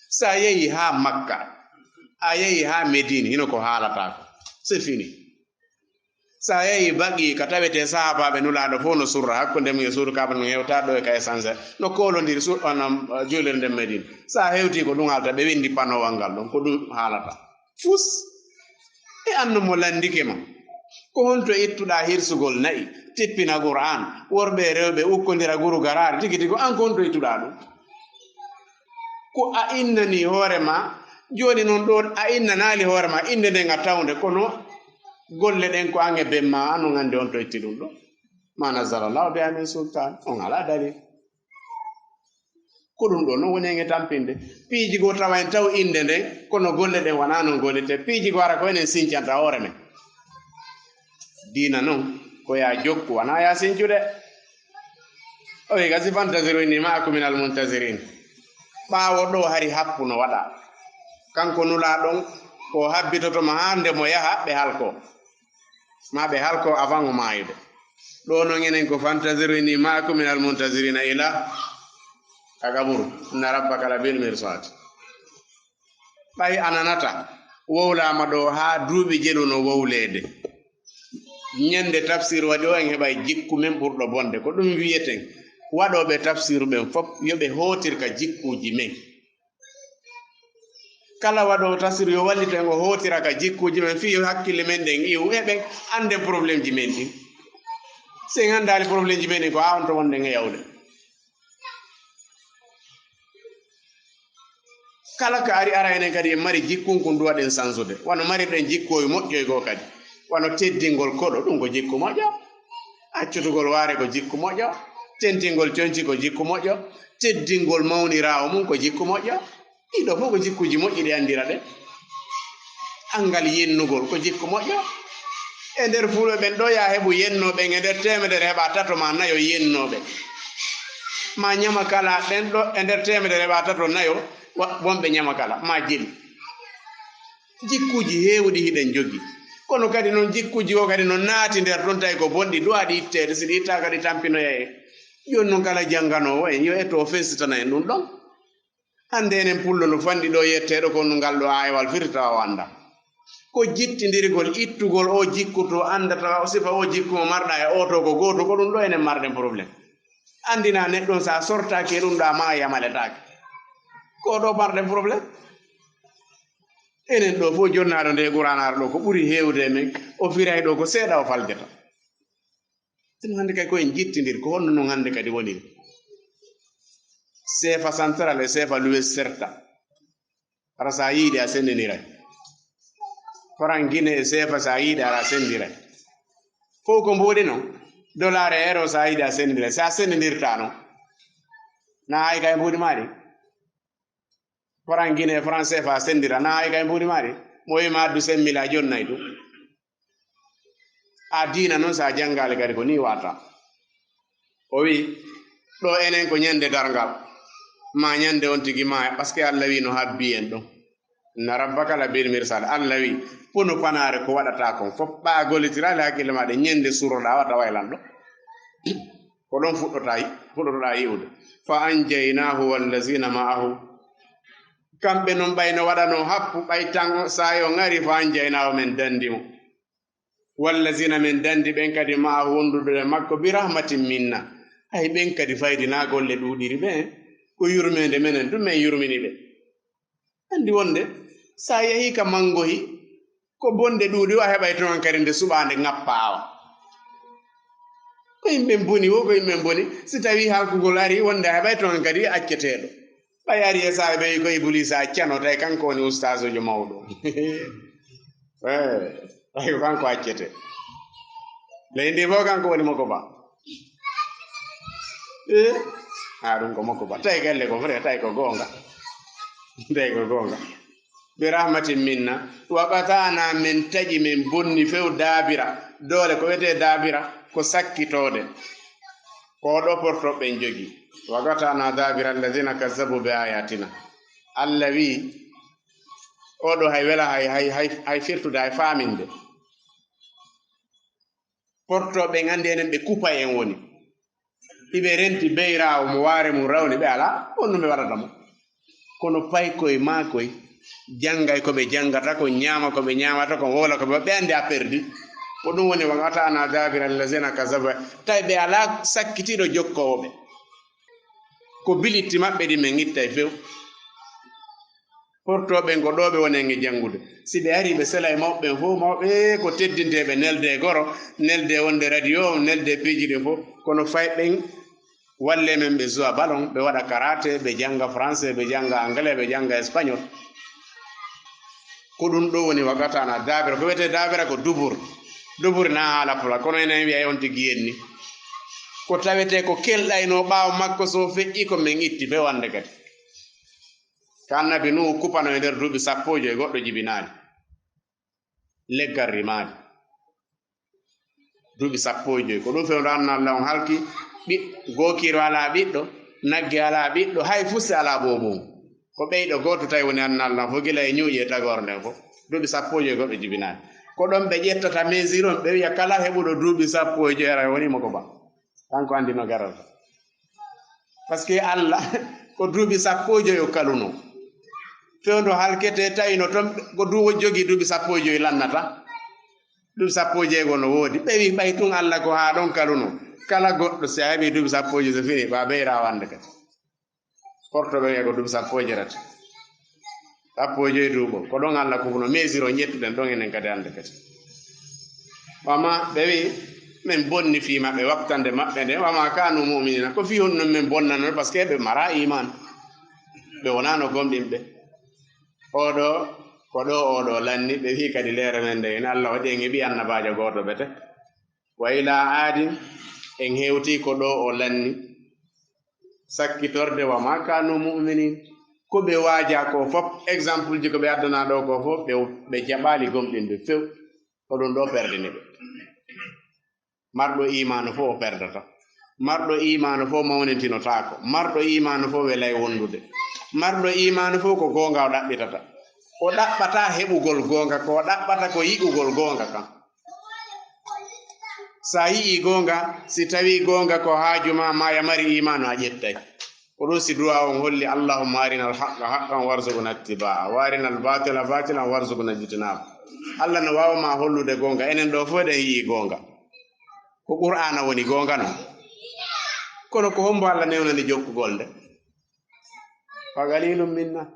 Sa yehi haa Makka, a yehi haa Medine, hino ko haalata ko. C'est fini. Sa yehi Baqi ka tawetee sahaabaaɓe Nulaaɗo fof no surra, hakkunde mum e suudu Kaaba no hewta ɗo e ka essence, no koolondiri su-, onon, eh, juulirde Medine. Sa hewti ko ɗum haalta, ɓe windi panowal ngal ɗon, ko ɗum haalata. Fus. E anno mo landike ma. Ko honto ittuɗaa hirsugol na'i, tippina Qur'an, worɓe e rewɓe ukkondira guru garaari, tigi tigi, an ko honto ittuɗaa ɗum? Ko a innani hoore ma, jooni noon ɗo a innanaali hoore ma innde nden a tawnde, kono golle ɗen ko an e ben ma, an on anndi on to itti ɗum ɗo. Ma nazzala Allahu biha min sultan, on alaa dalil. Ko ɗum ɗo noon woni en e tampinde. Piiji goo tawa en taw innde nden, kono golle ɗen wanaa noon gollirte. Piiji goo hara ko enen sincanta hoore men. Diina noon, ko yaa jokku, wanaa yaa sincude. O wi, gasi, fantaziru inni ma'akum minal muntazirin. Ɓaawo ɗo hari happu no waɗa. Kanko Nulaaɗo on, ko habbitoto mo haa nde mo yaha, ɓe halko. Ma ɓe halko avant o maayude. Ɗo noon enen ko fantaziru inni ma'akum minal muntazirina ila ka qaburu. Inna rabbaka labil mirsad. Ɓay a nanata, wowlaama ɗo haa duuɓi jelu no wowleede. Ñande tafsir waɗi o, en heɓay jikku men ɓurɗo bonde. Ko ɗum wiyeten, waɗooɓe tafsiru ɓen fof, yo ɓe hootir ka jikkuuji men. Kala waɗoowo tafsir yo wallitu en, o hootira ka jikkuuji men, fii yo hakkille men ɗen iwu, heɓen annden problémeji men ɗin. Si en anndaali problémeji men ɗin, ko haa on to wonɗen e yawde. Kala ka ari ara enen kadi en mari jikkunkun duwaɗen sansude. Wano marirɗen jikkuuji moƴƴoy goo kadi. Wano teddingol koɗo, ɗum ko jikku moƴƴo. Accutugol waare ko jikku moƴƴo. Tentingol conci ko jikku moƴƴo. Teddingol mawniraawo mum ko jikku moƴƴo. Ɗiɗo fof ko jikkuuji moƴƴi ɗi anndira ɗen. Anngal yennugol ko jikku moƴƴo. E nder fulɓe ɓen ɗo yaa heɓu yennooɓe, e nder teemedere heɓa tato ma nayo yennooɓe. Ma ñamakala ɓen ɗo e nder teemedere heɓa tato nayo wa-, wonɓe ñamakala ma jeli. Jikkuuji heewuɗi hiɗen jogi. Kono kadi noon jikkuuji o kadi no naati nder ɗon tawi ko bonɗi duwaaɗi itteede, si ɗi ittaaka ɗi tampinoya en. Jooni noon kala jannganoowo en yo etto o fensitana en ɗum ɗon. Hannde enen pullo no fanɗi ɗo yetteeɗo ko ngal ɗo aayawal firti tawa o annda. Ko jittindirgol, ittugol o jikku to anndata o sifa o jikku mo marɗa e o to ko gooto, ko ɗum ɗo enen marɗen problème. Anndina neɗɗo on so a sortaaki e ɗum ɗo a maayi a maletaake. Ko ɗo marɗen problème. Enen ɗo fof jonnaaɗo nde Qur'aanaare ɗo ko ɓuri heewde e men, o firay ɗo ko seeɗa o faljata. Ɗum hannde kay ko en jittindir, ko honno noon hannde kadi woniri? Seefa central e seefa l'ouest serta. Hara so a yiiɗi a senndindiray. Franc Guinée e seefa so a yiiɗi hara a senndindiray. Fof ko mbuuɗi noon. Dollar e euro so a yiiɗi a senndindiray. So a senndindirtaa noon. Na hay kay mbuuɗi maa ɗi. Franc Guinée, franc C F A senndira, na hay kay mbuuɗi maa ɗi. Mo wi'i ma addu cinq mille a jonnay ɗum. A diina noon, so a janngaali kadi ko nii wata. O wi'i, ɗo enen ko ñande darngal. Ma ñande on tigi maaya, parce que Allah wi no habbi en ɗon. Inna rabbaka la bil mirsad. Allah wi, pono panaare ko waɗata kon fof. Ɓa a gollitiraali hakkille ma ɗe, ñande suroɗa wata waylan ɗo. Ko ɗon fuɗɗota yi-, fuɗɗotoɗa yi'ude. Fa anjaynaahu wallazina ma'ahu. Kamɓe non ɓay no waɗano happu, ɓay tan saayo ngari, fa anjaynaahu, men dandi mo. Wallazina, men dandi ɓen kadi ma'ahu, wondude e makko, bi rahmatin minna. Ay ɓen kadi faydi na golle ɗuuɗiri ɓe, ko yurmeende menen ɗum men yurmini ɓe. Andi wonde sa yehi ka mangohi, ko bonde ɗuuɗi o a heɓay ton hankadi nde suɓaande ŋappa awa. Ko yimɓe boni wo, ko yimɓe boni. Si tawi halkugol ari wonde a heɓay ton hankadi acceteeɗo. Ɓay ari e saabe ɓe ko Ibuliisa accano, tawi kanko woni ustaasujo mawɗo. Eh, tawi ko kanko accete. Leydi fof kanko woni moko ba. Eh, a ɗum ko moko ba. Tawi galle ko vrai, tawi ko goonga. Tawi ko goonga. Bi rahmatin minna. Wa qata'na, men taƴi, men bonni few daabira. Doole ko wiyetee daabira, ko sakkitoode. Ko ɗo porto ɓen jogi. Wa qata'na daabira alladhina kazzabu bi ayatina. Allah wi, oɗo hay wela hay, hay, hay, hay firtude, hay faaminde. Porto ɓen andi enen ɓe kupa en woni. Iɓe renti beyraawo mo waare mum rawni, ɓe alaa, on no ɓe waɗata mo. Kono paykoy maakoy, janngay ko ɓe janngata, ko ñaama ko ɓe ñaamata, ko wowla ko ɓe, ɓe andi a perdi. Ko ɗum woni, wa qata'na daabira alladhina kazzabu. Tawi ɓe alaa sakkitiiɗo jokkoowo ɓe. Ko bilitti maɓɓe ɗi men ittay few. Portooɓe ngo ɗo ɓe woni e janngude. Si ɓe ari, ɓe sela e mawɓe ɓen fof, mawɓe ko teddinteeɓe, nelde e goro, nelde wonde radio, nelde piiji ɗin fof. Kono fay ɓen, walle men ɓe zuwa ballon, ɓe waɗa karaté, ɓe jannga français, ɓe jannga anglais, ɓe jannga espagnol. Ko ɗum ɗo woni wa qata'na daabira. Ko wiyetee daabira ko dubur. Dubur na haala pulaar, kono enen wi'ay on tigi yenni. Ko tawetee ko kelɗayno ɓaawo makko, so feƴƴi ko men itti few hannde kadi. Ka Annabi Nuhu kupano e nder duuɓi sappo e joy, goɗɗo jibinaali. Leggal rimaali. Duuɓi sappo e joy. Ko ɗum fewndo anna Allah on halki ɓi-, gookiiru alaa ɓiɗɗo, nagge alaa ɓiɗɗo, hay fusse alaa boomum. Ko ɓeyɗo gooto tawi woni anna Allah on fof, gila e ñuuƴe e tagoore nden fof. Duuɓi sappo e joy goɗɗo jibinaali. Ko ɗon ɓe ƴettata mesure on, ɓe wi'a kala heɓuɗo duuɓi sappo e joy ara woni mo ko ba. Kanko andi no garata. Parce que Allah ko duuɓi sappo e joy o kaluno. Fewndo halkete tawi no ton ko du-, o jogii duuɓi sappo e joy lannata. Duuɓi sappo e jeego no woodi. Ɓe wi ɓay tun Allah ko haa ɗon kaluno. Kala goɗɗo si a heɓi duuɓi sappo e joy so fini, ba beyra wande kadi. Porto ɓe wi'a ko duuɓi sappo e jeetati. Sappo e joy duuɓol. Ko ɗon Allah kufuno mesure o ƴettuɗen ɗon enen kadi hannde kadi. Wama ɓe wi, men bonni fii maɓɓe waktande maɓɓe nde, wama kanu mu'minina. Ko fii honɗun men bonnano, parce que ɓe mara iman. Ɓe wonano gomɗinɓe. Oɗo, ko ɗo oɗo lanni, ɓe wi kadi leere men nde, en Allah waɗi en heɓi annabaajo gooto bete. Wa ila aadin, en hewti ko ɗo o lanni. Sakkitorde wa ma kanu mu'minin. Ko ɓe waaja ko fof, exemple ji ko ɓe addana ɗo ko fof, ɓe, ɓe jaɓaali gomɗinde few. Ko ɗum ɗo perdini ɓe. Marɗo imaanu fof o perdata. Marɗo imaanu fof mawnintinotaako. Marɗo imaanu fof welay wondude. Marɗo imaanu fof ko goonga o ɗaɓɓitata. O ɗaɓɓata heɓugol goonga, ko o ɗaɓɓata ko yi'ugol goonga kan. Sa yi'i goonga, si tawi goonga ko haaju ma, ma ya mari imaanu a ƴettay. Ko ɗum si du'a on holli, Allahumma arinal haqqa haqqan warzuqna ittiba'a, wa arinal batila batilan warzuqna ijtinaba. Allah no waawa ma hollude goonga, enen ɗo fof eɗen yi'i goonga. Ko Qur'aana woni goonga non. Kono ko hombo Allah newnani jokkugol nde? Fa qalilun minna.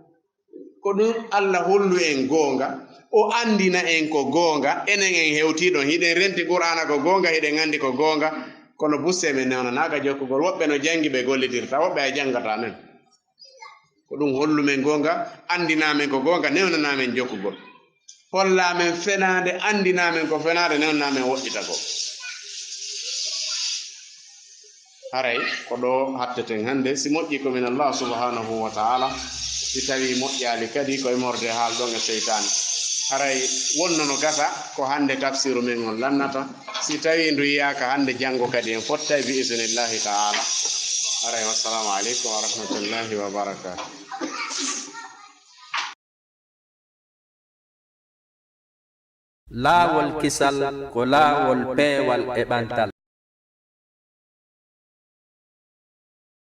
Ko ɗum Allah hollu en goonga, o andina en ko goonga, enen en hewti ɗon, hiɗen renti Qur'aana ko goonga, hiɗen andi ko goonga, kono busse men newnanaaka jokkugol. Woɓɓe no jangi ɓe gollitirta, woɓɓe ay jangata men. Ko ɗum hollu men goonga, andina men ko goonga, newnana men jokkugol. Holla men fenaande, andina men ko fenaande, newnana men woɗɗitagol. Haray ko ɗo hatteten hannde. Si moƴƴi ko min Allah subhanahu wa ta'ala, si tawi moƴƴaali kadi ko e morde haal ɗon e seytaane. Haray wonno no gasa ko hannde tafsiru men on lannata. Si tawi ndu yiyaaka hannde, janngo kadi en fottay bi isnillahi ta'ala. Aray, wassalamu aleykum wa rahmatullahi wa barakatuh. Laawol kisal ko laawol peewal e ɓantal.